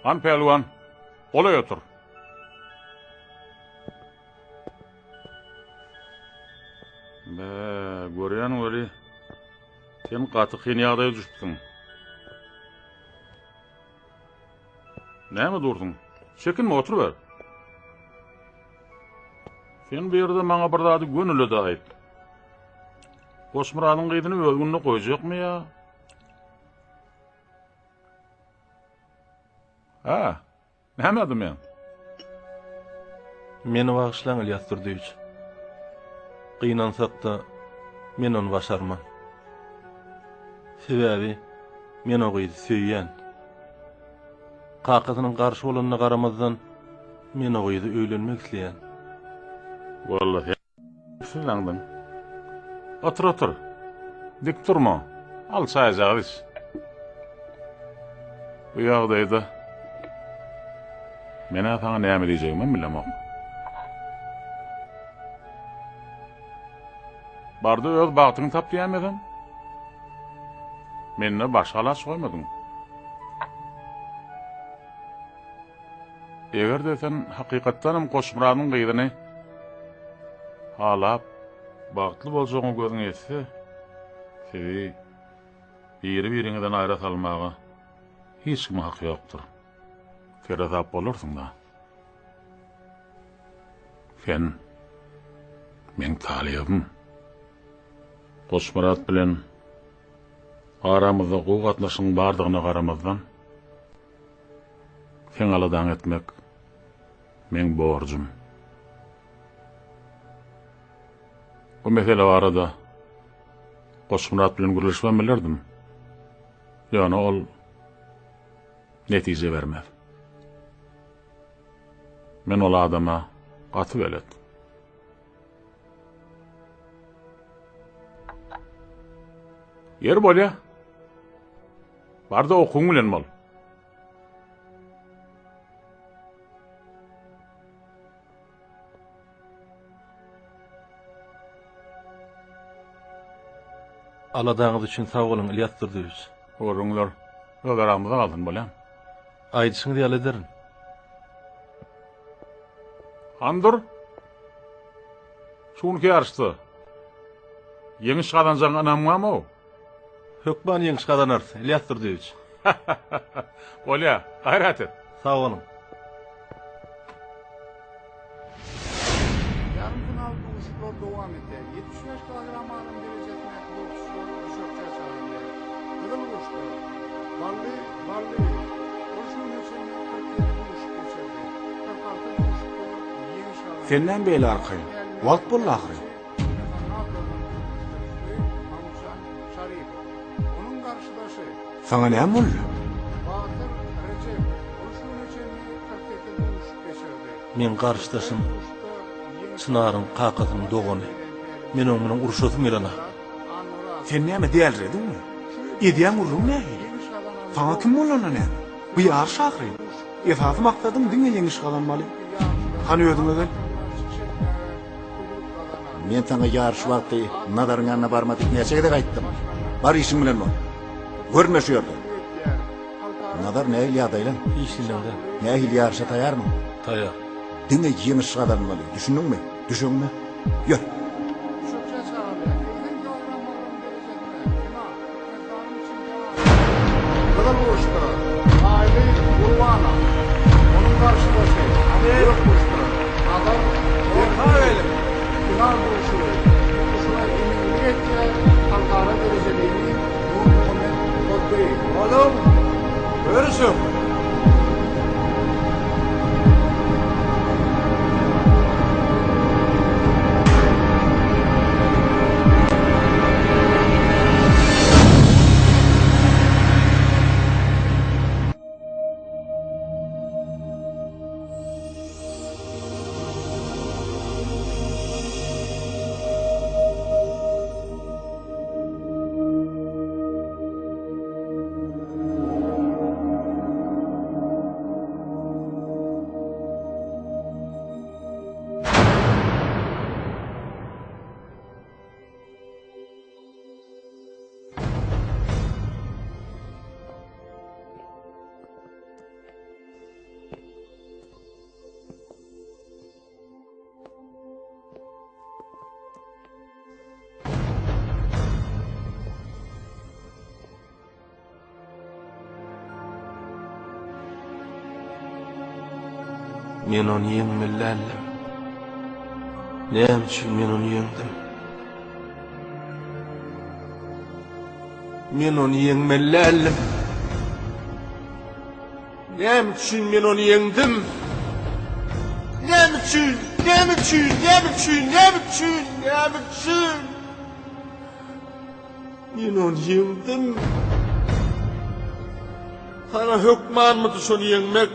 Han pälwan, golaý otur. gaty kyn ýagdaýa düşüpsiň. Näme dursuň? Çekinme, oturyber. Sen bu ýerde maňa bir zady gönüle-de aýt. Goçmyradyň gyzyny öz gününe goýjakmy ýa? Hä? Näme dymýaň? Meni bagyşlaň, Ylýas Durdyýewiç. Gynansak-da, men ony başarman. Sebäbi men o gyzy söýýän. Kakasynyň garşy bolanyna garamazdan, men o gyza öýlenmek isleýän. Walla, sen Siz aňdyň. Otur, otur. Dik durma. Al çaýjagaz iç. Bu ýagdaýda men-ä saňa näme diýjegimem bilemok. Barda öz bagtyňy tap diýäýmesem. Mende başga alaç goýmadyň. Eger-de sen hakykatdanam Goçmyradyň gyzyny halap, bagtly boljagyňa gözüň ýetse, sizi biri-biriňizden aýra salmaga hiç kimiň haky ýokdur. Seresap bolarsyň-da. Sen meň talybym. Goçmyrat bilen aramyzda gowy gatnaşygyň bardygyna garamazdan, Seň aladaňy etmek meň borjum. Bu mesele barada Goçmyrat bilen gürleşibem bilerdim. Ýöne ol netije bermez. Men ol adama gaty belet. Ýeri bolýa. Bar-da okuwyň bilen bol. Aladaňyz üçin sag boluň, Ylýas Durdyýewiç. Gürrüňler öz aramyzda galsyn, bolýamy? Aýdyşyňyz ýaly ederin. Hany dur. Şu günki ýaryşda ýeňiş gazanjagyňa ynamňam-ow. Hökman ýeňiş gazanarys, Ylýas Durdyýewiç. Bolýa, gaýrat et. Sag boluň. Ýarym final duşuşyklar dowam edýär. 75 kilogram agram derejesindäki boksçular düşekçä çagyrylýar. Gyzyl burçda, Bally Ballyýew. Ol şu güne çenli 47 duşuşyk geçirdi. 46 duşuşykda ýeňiş gazandy. Sen näme beýle arkaýyn? Wagt boldy ahyryn. Saňa näme boldy? Meň garşydaşym Çynaryň kakasynyň dogany. Men oň bilen urşasym gelenok. Sen näme dälirediňmi? Edýän gürrüň nähili? Saňa kim bolanda näme? Bu ýaryş ahyryn. Esasy maksadyň diňe ýeňiş gazanmaly. Hany özüňe gel. Men saňa ýaryş wagty Nazaryň ýanyna barma diýip näçe gezek aýtdym. Bar işiň bilen bol. Görünme şu ýerde. Nazar nähili ýagdaýlaň? Hiç hili. Nähili ýaryşa taýarmyň? Taýar. Diňe ýeňiş gazanmaly, düşündiňmi? Düşeňmi? Ýör. Gyzyl burçda Aýly Gurbanow, onuň garşydaşy gök burçda Nazar Berdimuhamedow final duşuşygy. Duşuşyga eminlik etýär halkara derejeli emin Nurmuhammet Hoddyýew. Oglum, görüşiň! Men ony ýeňmeli däldim. Näme üçin men ony ýeňdim? Men ony ýeňmeli däldim. Näme üçin men ony ýeňdim? Näme üçin? Näme üçin? Näme üçin? Näme üçin? Näme üçin? Men ony ýeňdim. Saňa hökmanmydy şony ýeňmek?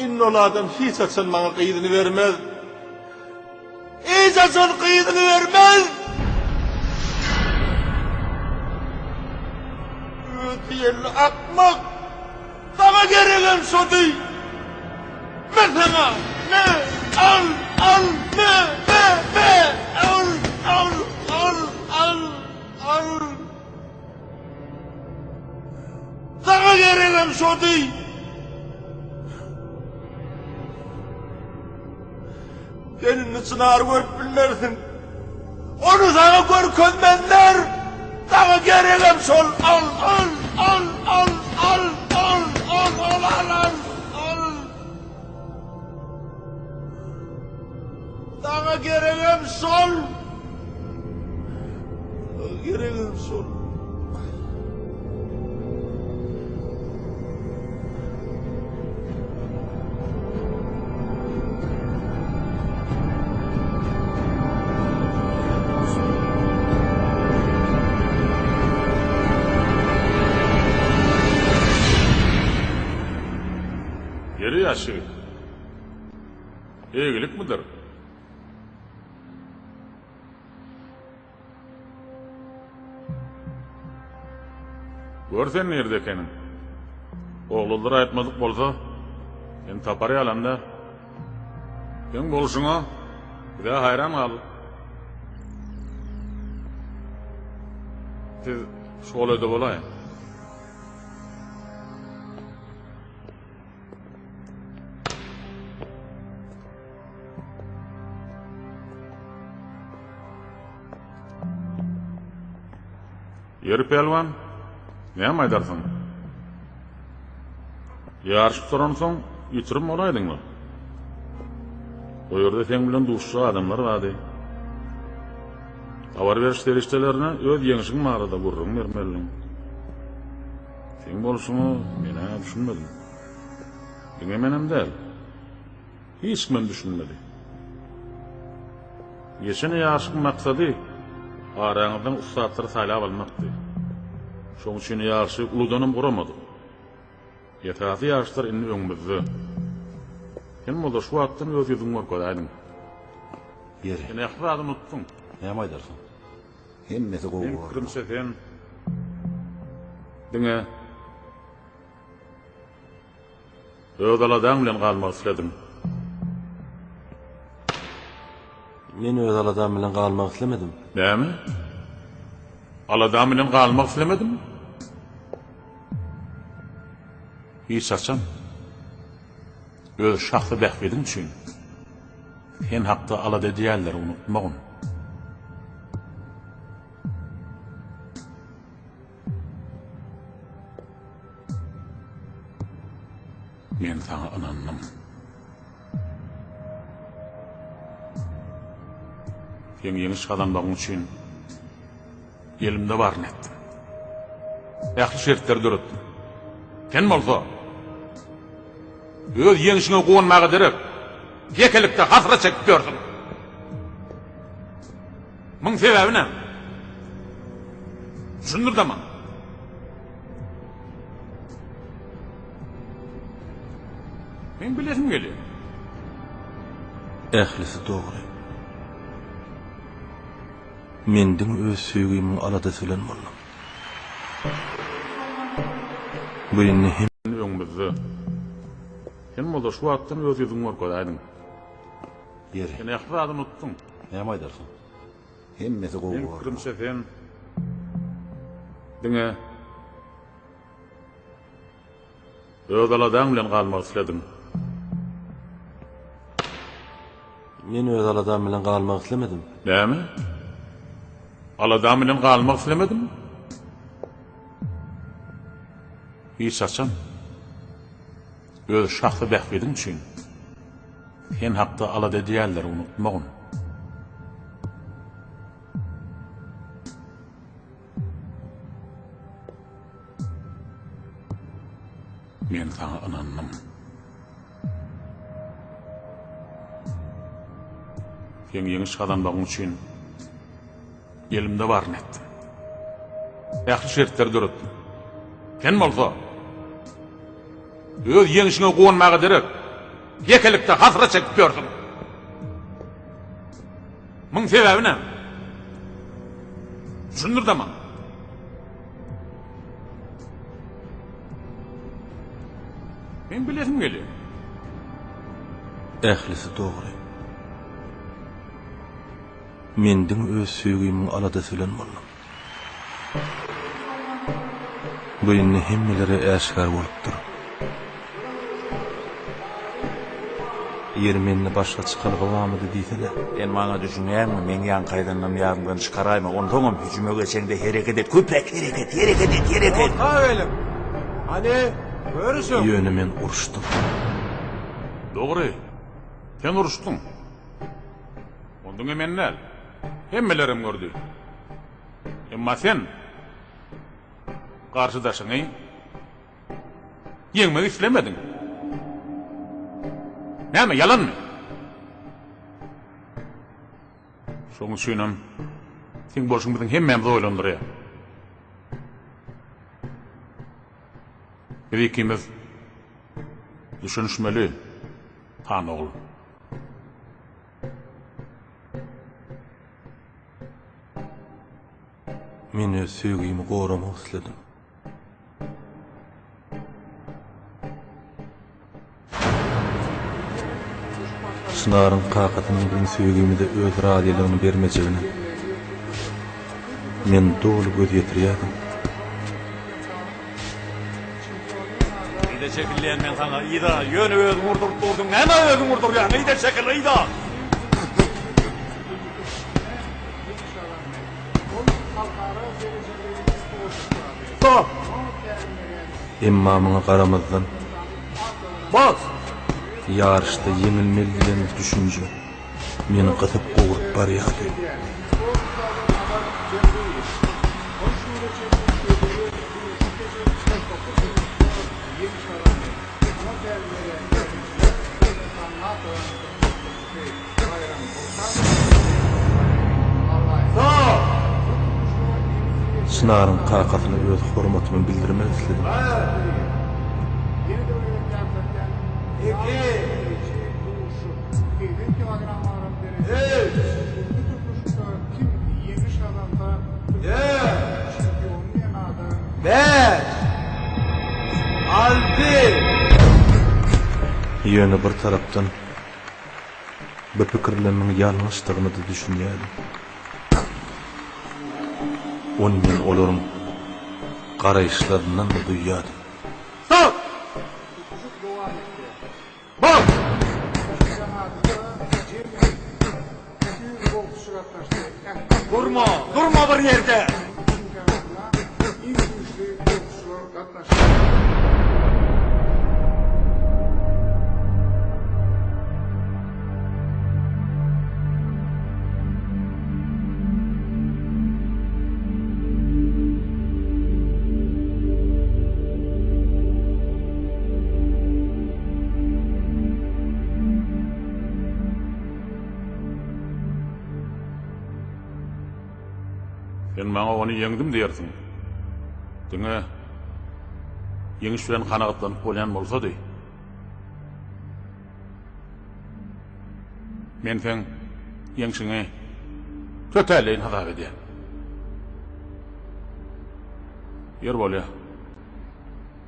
Indi ol adam hiç haçan maňa gyzyny bermez. Hiç haçan gyzyny bermez. Ötüýelli akmak. Saňa geregem şody. Me saňa, me, al, al, me, me, me, al, al, al, al, al. Saňa geregem şody. Sen indi Çynary görüp bilmersiň. Ony saňa görkezmezler. Saňa geregem şol. Al, al, al, al, al, al, al, al, al, al, al. Saňa geregem şol. Saňa geregem şol. Ýeri ýaş ýigit. Eýgilikmidir? Gör sen nirde ekeniň. Oglanlar aýtmadyk bolsa, seni tapar ýalam däl. Seň bolşuňa biz-ä haýran galdyk. Siz şu golaýda bolaýyň. Ýeri pälwan, näme aýdarsyň? Ýaryş gutaransoň ýitirim bolaýdyň-la. O ýerde seň bilen duşuşjak adamlar bardy. Habar beriş serişdelerine öz ýeňşiň barada gürrüň bermelidiň. Seň bolşuňa men-ä düşünmedim. Diňe menem däl. Hiç kimem düşünmedi. Geçen ýaryşyň maksady araňyzdan ussatlary saýlap almakdy. Şoň üçin ýaryşy uludanam guramadyk. Esasy ýaryşlar indi öňümizde. Sen bolsa şu wagtdan öz ýüzüňi görkezäýdiň. Ýeri. Sen ähli zady unutdyň. Näme aýdarsyň? Hemmesi gowy Meň bordy. pikirimçe sen diňe Öz aladaň bilen galmak islediň. Men öz aladam bilen galmak islemedim. Näme? Aladam bilen galmak islemediňmi? Hiç haçan öz şahsy bähbidiň üçin sen hakda alada edýänleri unutmagyn. Men saňa ynandym. Seň ýeňiş gazanmagyň üçin elimde baryny etdim. Ähli şertleri döretdim. Sen bolsa öz ýeňşiňe guwanmaga derek, ýekelikde hasrat çekip ýörsüň. Muň sebäbi näme? Düşündir-de maňa. Meň bilesim gelýär. Ählisi dogry. Men diňe öz söýgimiň aladasy bilen boldum. Bu indi hem. Öňümizde. Sen bolsa şu wagtdan öz ýüzüňi görkezäýdiň. Ýeri. Sen ähli zady unutdyň. Näme aýdarsyň? Hemmesi gowy Meň bordy. pikirimçe sen diňe öz aladaň bilen galmak islediň. Men öz aladam bilen galmak islemedim. Näme? Aladam bilen galmak islemediňmi? Hiç haçan öz şahsy bähbidiň üçin sen hakda alada edýänleri unutmagyn. Men saňa ynandym. Seň ýeňiş gazanmagyň üçin elimde baryny etdim. Ähli şertleri döretdim. Sen bolsa öz ýeňşiňe guwanmaga derek, ýekelikde hasrat çekip ýörsüň. Muň sebäbi näme? Düşündir-de maňa. Meň bilesim gelýär. Ählisi dogry. Men diňe öz söýgimiň aladasy bilen boldum. Bu indi hemmelere äşgär bolupdyr. Ýeri mende başga çykalga barmydy diýsene. Sen maňa düşünýäňmi, meň ýaňky aýdanlarymy ýadyňdan çykaraýma, onsoňam hüjüme geçeňde hereket et, köpräk hereket, hereket et, hereket! Orta geliň! Hany, görüşiň! Ýöne men uruşdym. Dogry, sen uruşdyň. Ol diňe men däl, hemmelerem gördi. Emma sen garşydaşyňy ýeňmek islemediň. Näme, ýalanmy? Şonuň üçinem seň bolşuň biziň hemmämizi oýlandyrýar. Biz ikimiz düşünişmeli, han ogul. Men öz söýgimi goramak isledim. Çynaryň kakasynyň biziň söýgimize öz razylygyny bermejegine men doly göz ýetirýärdim. Yza çekil diýen men saňa, yza! Ýöne özüň urduryp durduň, nämä özüň urdurýaň, yza çekil, yza! Stop! Emma muňa garamazdan, Boks! ýaryşda ýeňilmeli diýen düşünje meni gysyp-gowrup barýardy. Çynaryň kakasyna öz hormatymy bildirmek isledim. Ýöne bir tarapdan bu pikirlerimiň ýalňyşdygyna-da düşünýärdim. Ony men olaryň garaýyşlaryndan-da duýýardym. Durma, durma bir ýerde! Sen maňa ony ýeňdim diýersiň. Diňe ýeňiş bilen kanagatlanyp bolýan bolsady. Men seň ýeňşiňi tötänleýin hasap edýän. Ýer bolýa.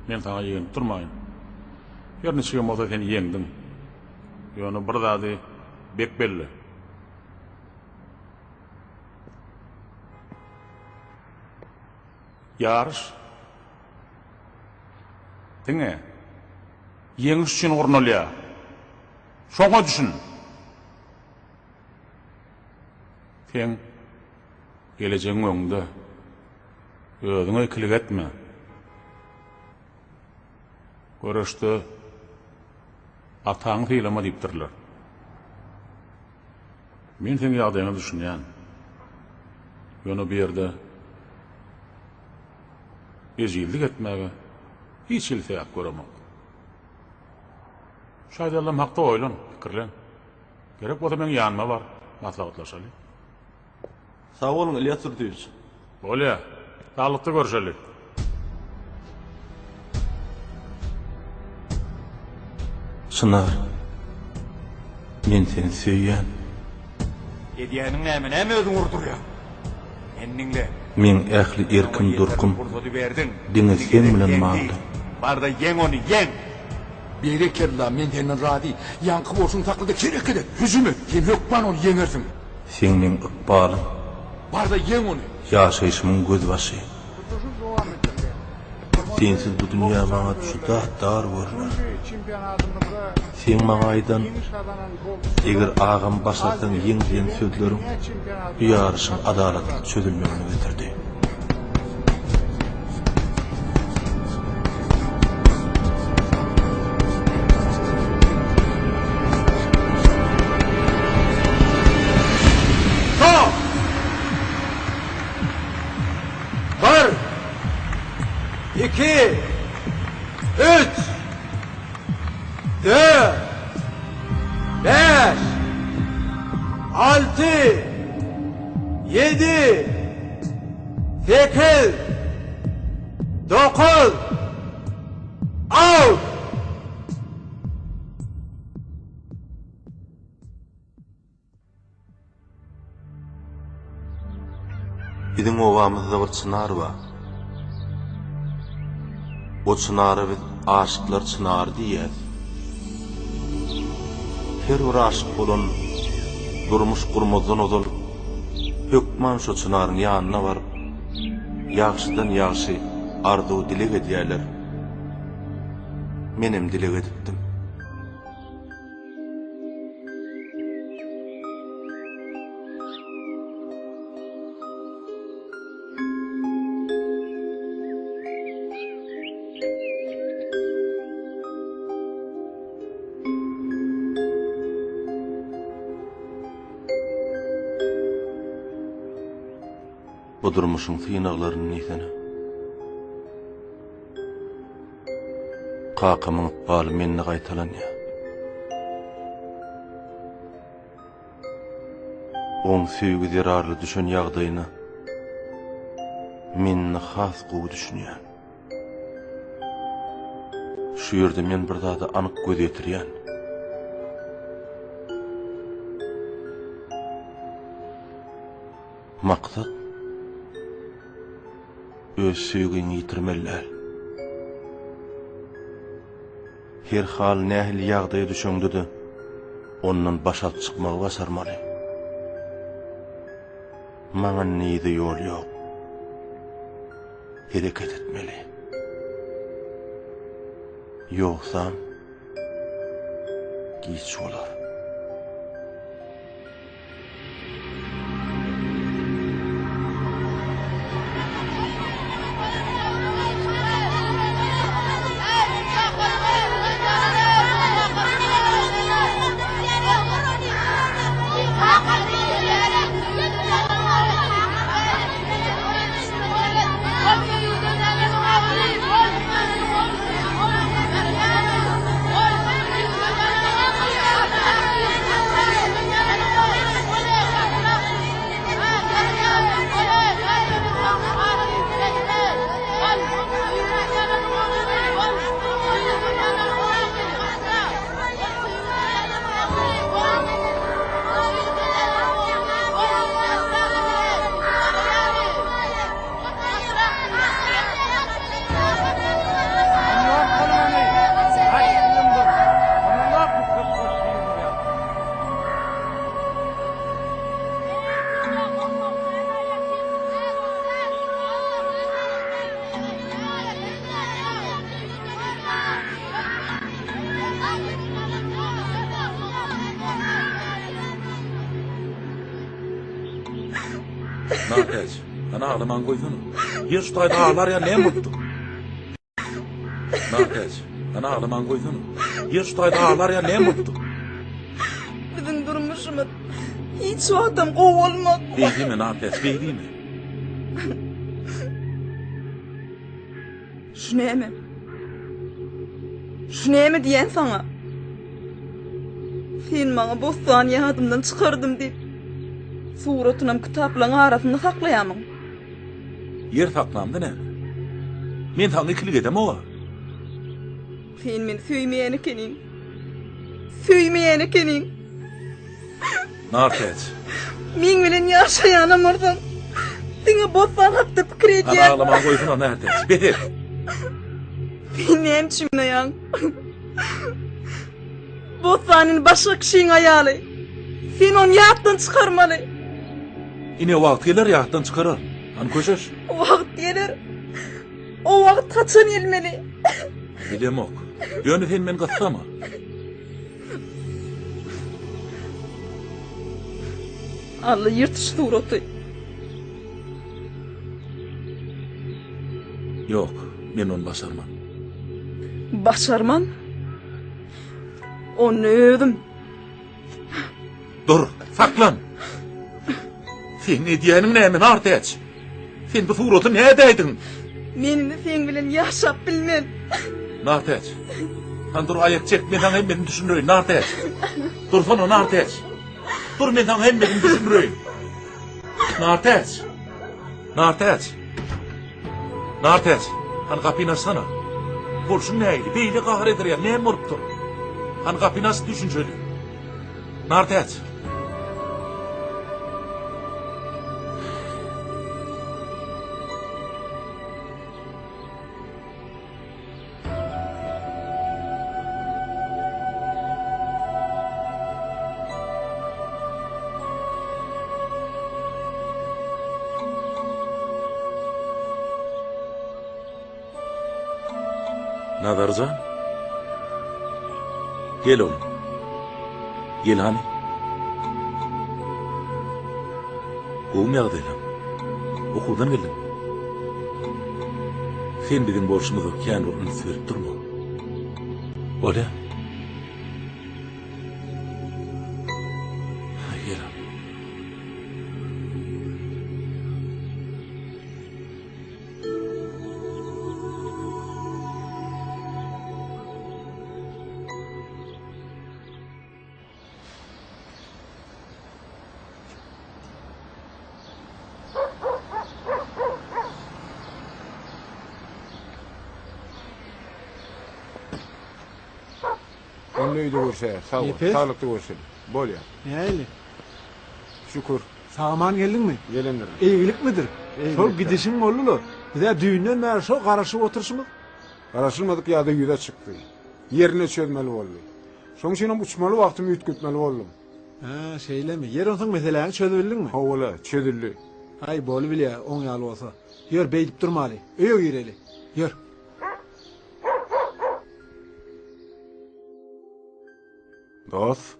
Men saňa ýegenip durmaýyn. Her niçigem bolsa sen ýeňdiň. Ýöne bir zady bek belle. Ýaryş diňe ýeňiş üçin gurnalýar. Şoňa düşün. Seň gelejegiň öňünde. Özüňe ikilik etme. Göreşde ataňy sylama diýipdirler. Men seň ýagdaýyňa düşünýän. Ýöne bu ýerde ejizlik etmäge hiç hili sebäp göremok. Şu aýdanlarym hakda oýlan, pikirlen. Gerek bolsa meň ýanyma bar, maslahatlaşaly. Sag boluň, Ilýas Durdyýewiç. Bolýa. Saglykda görşeli. Çynar, men seni söýýän. Edýäniň näme, näme özüňi urdurýaň? Meni diňle. Meň ähli erkim durkum Pursady berdiň. diňe Indi seň gezek bilen seňki. bagly. Bar-da ýeň ony, ýeň! Berekella, men senden razy. Ýaňky bolşuňy sakla-da hereket et, hüjüm et. Sen hökman ony ýeňersiň. Seň meň ykbalym. Bar-da ýeň ony. Ýaşaýşymyň gözbaşy. Tutluşyk dowam etdirilýär. Sensiz bu dünýä maňa juda dar görner. Çempionatymyzda Seň maňa aýdan, ýeňiş gazanan boksçular Eger agamy başarsaň Aziýa, ýeň diýen şeýle hem sözleriň dünýä bu çempionatynda ýaryşyň adalatly gatnaşarlar. çözülmegine getirdi. Stop! Bir, iki, üç, dört, bäş, alty, ýedi, sekiz, dokuz, out! Biziň obamyzda bir çynar bar. O çynara biz aşyklar çynary diýýäs. Her bir aşyk bolan durmuş gurmazdan ozal hökman şo çynaryň ýanyna baryp, ýagşydan ýagşy arzuw-dileg edýärler. Menem dileg edipdim. Bu durmuşyň synaglaryny diýsene. Kakamyň ykbaly mende gaýtalanýar. Oň söýgi zerarly düşen ýagdaýyna men indi has gowy düşünýän. Şu ýerde men bir zada anyk göz ýetirýän. Maksat öz söýgiňi ýitirmeli däl. Her hal nähili ýagdaýa düşeňde-de ondan baş alyp çykmagy başarmaly. Maňa indi yza ýol ýok. Hereket etmeli. Ýogsam giç bolar. Nartäç, hany aglamany goýsana. Ýer şu taýda aglar ýaly näme bolupdyr? Nartäç, Hany aglamany goýsana. Ýer şu taýda aglar ýaly näme bolupdyr? Biziň durmuşymyz hiç wagtam gowy bolmaz. Beý diýme, Nartäç, beý diýme. Şu näme? Şu näme diýen saňa? Sen maňa Bossany ýadymdan çykardym diýip, suratynam kitaplaryň arasynda saklaýamyň? Ýer saklamda näme? Men saňa ikilik edemog-a. Sen meni söýmeýän ekeniň. Söýmeýän ekeniň. Nartäç. Meň bilen ýaşaýanam bolsaň, diňe Bossan hakda pikir Hany edýän. aglamany goýsana, Nartäç. Bes et. Sen näme üçin ýaň? Bossan indi başga kişiň aýaly. Sen ony ýatdan çykarmaly. Ine wagt geler ýatdan çykarar. Hany köşeş. Wagt geler. O wagt haçan gelmeli? Bilemok. Ýöne sen meni gyssama. Alla ýyrt şu suraty. Ýok, men ony başarman. Başarman? Onda özüm. Dur, saklan! Seň edýäniň näme, Nartäç? Sen bu suraty nädäýdiň? Men indi seň bilen ýaşap bilmen. Nartäç. Han dur aýak çek, men saňa hemmesini düşündireýin, Nartäç. Dursana, Nartäç. Dur, men saňa hemmesini düşündireýin. Nartäç. Nartäç. Nartäç, hany gapyny açsana. Bolşuň nähili? Beýle gahar eder ýaly näme bolupdyr? Hany gapyny aç, düşünşeli. Nartäç. Nazarjan. Gel oglum. Gel hany. Gowumy ýagdaýlaň? Okuwdan geldiňmi? Sen biziň bolşumyza kän bir üns berip durma. Bolýa. Gel hany. Onda öýde görşäýer. Sag bol. Nepes. Saglykda görşeli. Bolýar. Nähili? Şükür. Sag-aman geldiňmi? Gelendirin. Eýgilikmidir? Eýgilik. Şol gidişiň boldy-la. Biz-ä düýnden bäri şo garaşyp oturyşymyz. Garaşylmadyk ýagdaý ýüze çykdy. Ýerinde çözmeli boldy. Şonuň üçinem uçmaly wagtymy üýtgetmeli boldum. Hä, şeýlemi? Ýeri onsoň meseläňi çözübildiňmi? Hawa-la, çözüldi. Aý, bolubilýä, oň ýaly bolsa. Ýör, beýdip durmaly. Öýe gireli. Ýör. Dost,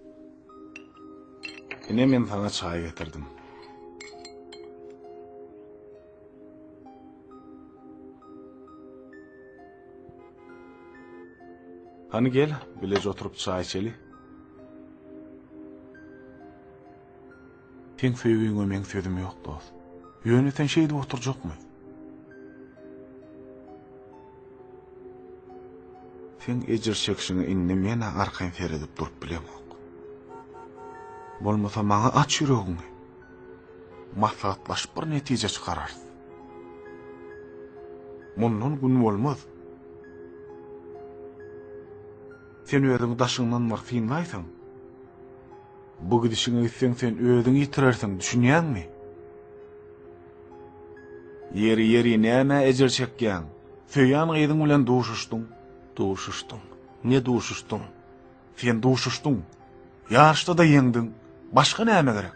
ine men saňa çaý getirdim. Hany gel, bileje oturyp çaý içeli. Seň söýgiňe meň sözüm ýok, dost. Ýöne sen şeýdip oturjakmy? Seň ejir çekişiňe indi men-ä arkaýyn seredip durup bilemok. Bolmasa maňa aç ýüregiňi. Maslahatlaşyp bir netije çykararys. Mundan gün bolmaz. Sen özüňi daşyňdan bir synlaýsaň. Bu gidişiňe gitseň sen özüňi ýitirersiň, düşünýäňmi? Ýeri, ýeri, nämä ejir çekýäň? Söýýän gyzyň bilen duşuşdyň. Duşuşdyň. Ne duşuşdyň? Sen duşuşdyň. Ýaryşda-da ýeňdiň. Başga näme gerek?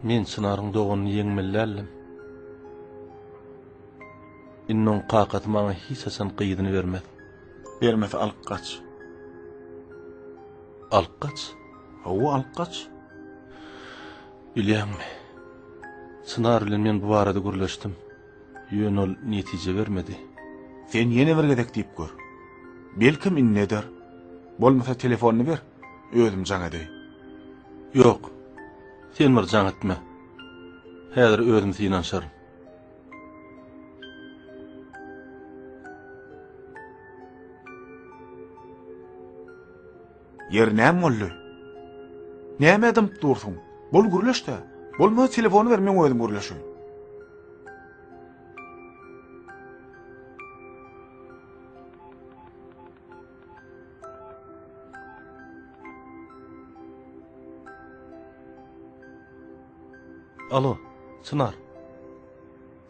Men Çynaryň doganyny ýeňmeli däldim. Indi oň kakasy maňa hiç haçan gyzyny bermez. Bermese alyp gaç. Alyp gaç? Hawa, alyp gaç. Bilýäňmi, Çynar bilen men bu barada gürleşdim. Ýöne ol netije bermedi. Sen ýene bir gezek diýip gör. Belkem indi eder. Bolmasa telefonyny ber, özüm jaň edeýin. Ýok. Sen bir jaň etme. Häzir özüm synanyşaryn. Ýeri näme boldy? Nämä dymyp dursuň? Bol gürleş-dä. Bolmasa telefony ber, meň özüm gürleşeýin. Alo, Çynar.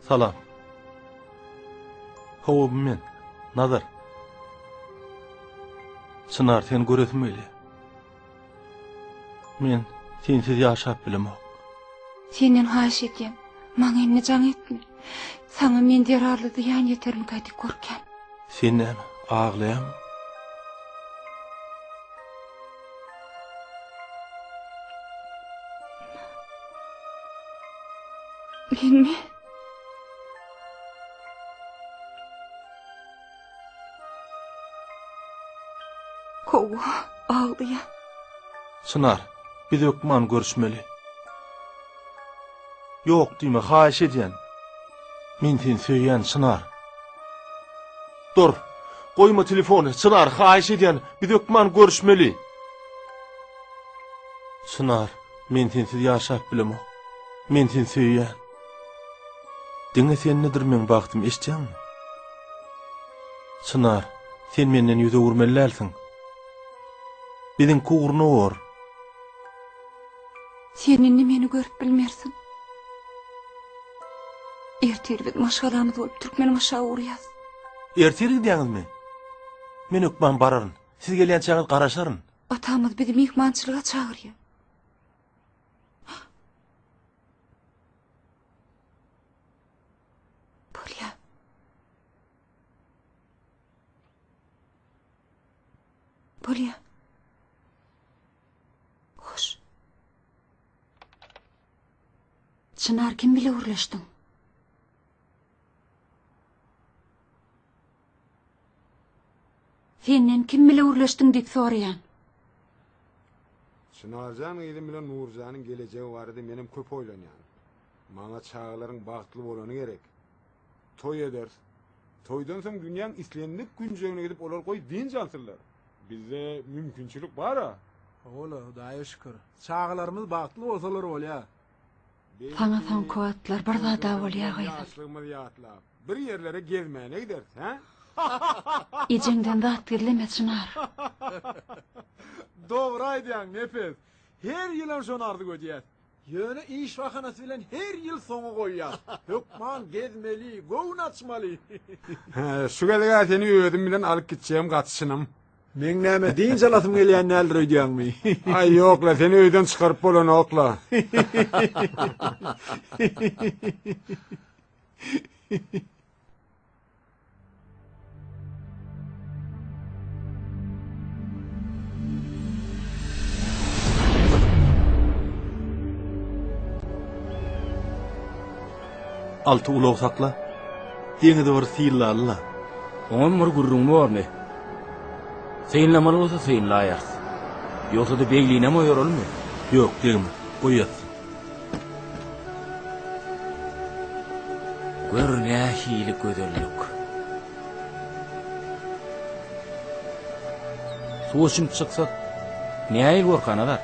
Salam. Hawa, bu men, Nazar. Çynar, seni göresim gelýär. Men sensiz ýaşap bilemok. Senden haýyş edýän, maňa indi jaň etme. Saňa men zerarly zyýan ýetermikä diýip gorkýan. Sen näme, aglaýaňmy? Menmi? Hawa, aglaýan. Çynar, biz hökman görüşmeli. Ýok diýme, haýyş edýän. Men seni söýýän, Çynar. Dur! Goýma telefony, Çynar, haýyş edýän, biz hökman görüşmeli. Çynar, men sensiz ýaşap bilemok. Men seni söýýän. Diňe sendedir meň bagtym, eşitýäňmi? Çynar, sen menden ýüz öwürmeli dälsiň. Biziňki ugruna bor. Sen indi meni görüp bilmersiň. Ertir biz maşgalamyz bolup Türkmenbaşa ugraýas. Ertir gidýäňizmi? Men hökman bararyn. Siz gelýänçäňiz garaşaryn. Atamyz bizi myhmançylyga çagyrýar. Bolýa. Bolýa. Hoş. Çynar kim bile gürleşdiň? Senden kim bile gürleşdiň diýip soraýan. Çynarjan gyzym bilen Nurjanyň gelejegi barada menem köp oýlanýan. Maňa çagalaryň bagtly bolany gerek. Toý ederis. Toýdan soň dünýäň islendik künjegine gidip olar goý dynç alsynlar. Bizde mümkinçilik bar-a. Hawa-la, Hudaýa şükür. Çagalarymyz bagtly bolsalar bolýar. Saňa soňky wagtlar bir zad-a bolýar gyzym. Ýaşlygymyzy ýatlap, bir ýerlere gezmäne gideris, hä? Ejeňden zat gizleme, Çynar. Dogry aýdýaň, Nepes. Her ýylam şony arzuw edýäs. Ýöne iş bahanasy bilen her ýyl soňa goýýas. Hökman gezmeli, göwün açmaly. Hä, şu gezeg-ä seni özüm bilen alyp gitjegim gaty çynym. Meň näme, dynç alasym gelýän däldir öýdýäňmi? Aý, ýok-la, seni öýden çykaryp bolanok-la. Alty ulag sakla. Deňizi bir synlaly-la. Oňam bir gürrüň bormy? Synlamaly bolsa synlaýarys. Ýogsa-da beglinem oýaralymy? Ýok, degme. Goý ýatsyn. Gör nähili gözellik. Suwa çümüp çyksak, nähili gorka Nazar?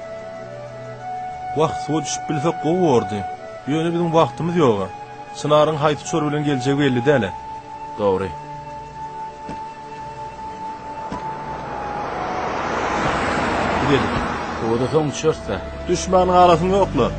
Wah, suwa düşüp bilsek gowy bordy. Ýöne biziň wagtymyz ýog-a. Çynaryň haýsy uçar bilen geljegi belli däl-ä. Dogry. Gideli. Suwa-da soň düşeris-dä. Düşmän galasyň ýok-la.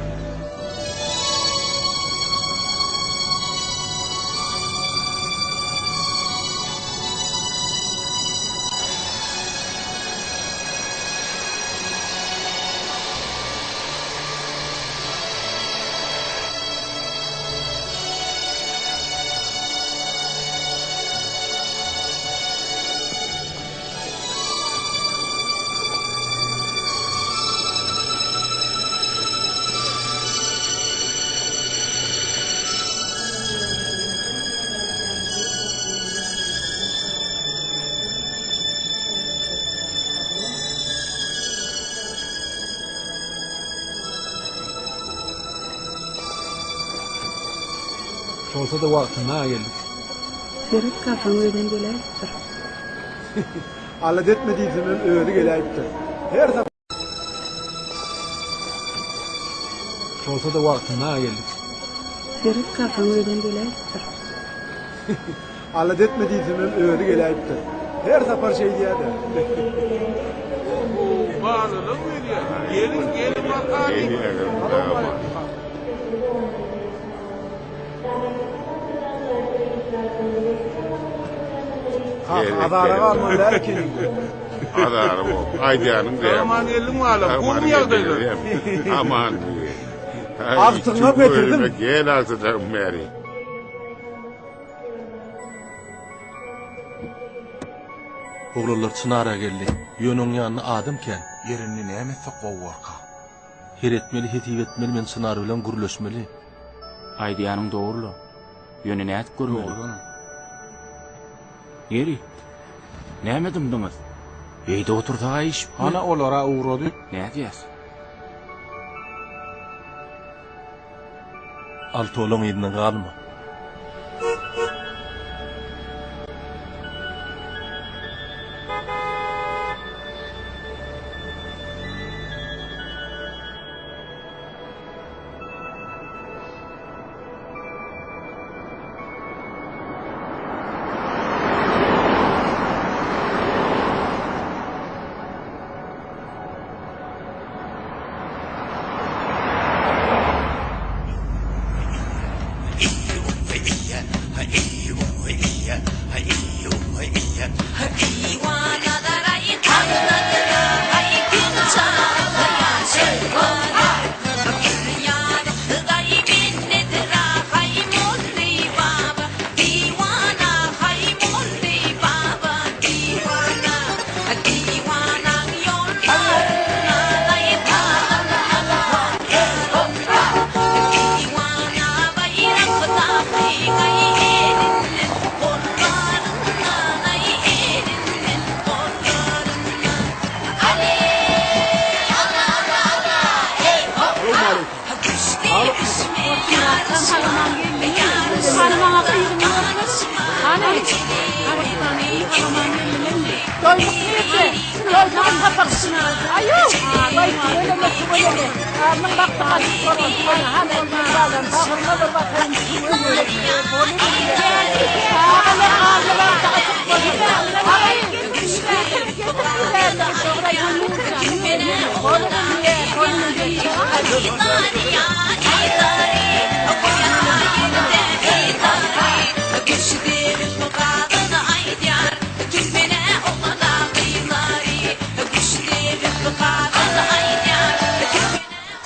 Şolsa-da wagtynda geldik. Seret kakaň özem geläýipdir. Alada etme diýsemem özi geläýipdir. Her sapar. Şolsa-da wagtynda geldik. Seret kakaň özem geläýipdir. Alada etme diýsemem özi geläýipdir. Her sapar şeýdýä-de. Balalar gelýär. Geliň, geliň bakalyň. Kaka, azara galmaly däl ekeniň. Azara bol. Aýdýanyň däl. Aman geldiň balam. Gowumy ýagdaýlar? Aman. Agtygyňam getirdim. Gel agtyjagym bäri. Oglanlar Çynara geldi. Ýöne oň ýanynda adam kän. Ýeri indi näme etsek gowy borka? Her etmeli, hesip etmeli, men Çynar bilen gürleşmeli. Aýdýanyň dogry-la. Ýöne nädip görmeli? Dogrudanam. Ýeri, näme dymdyňyz? Beýdip otursak-a iş bitmez. Ana olar-a ugrady. Nädýäs? Alty olaň yzyndan galma.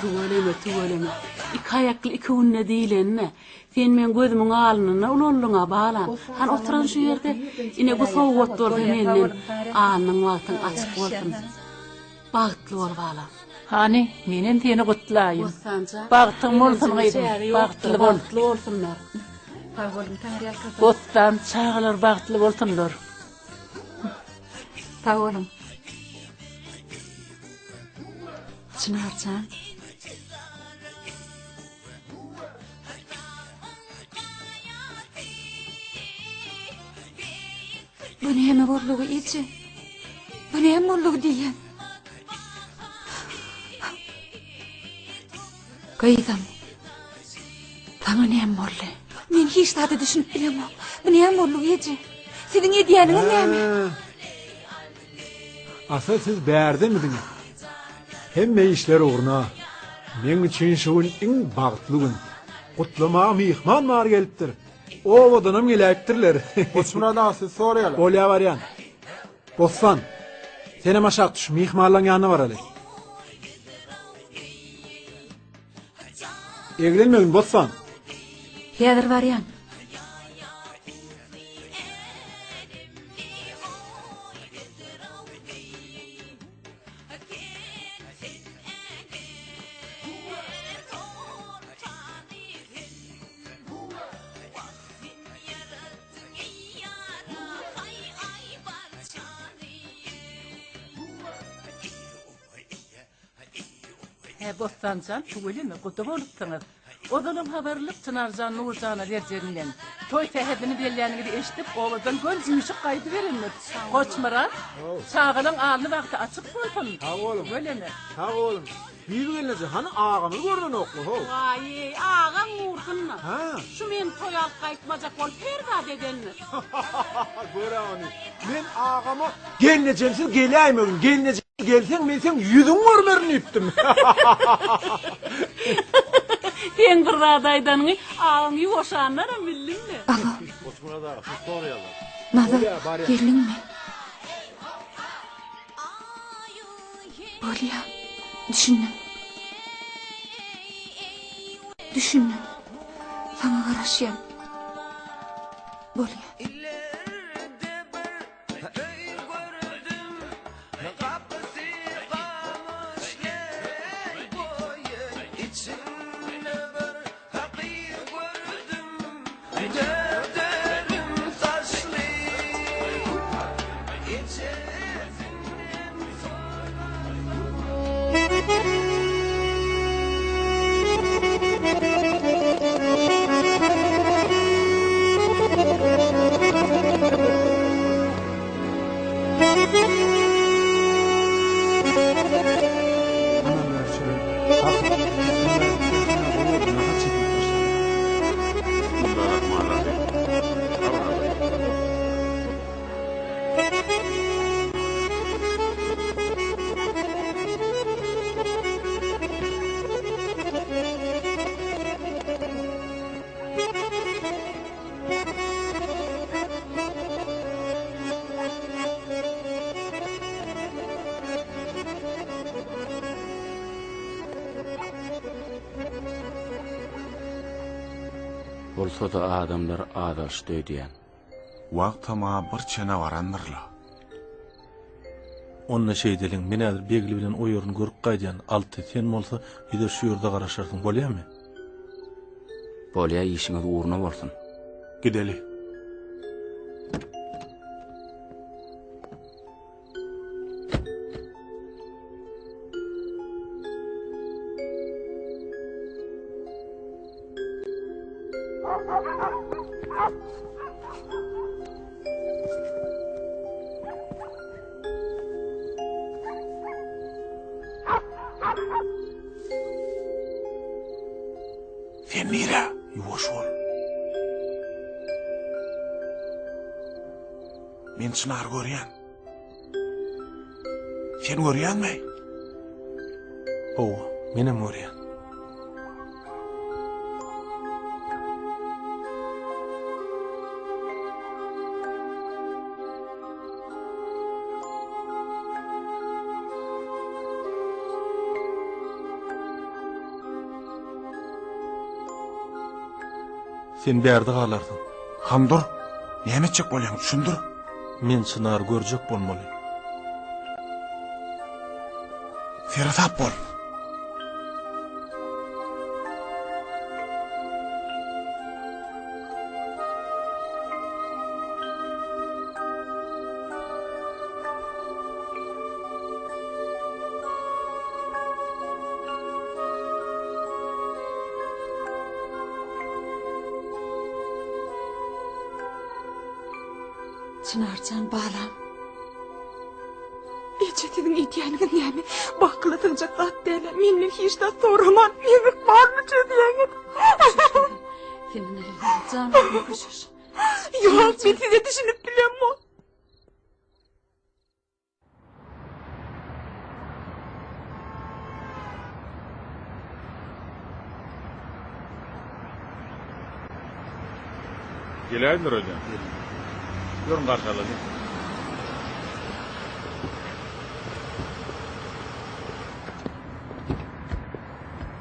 Tüweleme, tüweleme. Iki aýakly iki günde diýlenine. Sen meň gözümiň alnynda ulaldyň-a, balam. Hany oturan şu ýerde. Ine bu sowgat bolsa menden. Alnyň wagtyň açyk bolsun. Bagtly bol, balam. Hany, menem seni gutlaýyn. Bossanjan, Bagtyň bolsun begenjiň gyzym, çägi ýokdur, bagtly bol. Bagtly bolsunlar. Sag boluň, Taňryýalkasyn. Bossan, çagalar bagtly bolsunlar. Sag boluň. Çynarjan. Bu näme boldugy eje? Bu näme boldugy diýýän? Gyzym. Saňa näme boldy? Men hiç zada düşünip bilemok. Bu näme boldugy eje? Siziň edýäniňiz näme? Asyl siz bärdemidiňiz? Hemme işler ugruna. Meň üçin şu gün iň bagtly gün. Gutlamaga myhman bar gelipdir. Obadanam geläýipdirler. Goçmyrat aga sizi soraýarlar. Bolýa barýan. Bossan, senem aşak düş, myhmanlaň ýanyna baraly. Eglenmegin Bossan. Häzir barýan. Hä, Bossanjan, tüweleme, guda bolupsyňyz. Ozalam habarlyk Çynarjan Nurjana berjeginden. Toý sähedini belläniňizi eşidip, obadan göni üýşüp gaýdyberendir. Goçmyrat, çagalaň alny-bagty açyk bolsun. Sag boluň. Tüweleme. Sag boluň. Bibi gelneje, hany agamyz görnenokmy, how? Waý-eý, agaň gursun-da. Hä? Şu meni toýa alyp gaýtmajak bolup her zat edendir. Gör-ä ony. Men agama gelnejemsiz geläýmegin, gelneje gelseň men seň ýüzüňi görmerin diýipdim. Seň bir zat aýdanyňy agaň ýuwaşandanam bildim-le. Alo. Nazar, geldiňmi? Bolýa, düşündim. Düşündim. Saňa garaşýan. Bolýa. Bolsa-da adamlar azalyşdy öýdýän. Wagtam-a bir çene barandyrla. Onda şeýdeliň, men häzir Begli bilen o ýerini görüp gaýdýan, Alty, sen bolsa bize şu ýerde garaşarsyň, bolýamy? Bolýa, işiňiz ugruna bolsun. Gideli. Sen nirä? Ýuwaş bol. Men Çynary görýän. Sen görýäňmi? Hawa, menem görýän. Sen bärde galarsyň. Han dur. Näme etjek bolýaň, düşündir. Men Çynary görjek bolmaly. Seresap bol. Çynarjan balam. Eje siziň edýäniňiz näme? Bu akyla sygjak zat däl. Menden hiç zat soraman, meň ykbalymy çözýäňiz. Senden jan köşeş. Ýok, men size düşünip bilemok. Geläýindir öýdýän. Ýörüň garşy alalyň.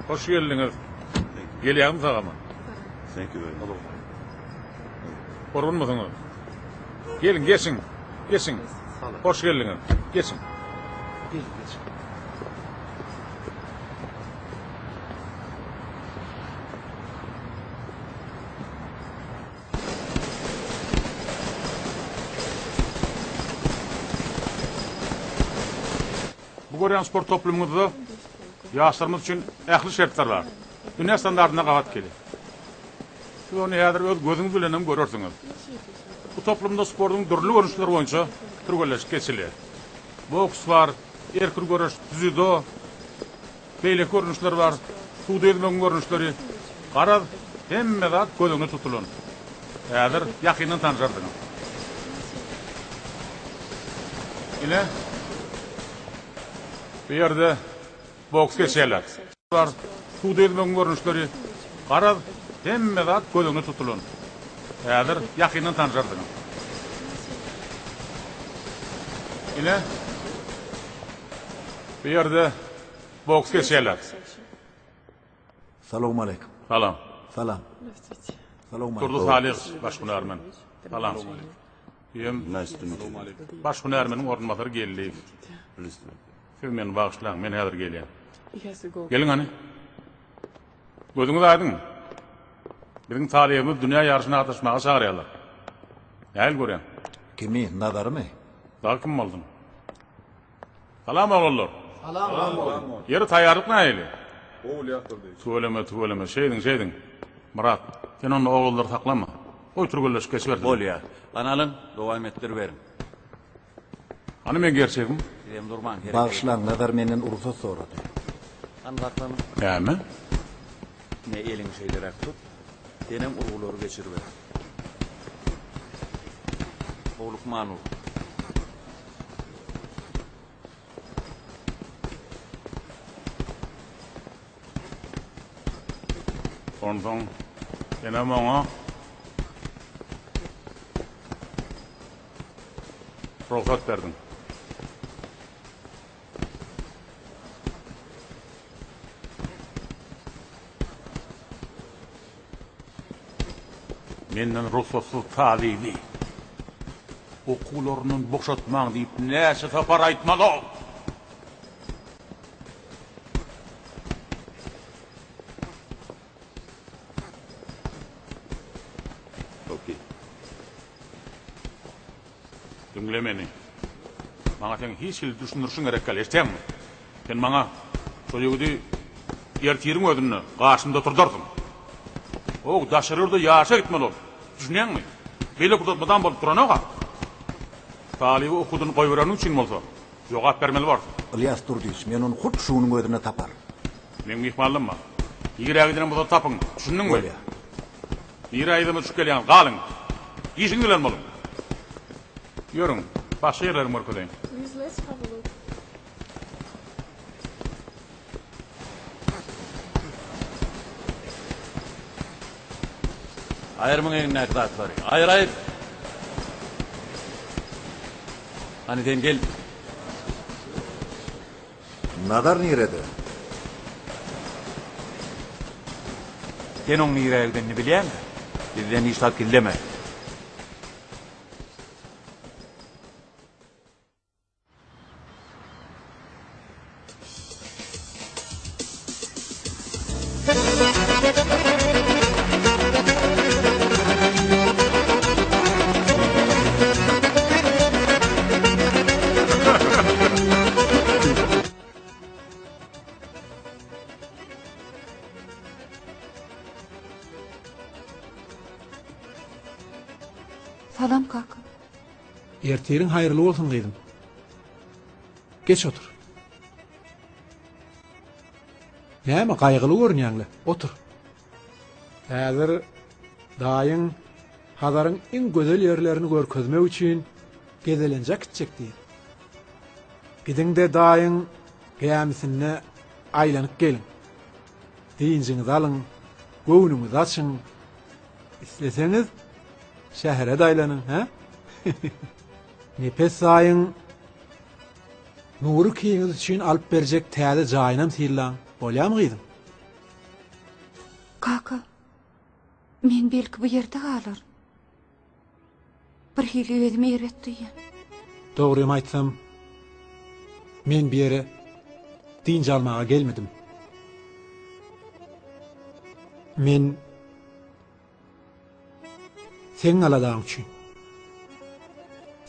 Hoş geldiňiz. Gelýäňmi sag-aman? Thank you very much. Horgunmysyňyz? Geliň, geçiň. Geçiň. Hoş geldiňiz. Geçiň. Geliň, geçiň. Bu görýän sport toplumyňyzda. Ýaşlarymyz üçin ähli şertler bar. Dünýä standartyna gabat gelýär. Siz ony häzir öz gözüňiz bilen hem görersiňiz. Bu toplumda sportuň dürli görnüşleri boýunça türgenleşik geçirilýär. Boks bar, erkin göreş, dzýudo, beýleki görnüşler bar, suwda ýüzmegiň görnüşleri. Garaz, hemme zat göz öňünde tutulan. Häzir ýakyndan tanyşarsyňyz. Ine, bu ýerde boks geçýärler. Bar, suwda ýüzmegiň görnüşleri. Garaz, hemme zat göz öňünde tutulan. Häzir ýakyndan tanyşarsyňyz. Ine, bu ýerde boks geçýärler. Salowmaleýkim. Salam. Salam. Salowmaleýkim. Durdy Salyhow, baş hünärmen. Salam. Ýem. Baş hünärmeniň orunbasary Geldiýew. Siz meni bagyşlaň, men häzir gelýän. Geliň hany. Gözüňiz aýdyň. Biziň talybymyz dünýä ýaryşyna gatnaşmaga çagyrýarlar. Nähili görýäň? Kimi, Nazarymy? Dagy kim bolsun? Salam oglanlar. Salam. Ýeri taýýarlyk nähili? Gowy ýatyrdy. Tüweleme, tüweleme. Şeýdiň, şeýdiň. Myrat, sen onda oglanlary saklama. Goý türgenleşip geçibersinler. Bolýar. Hany alyň, dowam etdiriberiň. Hany meň gerçegim? Sizem durmaň, hereket ediň. Bagyşlaň, Nazar menden rugsat sorady. Hany saklanyň. Näme? Ine, eliňi şeýleräk tut. Senem urgulary geçiriber. Howlukman ur. Onsoň senem oňa rugsat berdiň. Menden rugsatsyz talyby okuwlaryndan boşatmaň diýip näçe sapar aýtmaly-ow? Diňle meni. Maňa seň hiç hili düşündirişiň gerek däl, eşidýäňmi? Sen maňa şo ýigidi ertiriň özünde garşymda oturdarsyň. O daşary ýurda ýaşa gitmeli ol. Düşünýäňmi? Beýle pursat mydam bolup duranok-a. Talyby okuwdan goýbereniň üçin bolsa, jogap bermeli borsuň. Ylýas Durdyýewiç, men ony hut şu günüň özünde taparyn. Meň myhmanlygym bar. Nirä gidenem bolsa tapyň. Düşündiňmi? Bolýar. Nirä yzyma düşüp gelýäňiz? Galyň. Işiňiz bilen boluň. Ýörüň, başga ýerlerimi görkezeýin. Please let's have a look. Aýyr muň egnindäki zatlary. Aýyr, aýyr! Hany sen gel. Nazar nirede? Sen oň nirä gidenini bilýäňmi? Bizden hiç zat gizleme. Salam kaka. Ertiriň haýyrly bolsun gyzym. Geç otur. Näme gaýgyly görünýäňle? Otur. Häzir daýyň Hazaryň iň gözel ýerlerini görkezmek üçin gezelenje äkitjek diýip. Gidiň-de daýyň gämisinde aýlanyp geliň. Dynjyňyzy alyň, göwnüňizi açyň. Isleseňiz, şähere-de aýlanyň, hä? Nepes daýyň Nury ikiňiz üçin alyp berjek täze jaýynam synlaň. Bolýamy gyzym? Kaka, men belki bu ýerde galaryn. Bir hili özümi erbet duýýan. Dogrymy aýtsam, men bu ýere dynç almaga gelmedim. Men seň aladaň üçin,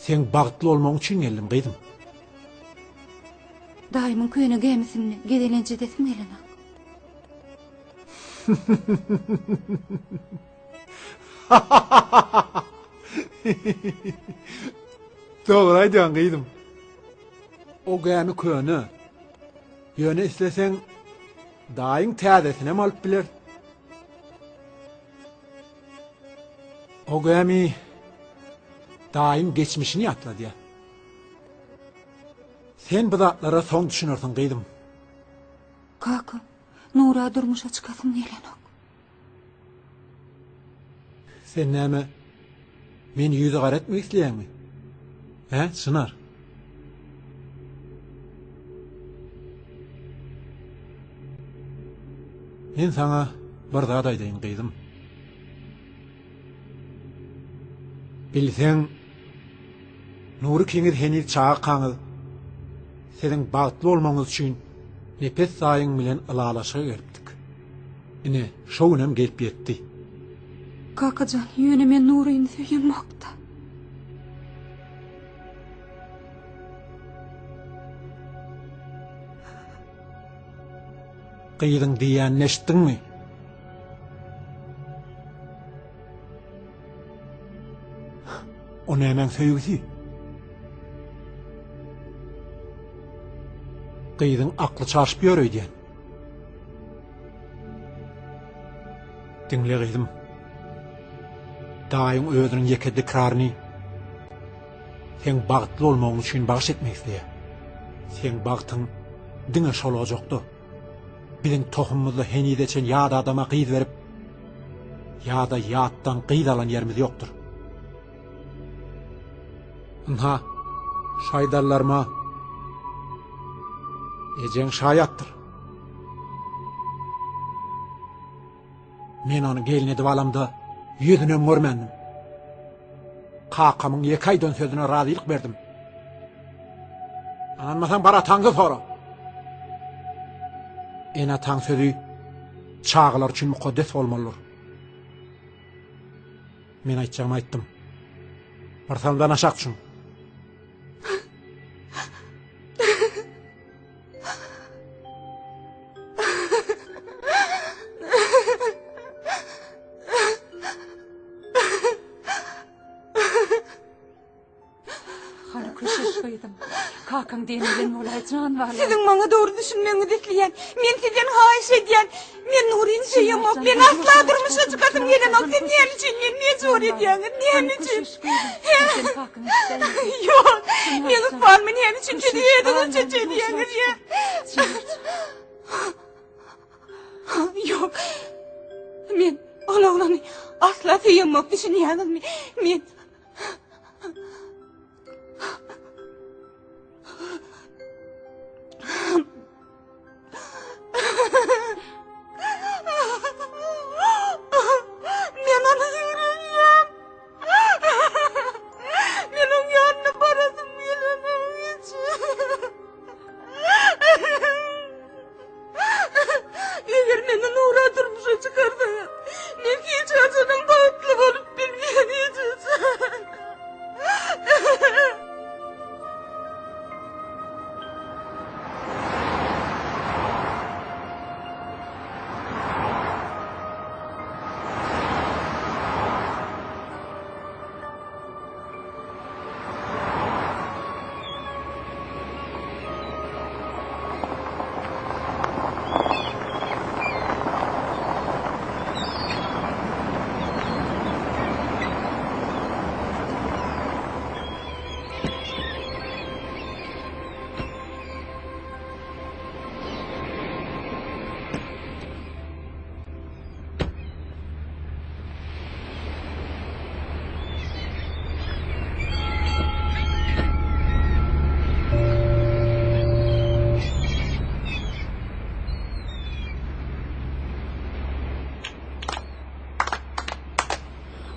seň bagtly bolmagyň üçin geldim, gyzym. Daýymyň köne gämisinde gezelenç edesim gelenok. Dogry aýdýaň gyzym. O gämi köne. Ýöne isleseň daýyň täzesinem alyp biler. O gämi daýyň geçmişini ýatladýar. Sen bu zatlara soň düşünersiň gyzym. Kaka, Nura durmuşa çykasym gelenok. Sen näme meni ýüzi gara etmek isleýäňmi? Hä, Çynar? Men saňa bir zat aýdaýyn, gyzym. Bilseň, Nury ikiňiz heniz çagakaňyz, siziň bagtly bolmagyňyz üçin Nepes daýyň bilen ylalaşyga gelipdik. Ine, şo günem gelip ýetdi. Kakajan, ýöne men Nuryny söýemokda. Gyzyň diýýänini eşitdiňmi? O nämäň söýgüsi? Gyzyň akly çaşyp ýör öýdýän. Diňle gyzym. Daýyň özüniň ýeke dikraryny seň bagtly bolmagyň üçin bagyş etmek isleýär. Seň bagtyň diňe şol ojakda. Biziň tohumymyzda henize çen ýat adama gyz berip, ýa-da ýatdan gyz alan ýerimiz ýokdur. Ynha, şu aýdanlaryma ejeň şaýatdyr. Men ony gelin edip alamda ýüzünem görmändim. Kakamyň ýeke aýdan sözüne razylyk berdim. Ynanmasaň bar ataňdan sora. Ene-ataň sözi çagalar üçin mukaddes bolmalydyr. Men aýtjagymy aýtdym. Bir salymdan aşak düşüň. Hany köşeş gyzym. Kakaň diýeni bilen bolaý jan balam. Siziň maňa dogry düşünmegiňizi isleýän. Men sizden haýyş edýän. Men Nuryny söýemok. Men asla durmuşa çykasym gelenok. Siz näme üçin meni mejbur edýäňiz? Näme üçin? Ýok. Meň ykbalymy näme üçin siz özüňizçe çözýäňiz ýa? Ýok. Men ol oglany asla söýemok, düşünýäňizmi? Men Men ony ýigrenýän. Men oň ýanyna barasym gelenok hiç. Eger meni Nura durmuşa çykarsaňyz, men hiç haçanam bagtly bolup bilmen hiç haçan.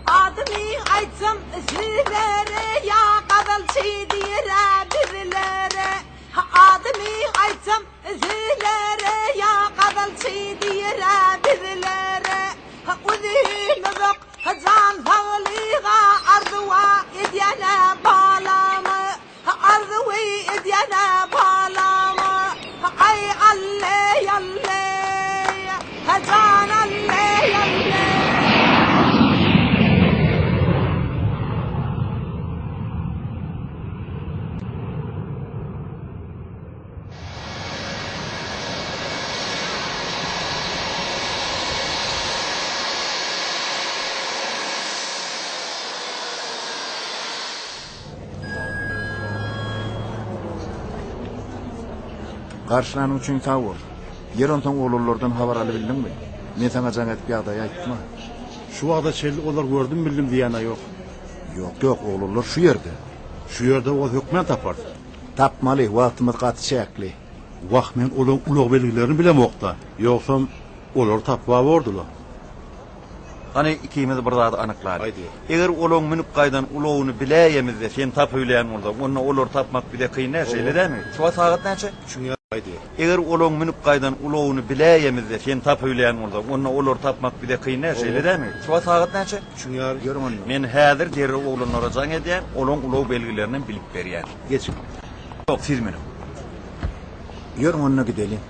Adymy aýtsam sizlere ýa gazalçy diýer-ä bizlere. Adymy aýtsam sizlere ýa gazalçy diýer-ä bizlere. Uzyn uzak jan saglyga arzuwa edýän-ä balamy. Arzuwy edýän-ä balamy. Garşylanyň üçin sag bol. Ýer onsoň oglanlardan habar alybildiňmi? Men saňa jaň edip ýagdaýy aýtdym-a. Şu wagta çenli olar gördüm bildim diýýän-ä ýok. Ýok, ýok, oglanlar şu ýerde. Şu ýerde bolsa hökmän taparys. Tapmaly, wagtymyz gaty çäkli. Wah, men olaň ulag belgilerini bilemok-da. Ýogsam, olary tapyp-a bordy-la. Hany, ikimiz bir zady anyklaly. Eger olaň münüp gaýdan ulagyny biläýemizde, sen tapybilýän bolsaň, onda olary tapmak bize kyn däl, şeýle dälmi? Şu wagt sagat näçe? Eger olaň münüp gaýdan ulagyny biläýemizde, sen tapybilýän bolsaň, onda olary tapmak bize kyn däl, şeýle dälmi? Şu wagt sagat näçe? Ýörüň onda. Men häzir derrew oglanlara jaň edýän, olaň ulag belgilerinem bilip berýän. Geçiň. Ýok, siz münüň. Ýörüň onda gideliň.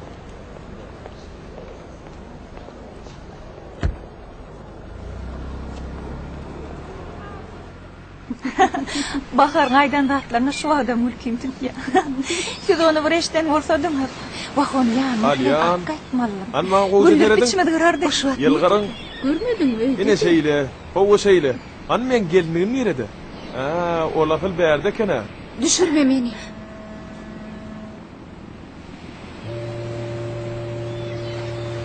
Baharyň aýdan zatlaryna şu wagtam gülkim tutýar. Siz ony bir eşden bolsadyňyz. Wah, ony ýanyna bilen Alýan. alyp gaýtmalydym. Hany maňa gowja Güldürip serediň. içimizi gyrardy. Ýylgyryň. Görmediňmi öýde? Ine şeýle. Hawa şeýle. Hany meň gelinligim nirede? Ä, ol asyl bärde eken-ä. Düşürme meni.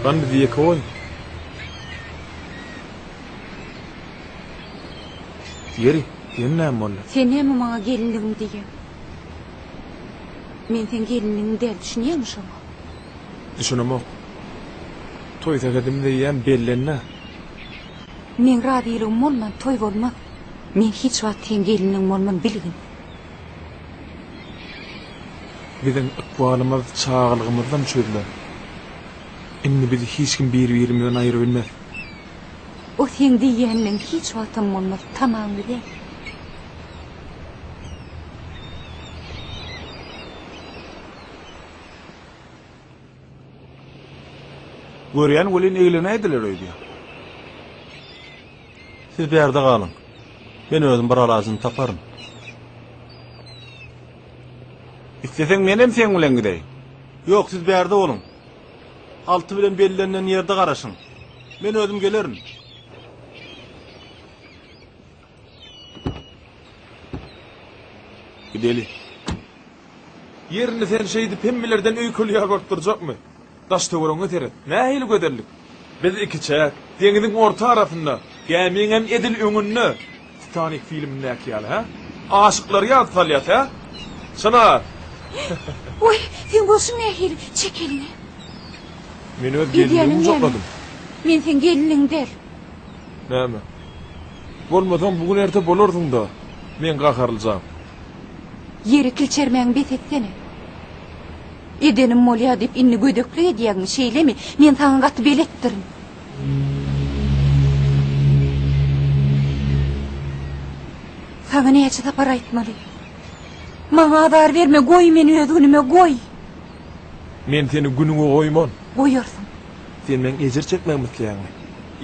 Hany bizi ýeke goý. Ýeri, ýene näme boldy? Sen näme maňa gelinligim diýýäň? Men seň gelinligiň däl, düşünýäňmi şoňa? Düşünemok. Toý sähedimiz eýýäm bellendi-ä. Meň razylygym bolman toý bolmaz. Men hiç wagt seň gelinligiň bolman bilgin. Biziň ykbalymyz çagalygymyzdan çözülen. Indi bizi hiç kim bir-birimizden aýyrybilmez. O seň diýýänleň hiç wagtam bolmaz, tamaň bize. Görýän welin eglenäýdiler öýdýän. Siz bärde galyň. Men özüm bir alajyny taparyn. Isleseň menem seň bilen gideýin. Ýok, siz bärde boluň. Alty bilen bellenilen ýerde garaşyň. Men özüm gelerin. Gideli. Ýerini sen şeýdip hemmelerden öýkeli ýaly bolup durjakmy? Daş-töweregiňe seret, nähili gözellik! Biz ikiçäk, deňziň orta arasynda, gämiňem edil öňünde, Titanik filmindäki ýaly, hä? Aşyklary ýada salýas, hä? Çynar! Oý, seň bolşuň nähili? Çek eliňi. Men öz gelinligimi Edýäniň näme? gujakladym. Men seň gelniň däl. Näme? Bolmasaň bu gün erte bolarsyň-da, meň gaharlyjam. Ýeri kilçermäňi bes etsene. Edenim bolýa diýip indi gödeklik edýäňmi, şeýlemi? Men saňa gaty beletdirin. Saňa näçe sapar aýtmaly? Maňa azar berme, goý meni öz günüme, goý! Men seni günüňe goýman. Goýarsyň. Sen meň ejir çekmegimi isleýäňmi?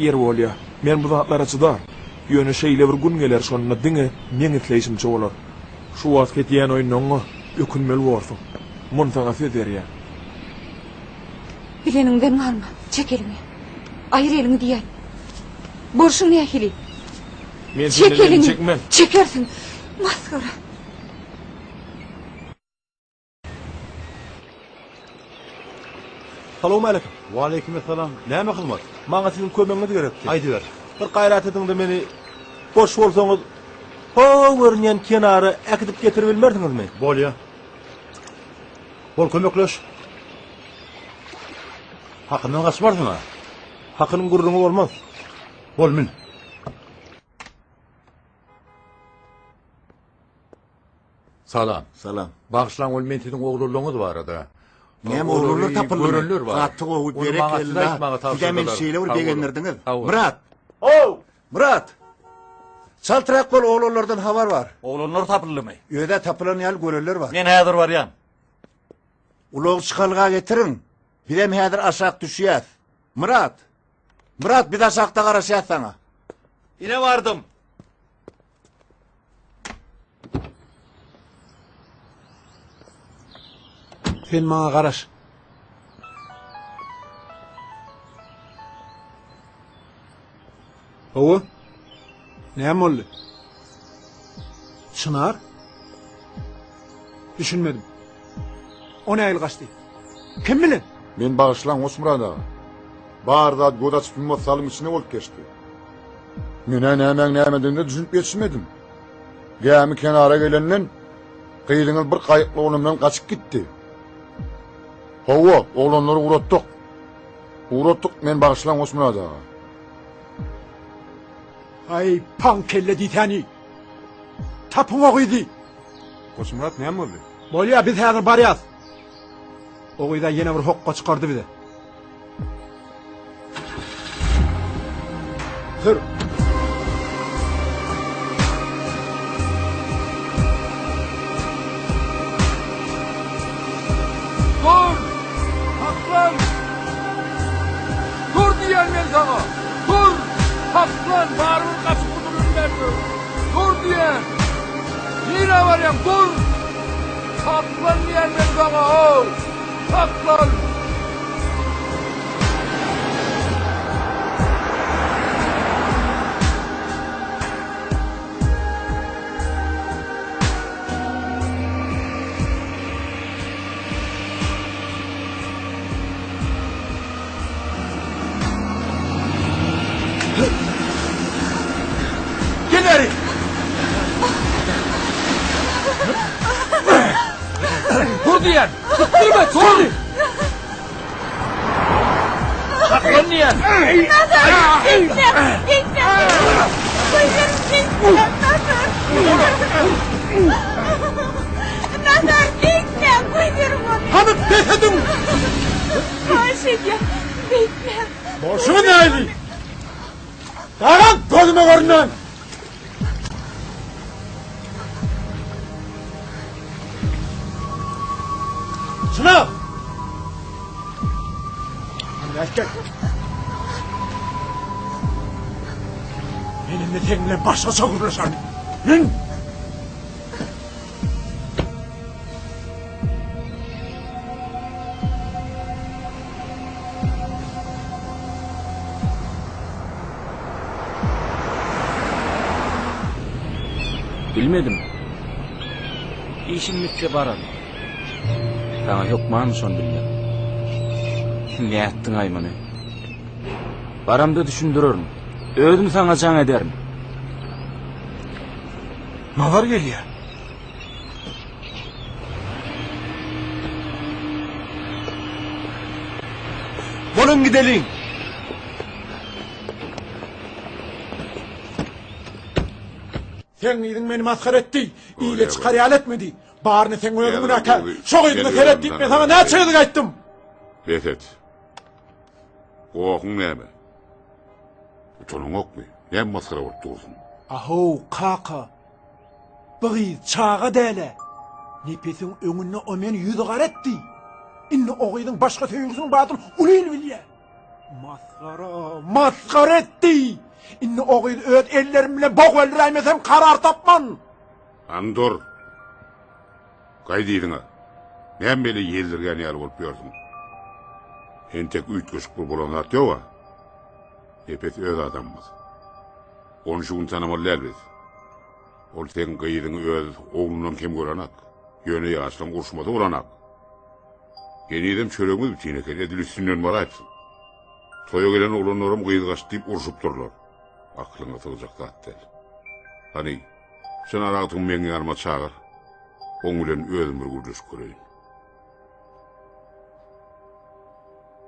Ýeri bolýa, men bu zatlara çydaryn. Ýöne şeýle bir gün geler, şonda diňe meň isleýşimçe bolar. Şu wagtky edýän oýunlaryňa ökünmeli borsuň. Muny saňa söz berýän. Bileniňden galma. Çek eliňi. Aýyr eliňi diýýän. Bolşuň nähili? Men Çek senden elimi eliňi. çekmen. Çekersiň. Masgara. Salowmaleýkim. Waleýkim essalam. Näme hyzmat? Maňa siziň kömegiňiz gerekdi. Aýdyber. Bir gaýrat ediň-de meni boş bolsaňyz ho görünýän kenara äkidip getiribilmersiňizmi? Bolýa. Bol kömekleş. Hakyndan gaçmarsyň-a. Hakynyň gürrüňi bolmaz. Bol mün. Salam. Salam. Bagyşlaň ol men siziň oglanlaryňyz barada. Näme oglanlar tapyldymy? Görenler bar. Gaty gowy Ony maňa siz berekella. aýtmaga Sizä meni tabşyrdylar. şeýle bir Sag boluň. begendirdiňiz. Sag boluň. Myrat! How! Myrat! Çaltrak bol oglanlardan habar bar. Oglanlar tapyldymy? Özä tapylan ýaly görenler bar. Men häzir barýan. Ulag çykalga getiriň. Bizem häzir aşak düşýäs. Myrat! Myrat biz aşakda garaşýas saňa. Ine bardym. Sen maňa garaş. Hawa. Näme boldy? Çynar? Düşünmedim. O nähili gaçdy? Kim bilen? Men bagyşlaň Goçmyrat aga. Bar zat göz açyp ýummas salym içinde bolup geçdi. Men-ä nämäň nämedigine düşünip ýetişmedim. Gämi kenara gelenden gyzyňyz bir gaýykly oglan bilen gaçyp gitdi. Hawa, oglanlary ugratdyk. Ugratdyk, men bagyşlaň Goçmyrat aga. Aý, paň kelle diýsäni. Tapyň o gyzy. Goçmyrat näme boldy? Bolýa, biz häzir barýas. O gyz-a ýene bir hokga çykardy bize. Sür. Dur! Saklan! Dur diýýän men saňa! Dur! Saklan! Barybir gaçyp gutulyp bilmersiň! Dur diýýän! Nirä barýaň? Dur! Saklan diýýän men saňa, how! Saklan! Gel bäri! Dur diýýän! Tutdurma, dur! Saklan diýýän! Nazar! Gitme! Gitme! Goýber, gitme! Nazar! Nazar, gitme! Goýber ony! Hany bes ediň! Haýyş edýän, gitme! Bolşuňyz nähili? Dagam gözüme görünmän! Çynar! Gel. Men indi seň bilen başgaça gürleşerin. Men Bilmedim. Işim bitse bararyn. Saňa hökmanmy şony bilmek? Nätdiň-aý muny? Baramda düşündirerin. Özüm saňa jaň ederin. Nazar gelýär. Boluň gideliň. Seň gyzyň meni masgara etdi. Ile çykar ýaly etmedi. Baryny seň özüň günäkär. Şo gyzyňa seret diýip men saňa näçe gezek aýtdym. Bes et. Gohuň näme? Utanyňokmy? Näme masgara bolup dursuň? Ahow, kaka. Bu gyz çaga däl-ä. Nepesiň öňünde o meni ýüzügara etdi. Indi o gyzyň başga söýgüsiniň bardygyny uly il bilýär. Masgara, masgara etdi. Indi o gyzy öz ellerim bilen bogup öldüräýmesem karar tapman. Hany dur. Gaýt yzyňa. Näme beýle ýeldirgän ýaly bolup ýörsüň? Entek üýtgeşik bir bolan zat ýog-a. Nepes öz adamymyz. Ony şu gün tanamaly däl biz. Ol seň gyzyňy öz oglundan kem görenak. Ýöne ýaşlaň uruşmasy bolanak. Henizem çöregimiz bütin eken, edil üstünden baraýypsyň. Toýa gelen oglanlaram gyz gaçdy diýip urşupdyrlar. Aklyňa sygjak zat däl. Hany, Çynar agtygymy meň ýanyma çagyr. Oň bilen özüm bir gürleşip göreýin.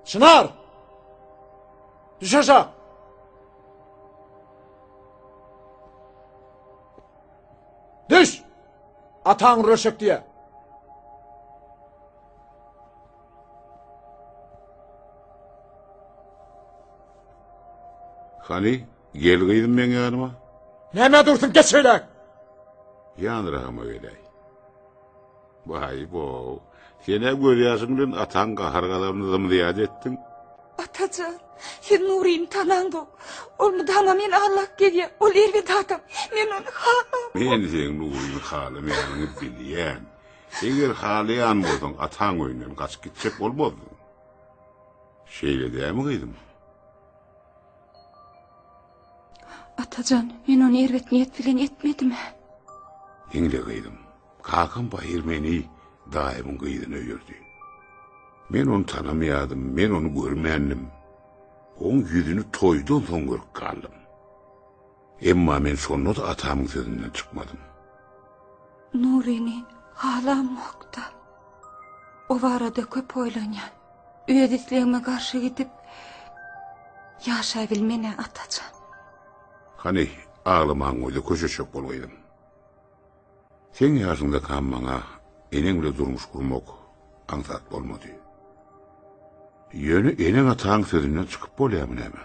Çynar! Düş aşak! Düş! Ataň röşek diýe. Hany, gel gyzym meň ýanyma. Nämä dursuň, geç şeýläk. Ýanyragyma geläý. Baý-bow, sen-ä gözýaşyň bilen ataň gahar-gazabyny zym-zyýat etdiň. Atajan, siz Nuryny tanaňzok. Ol mydama meni aldap gezýär. Ol erbet adam. Men ony halamok. Men seň Nuryny halamaýanyňy bilýän. Eger halaýan bolsaň, ataň öýünden gaçyp gitjek bolmazdyň. Şeýle dälmi, gyzym? Atajan, men ony erbet niýet bilen etmedim-ä. Diňle, gyzym. Kakam baýyr meni daýymyň gyzyna öýerdi. Men ony tanamaýardym, men ony görmändim. Oň ýüzüni toýdan soň görüp galdym. Emma men şonda-da atamyň sözünden çykmadym. Nuryny halamok-da. O barada köp oýlanýan. Öz islegime garşy gidip, ýaşabilmen-ä, Atajan. Hany, aglamaňy goý-da, köşeşjek bol gyzym. Seň ýaşyňdakam maňa eneň bile durmuş gurmak aňsat bolmady. Ýöne eneň-ataň sözünden çykyp bolýarmy näme?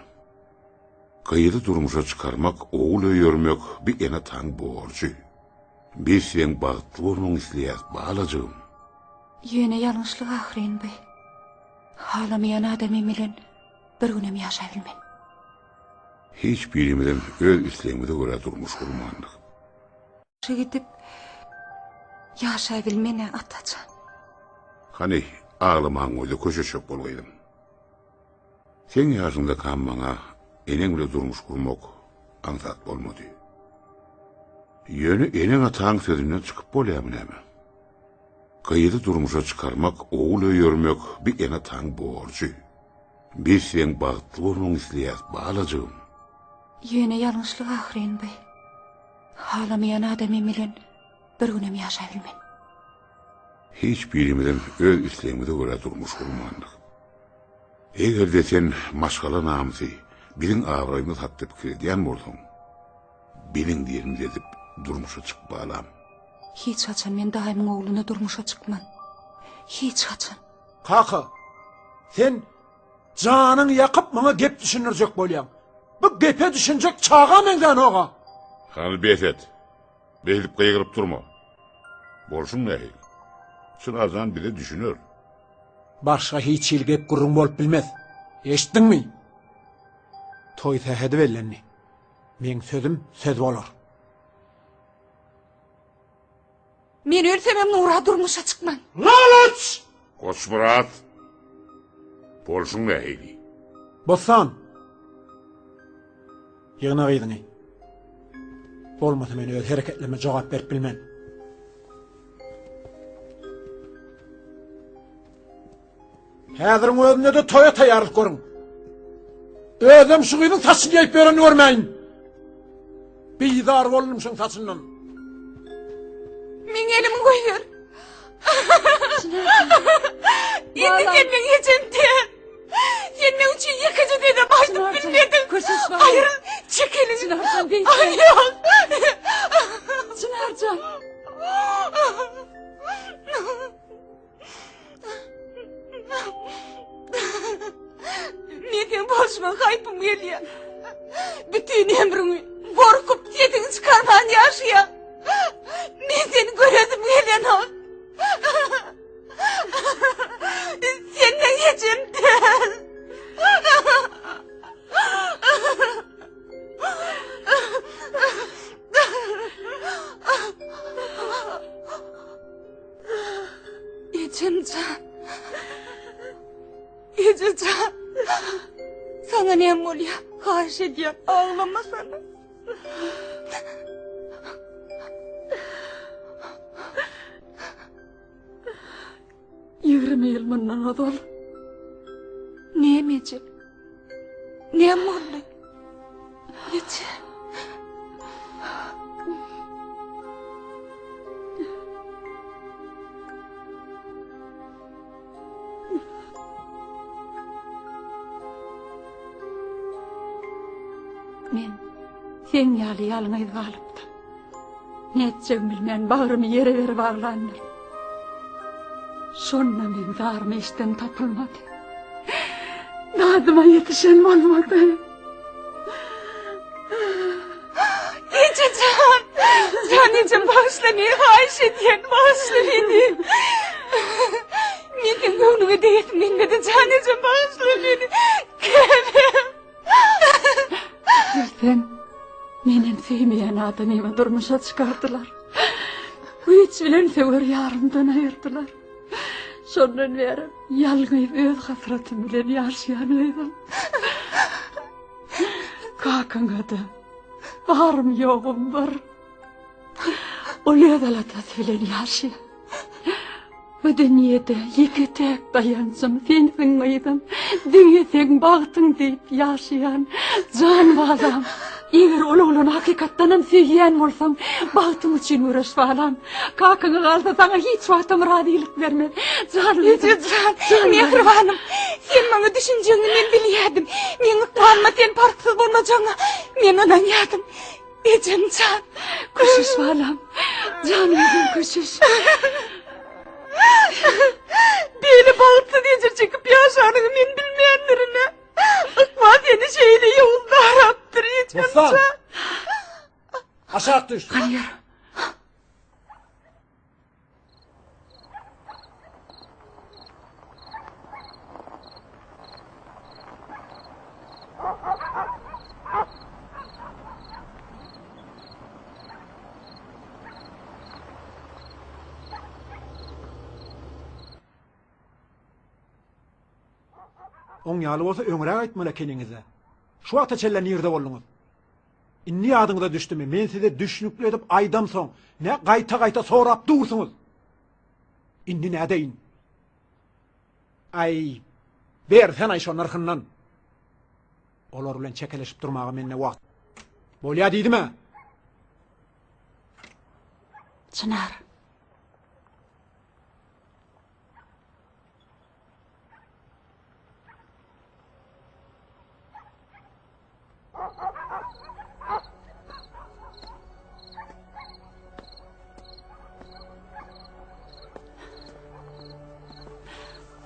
Gyzy durmuşa çykarmak, ogul öýermek bi ene-ataň borjy. Biz seň bagtly bolmagyňy isleýäs, balajygym. Ýöne ýalňyşlyk ahyryn bi. Halamaýan adamym bilen bir günem ýaşabilmen. Hiç birimizem öz islegimize görä durmuş gurmandyk. Gidip ýaşabilmen-ä, Atajan. Hany, aglamaňy goý-da, köşeşjek bol gyzym. Seň ýaşyňdakam maňa eneň bile durmuş gurmak aňsat bolmady. Ýöne eneň-ataň sözünden çykyp bolýarmy näme? Gyzy durmuşa çykarmak, ogul öýermek bi ene-ataň borjy. Biz seň bagtly bolmagyňy isleýäs, balajygym. Ýöne ýalňyşlyk ahyryn bi. Halamaýan adamym bilen bir günem ýaşabilmen. Hiç birimizem öz islegimize görä durmuş gurmandyk. Eger-de sen maşgala namysy, biziň abraýymyz hakda pikir edýän bolsaň, biziň diýenimizi edip durmuşa çyk balam. Hiç haçan men daýymyň ogluna durmuşa çykman. Hiç haçan. Kaka, sen janyňy ýakyp maňa gep düşündirjek bolýaň. Bu gepe düşünjek çaga meňzänok-a. Hany bes et. Beýdip gygyryp durma. Bolşuň nähili? Çynarjan bize düşüner. Başga hiç hili gep-gürrüň bolup bilmez. Eşitdiňmi? Toý sähedi bellendi. Meň sözüm söz bolar. Men ölsemem Nura durmuşa çykman. Lalaç! Goçmyrat! Bolşuň nähili? Bossan! Ýygna gyzyňy. Bolmasa men öz hereketlerime jogap berip bilmen. Häziriň özünde-de toýa taýýarlyk görüň. Özem şu gyzyň saçyny ýaýyp ýörenini görmäýin. Bizar boldum şuň saçyndan. Meň elimi goýber. Indi sen meň ejem däl. Sen meň üçin ýekeje sözem aýdyp bilmediň. Aýryl, çek eliňi. Çynarjan beýtme. Aýryl. Çynarjan. Men seň bolşuňa haýpym gelýär. Bütin ömrüňi gorkup sesiňi çykarman ýaşaýaň. Men seni göresim gelenok. Sen meň ejem däl. Ejem jan. Eje jan. Saňa näme bolýar? Haýyş edýän, aglamasana. 20 ýyl mundan ozal. Näme eje? Näme boldy? Eje. Men seň ýaly ýalňyz galypdym. Nätjegimi bilmän bagrymy ýere berip aglandyryn. Şonda meň zarym eşden tapylmady. Dadyma ýetişen bolmady. Eje jan! Jan ejem bagyşla meni haýyş edýän, bagyşla meni. Men seň göwnüňe degesim gelmedi, jan ejem bagyşla meni. Käbäm. Bilseň, menem söýmeýän adamymy durmuşa çykardylar. Güýç bilen söwer ýarymdan aýyrdylar. Şondan bäri ýalňyz öz hasratym bilen ýaşaýan gyzym. Kakaňa-da barym ýogum bir. Ol öz aladasy bilen ýaşaýar. Bu dünýede ýeke-täk daýanjym sensiň gyzym. Diňe seň bagtyň diýip ýaşaýan jan balam. Eger ol oglany hakykatdanam söýýän bolsaň, bagtyň üçin göreş balam. Kakaňa galsa saňa hiç wagtam razylyk bermez. Jan gyzym. Eje jan, mähribanym, sen maňa düşünjegiňi men bilýärdim. Meň ykbalyma sen parhsyz bolmajagyňa men ynanýardym. Ejem jan. Köşeş balam. Jan gyzym köşeş. Beýle bagtsyz ejir çekip ýaşanyňy men bilmändirin-ä. Ykbal seni şeýle ýowuz darapdyr, ejem Bossan! jan. Aşak düş. Galýar. Oň ýaly bolsa öňräk aýtmaly ekeniňiz-dä. Şu wagta çenli nirde bolduňyz? Indi ýadyňyza düşdümi, men size düşnükli edip aýdamsoň, nä gaýta-gaýta sorap dursuňyz? Indi nädeýin? Aý, bersen-aý şo nyrhyndan. Olar bilen çekeleşip durmaga mende wagt. Bolýa diýdim-ä. Çynar.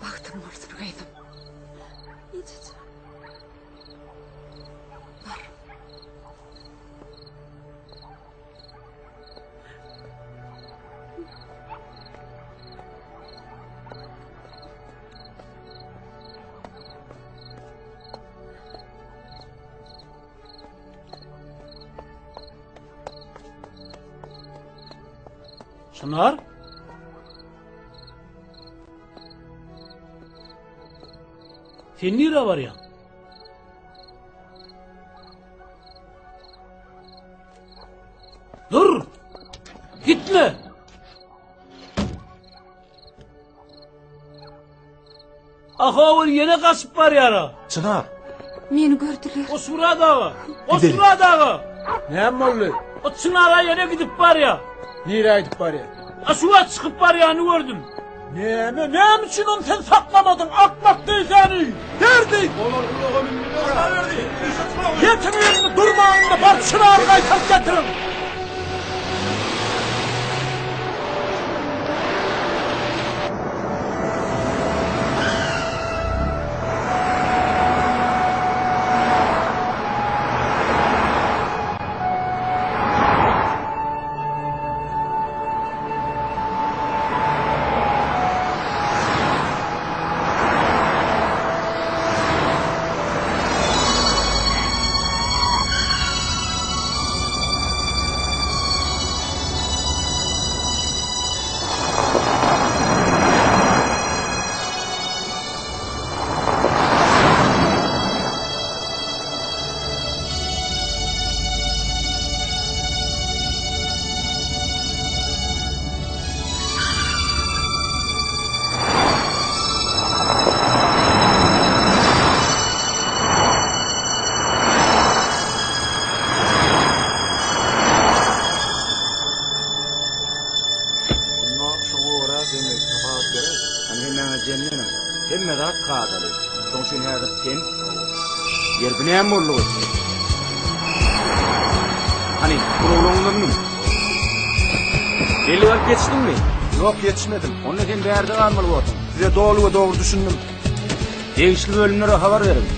Bagtyň bolsun gyzym. Ejejan. Bar. Çynar? Sen nirä barýaň? Dur! Gitme! Ahawul ýene gaçyp barýara. Çynar! Meni gördüler. Goşmyrat aga! Goşmyrat aga! Näme boldy? O Çynara ýene gidip barýa. Nirä gidip barýa? A şu wagt çykyp barýany gördüm. Näme, näme üçin ony sen saklamadyň, akmak diýsäni? Berdi! Olar ulaga mündüler. Ýetiň indi durmaň-da, bar Çynary gaýtaryp getiriň! Onda şoňa görä sen hasabat beräý. Hany hemmäňiz jemleniň. Hemme zat kadaly. Şoň üçin häzir sen Ýer bu näme boldugy? Hany, ulaglaryňyza münüň. Bellik alyp ýetişdiňmi? Ýok, ýetişmedim. Onda sen bärde galmaly borsuň. Size doly we dogry düşündim. Degişli bölümlere habar beriň.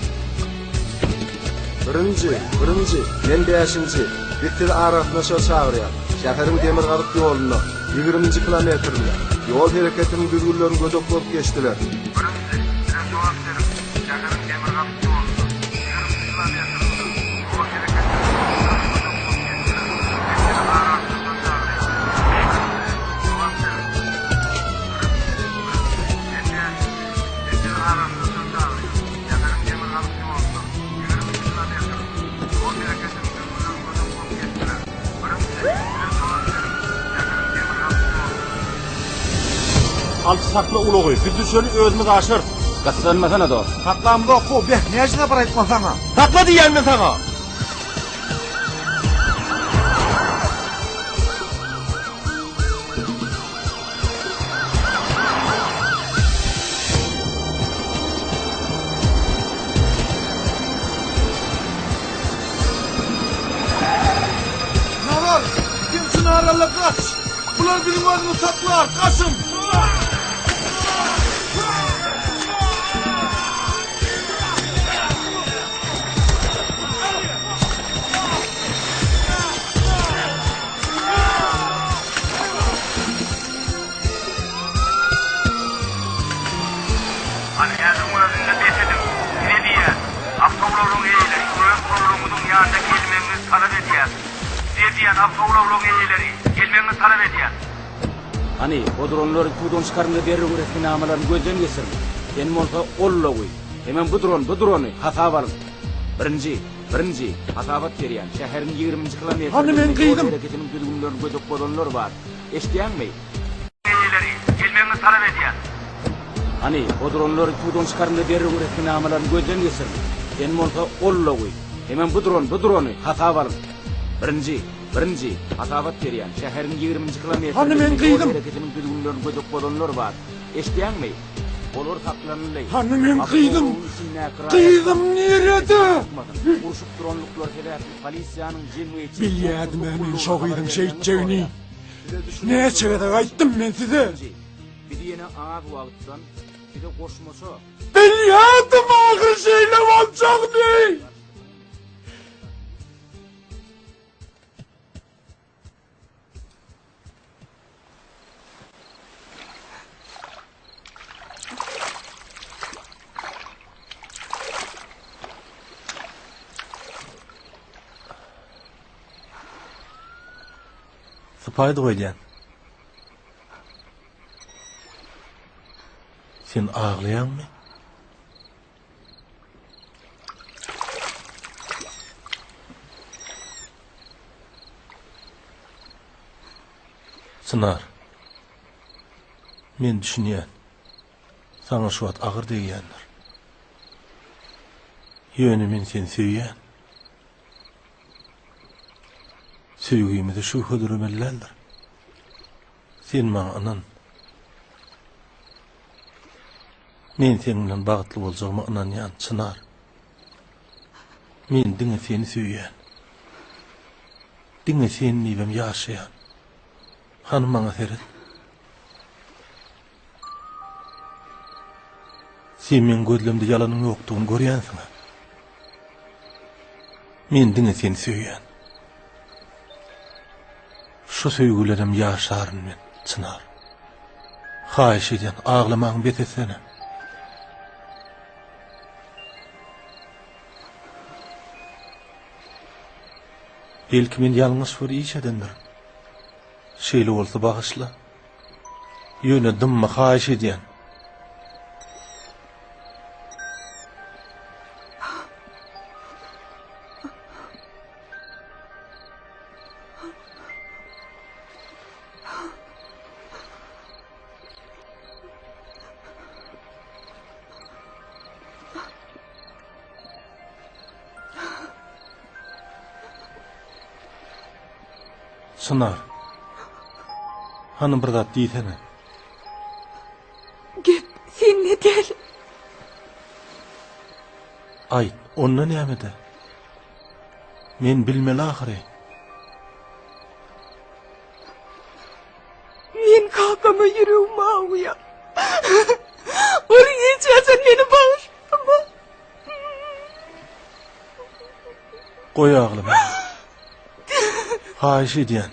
Birinji, birinji, men bäşinji. Biz sizi aragatnaşyga çagyrýas. Şäheriň demirgazyk ýolunda, ýigriminji kilometrinde, ýol hereketiniň düzgünlerini gödek bozup geçdiler. Birinji, bize jogap beriň. Şäheriň demirgazyk ýolunda, ýigriminji kilometrinde, ýol hereketiniň düzgünlerini gödek bozup geçdiler. Biz sizi aragatnaşyga çagyrýas. Birinji, jogap beriň. Birinji, birinji, men bäşinji. Biz sizi aragatnaşyga çagyrýas. Şäheriň demirgazyk ýolunda, ýigriminji kilometrinde, ýol hereketiniň düzgünlerini gödek bozup geçdiler. Birinji, bize jogap beriň. Şäheriň demirgazyk ýolunda. Alty sakla ulagy, biz düşeli özümiz aşarys. Gyssanmasana dost. Saklamzok how, beh, näçe sapar aýtmaly saňa? Sakla diýýän men saňa! Nazar, sen Çynaralla gaç! Bular biziň özümizi saklar, gaçyň! Hany häziriň özünde bes ediň! Size diýýän, awtoulaglaryň eýeleri, öz ulaglaryňyzyň ýanyna gelmegiňizi talap edýäris. Size diýýän, awtoulaglaryň eýeleri, gelmegiňizi talap edýäris. Hany, o duranlary suwdan çykaryň-da derrew resminamalaryny gözden geçiriň. Sen bolsa ol ulagy, hemem bu duran, bu durany hasaba alyň. Birinji, birinji, hasabat berýän, şäheriň ýigriminji Hany meň kilometrinde ýol gyzym? hereketiniň düzgünlerini gödek bozanlar bar. Eşidýäňmi? Eýeleri, gelmegiňizi talap edýäris. Hany, o duranlary suwdan çykaryň-da derrew resminamalaryny gözden geçiriň. Sen bolsa ol ulagy, hemem bu duran, bu durany hasaba alyň. Birinji, birinji, hasabat berýän, şäheriň ýigriminji Hany meň kilometrinde ýol gyzym? hereketiniň düzgünlerini gödek bozanlar bar. Eşidýäňmi? Olar saklanyldy. Hany meň Awtoulagyň gyzym? içindäki raýatlar Gyzym nirede? Urşup duranlyklary sebäpli polisiýanyň jemgyýetçilik Bilýädim-ä howpsuzlyk men gullugyna şo habar gyzyň bermegini şeýtjegini. soraýar. Näçe gezek aýtdym men size. Biz ýene az wagtdan size goşmaça. Bilýärdim ahyr şeýle boljagyny. Sypaýdy goýdýan. Sen aglaýaňmy? Çynar. Men düşünýän. Saňa şu wagt agyr degýändir. Ýöne men seni söýýän. Söýgimize şübhe döremeli däldir. Sen maňa ynan. Men seň bilen bagtly boljagyma ynanýan, Çynar. Men diňe seni söýýän. Diňe sen diýibem ýaşaýan. Hany maňa seret. Sen meň gözlemde ýalanyň ýokdugyny görýänsiň-ä. Men diňe seni söýýän. Şu söýgi bilenem ýaşaryn men, Çynar. Haýyş edýän, aglamaňy bes etsene. Belki men ýalňyş bir iş edendirin. Şeýle bolsa bagyşla. Ýöne dymma haýyş edýän. Çynar. Hany bir zat diýsene. Gep sende däl. Aýt, onda nämede? Men bilmeli ahyry. Men kakama ýüregim agýar. Ol hiç haçan meni bagyşlamaz. Goý aglamagyňy. Haýyş edýän.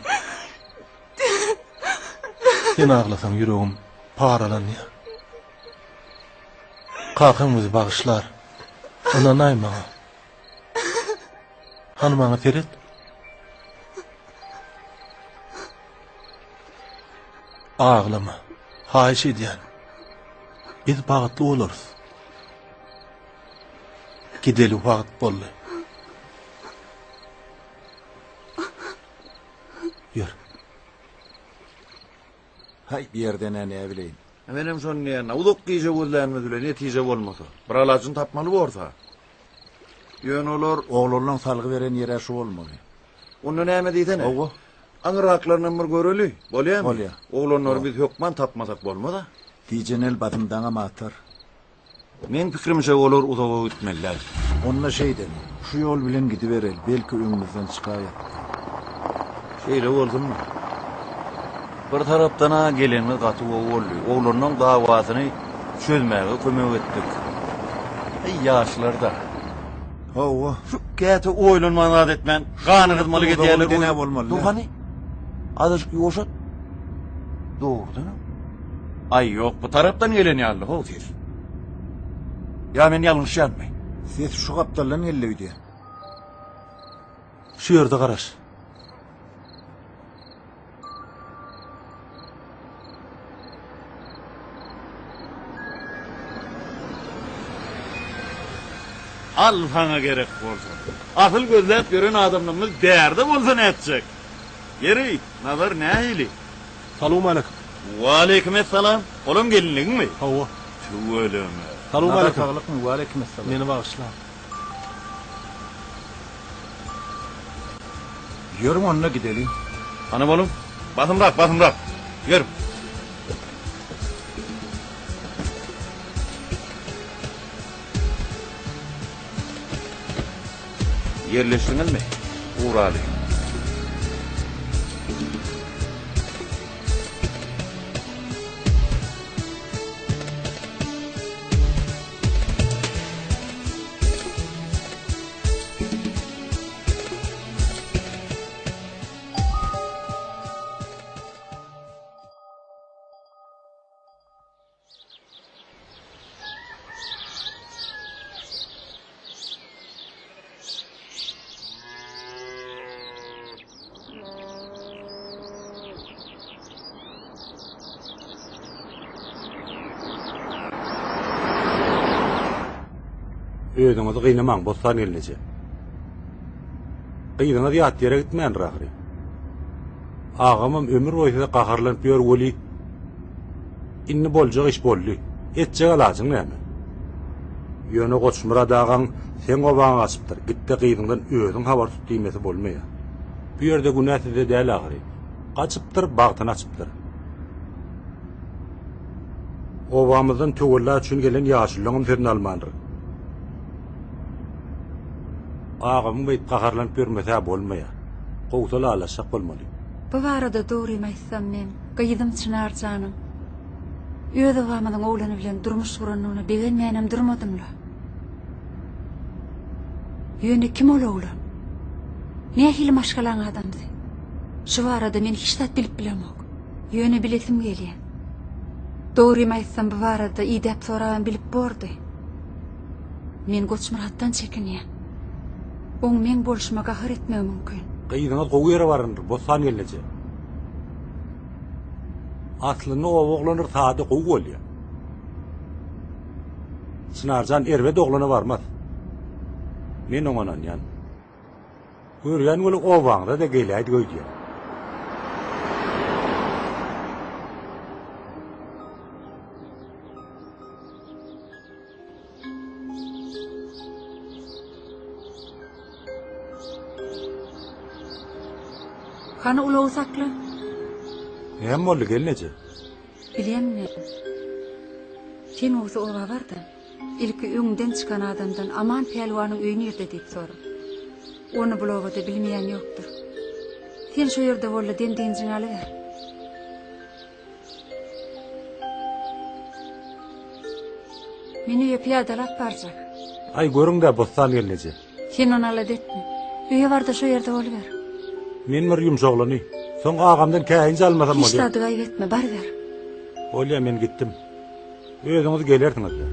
Sen aglasaň ýüregim paralanýar. Kakaň bizi bagyşlar. Ynanaý maňa. Hany maňa seret. Aglama. Haýyş edýän. Biz bagtly bolarys. Gideli wagt boldy. Ýör. Haý, bu ýerden-ä näbileýin. Menem şony diýýän. Uzak gije gözlänimiz bilen netije bolmasa, bir alajyny tapmaly borsa. Ýöne olar... Oglanlaň salgy beren ýer-ä şu bolmaly. Onda näme diýsene? Hawa. Aňyraklarynam bir göreli. Bolýamy? Bolýa. Oglanlary biz hökman tapmasak bolmaz-a. Tijenel basym daňam atar. Meň pikirimçe olar uzaga gitmeli däl. Onda şeýdeli. Şu ýol bilen gidibereli, belki öňümizden çykaýar. Şeýle bolsunmy? Bir tarapdan-a gelenimiz gaty gowy boldy. Oglanlaň dawasyny çözmäge kömek etdik. Eý, ýaşlar-da. Hawa. Şu käte oýlanman zat etmän, gany gyzmaly gedýärler. Uzaga bolmaly. Dur hany. Azajyk ýuwaşat. Dogrudanam. Aý ýok, bu tarapdan gelen ýaly how ses. Ýa men ýalňyşýanmy? Ses şu gapdaldan geldi öýdýän. Şu ýerde garaş. Al saňa gerek bolsa. Asyl gözläp ýören adamlarymyz bärde bolsa nätjek? Ýeri, Nazar nähili? Salowmaleýkim. Waleýkim essalam. Olam gelinligiňmi? Hawa. Tüweleme. Salowmaleýkim. Nazar saglykmy? Waleýkim essalam. Meni bagyşlaň. Ýörüň onda gideliň. Hany boluň. Basymrak, basymrak. Ýör. Ýerleşdiňizmi? Ugraly. Özüňizi gynamaň, Bossan gelneje. Gyzyňyz ýat ýere gitmändir ahyry. Agamam ömür boýy size gaharlanyp ýör weli, Indi boljak iş boldy. Etjek alajyň näme? Ýöne Goçmyrat agaň seň obaňa gaçypdyr, git-de gyzyňdan özüň habar tut diýmesi bolmaýar. Bu ýerde günä sizde däl ahyry. Gaçypdyr, bagtyny açypdyr. Obamyzdan töwella üçin gelen ýaşulylaňam sözüni almandyr. Agamyň beýdip gaharlanyp ýörmesi-hä bolmaýar. Gowsy ylalaşjak bolmaly. Bu barada dogrymy aýtsam men gyzym Çynar janyň öz obamyzyň oglany bilen durmuş gurandygyna begenmänem durmadym-la. Ýöne kim ol oglan? Nähili maşgalaň adamsy? Şu barada men hiç zat bilip bilemok. Ýöne bilesim gelýär. Dogrymy aýtsam bu barada idäp sorabam bilip bordy. Men Goçmyratdan çekinýän. Oň meň bolşuma gahar etmegi mümkin. Gyzyňyz gowy ýere barandyr, Bossan gelneje. Aslynda oba oglanlary sada gowy bolýar. Çynarjan erbet oglana barmaz. Men oňa ynanýan. Görýän weli obaňyza-da geläýdik öýdýän. Hany ulagy sakla. Näme boldy gelneje? Bilýänmi? Sen gowsy oba bar-da, ilki öňden çykan adamdan Aman pälwanyň öýi nirde diýip sora. Ony bul obada bilmeýän ýokdur. Sen şo ýerde bol-da dem-dynjyňy alyber. Men öýe pyýadalap barjak. Aý, görüň-dä, Bossan gelneje. Sen ony alada etme. Öýe bar-da şo ýerde boluber. Men bir ýumşaglany. Soň agamdan käýinç almasam Hiç bolýar. zady gaýgy etme, baryber. Bolýa, men gitdim. Özüňiz gelersiňiz-dä.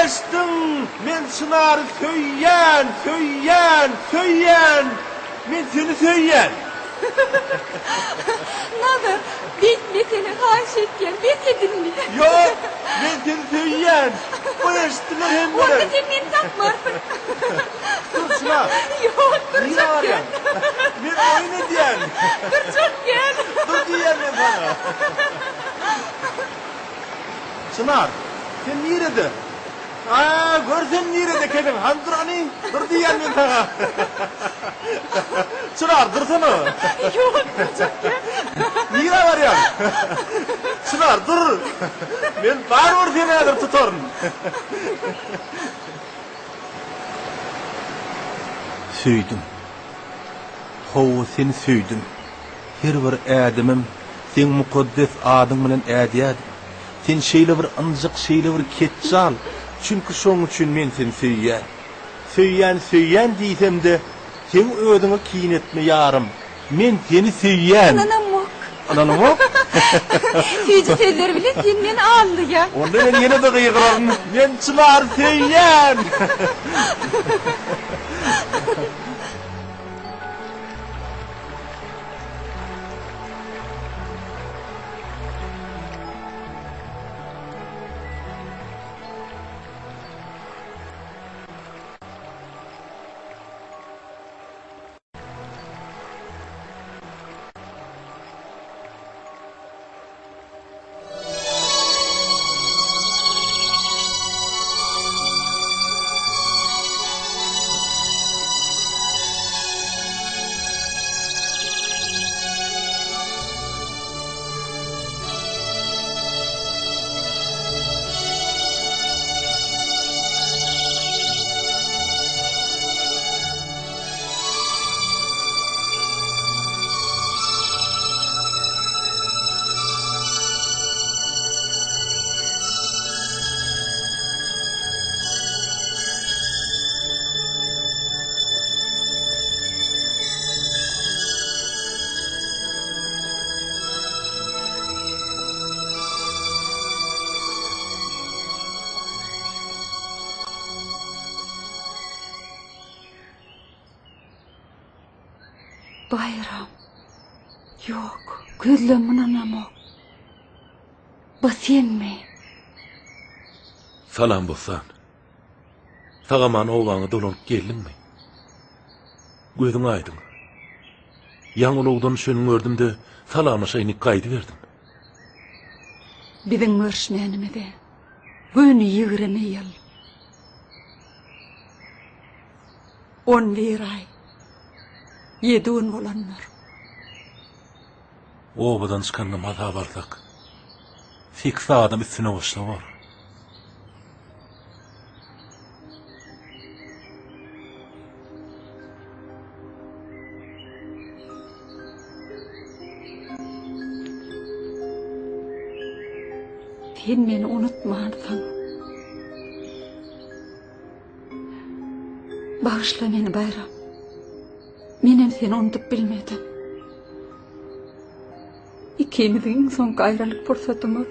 Eşdiň, men Çynary söýýän, söýýän, söýýän! Men seni söýýän! Nazar, beýtmesene, haýyş etýän, bes et indi. Ýok, men seni söýýän! Goý eşitsinler hemmeler! Onda sen meni tapmarsyň. Dur, Çynar! Ýok, Nirä durjak barýaň? däl. Men oýun edýän. Durjak däl. Dur diýýän men saňa. Çynar, sen nirede? A, gör sen nirede ekeniň, hany dur hany, dur diýýän men saňa. Çynar, dursana. Ýok, durjak däl. Nirä barýaň? Çynar, dur. Men barybir seni häzir tutaryn. Söýdüm. Hawa, seni söýdüm. Her bir ädimim seň mukaddes adyň bilen ädýärdim. Sen şeýle bir ynjyk, şeýle bir ketjal, çünki şoň üçin men seni söýýän. Söýýän, söýýän diýsem-de, seň özüňe kine etme ýarym. Men seni söýýän. Ynanamok. Ynanaňok? Süýji sözler bilen sen meni aldaýaň. Onda men ýene-de gygyraryn, Men Çynary söýýän! Baýram. Ýok, gözlem ynanamok. Bu senmi? Salam Bossan. Sag-aman obaňa dolanyp geldiňmi? Gözüň aýdyň. Ýaňy ulagdan düşeniňi gördüm-de, salamlaşaýyn diýip gaýdyberdim. Biziň görüşmänimize göni 20 ýyl. 11 aý, ýedi gün bolandyr. Obadan çykanyny hasaba alsak, sekiz adam üstüne goşsa bor. Sen meni unutmansyň. Bagyşla meni Baýram. Menem seni unudyp bilmedim. Ikimiziň iň soňky aýralyk pursatymyz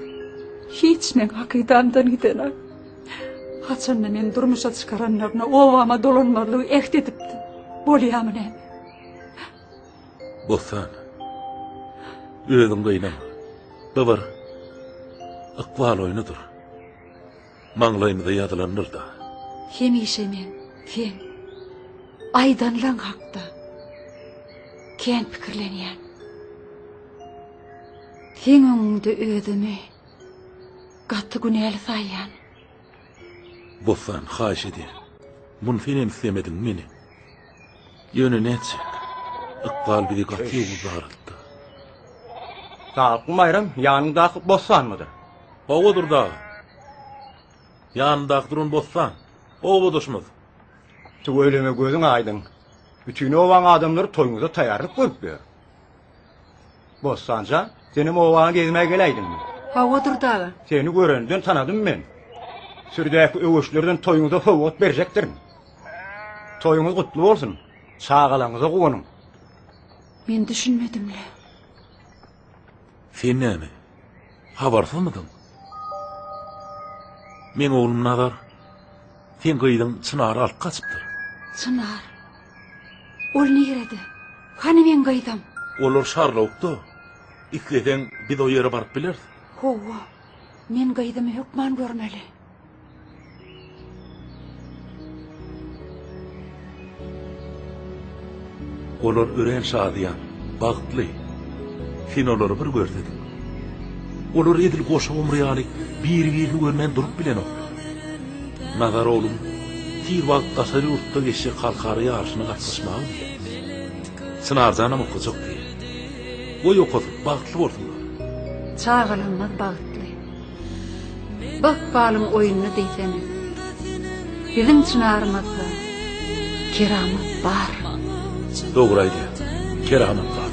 hiç meň hakydamdan gidenok. Haçanda meni durmuşa çykaranlaryna obama dolanmazlygy äht edipdim. Bolýamy näme? Bossan. Özüň gynama. Bu bir ykbal oýnudyr. Maňlaýymyza ýazylandyr-da. Hemişe men seň aýdanlaň hakda kän pikirlenýän. Seň öňüňde özümi gaty günäli saýýan. Bossan, haýyş edýän. Muny senem islemediň meni. Ýöne nätjek? Ykbal bizi gaty ýowuz daraltdy. Saglykmy Baýram, ýanyňdaky Bossanmydyr? Hawa Durdy aga. Ýanyndaky duran Bossan. Obadaşymyz. Tüweleme gözüň aýdyň. Bütin obaň adamlary toýuňyza taýýarlyk görüp ýör. Bossan jan, senem obaňa gezmäge geläýdiňmi? Hawa Durdy aga. Seni görenden tanadym men. Sürüdäki öweçlerden toýuňyza sowgat berjekdirin. Toýuňyz gutly bolsun. Çagalaryňyza guwanyň. Men düşünmedim-le. Sen näme, habarsyzmydyň? Meň oglum Nazar. Seň gyzyň Çynary alyp gaçypdyr. Çynar. Ol nirede? Hany meň gyzym? Olar Şarlawukda. Isleseň, biz o ýere baryp bileris. Hawa, men gyzymy hökman görmeli. Olar örän şadyýan, bagtly. Sen olary bir görsediň. Olar edil goşa gumry ýaly biri-birini görmän durup bilenoklar. Nazar oglum tiz wagt daşary ýurtda geçjek halkara ýaryşyna gatnaşmaga gidýär. Çynarjanam okajak diýýär. Goý okasyn, bagtly bolsunlar. Çagalarymyz bagtly. Bu ykbalyň oýnuny diýsene. Biziň çynarymyzda keramat bar. Dogry aýdýaň. Keramat bar.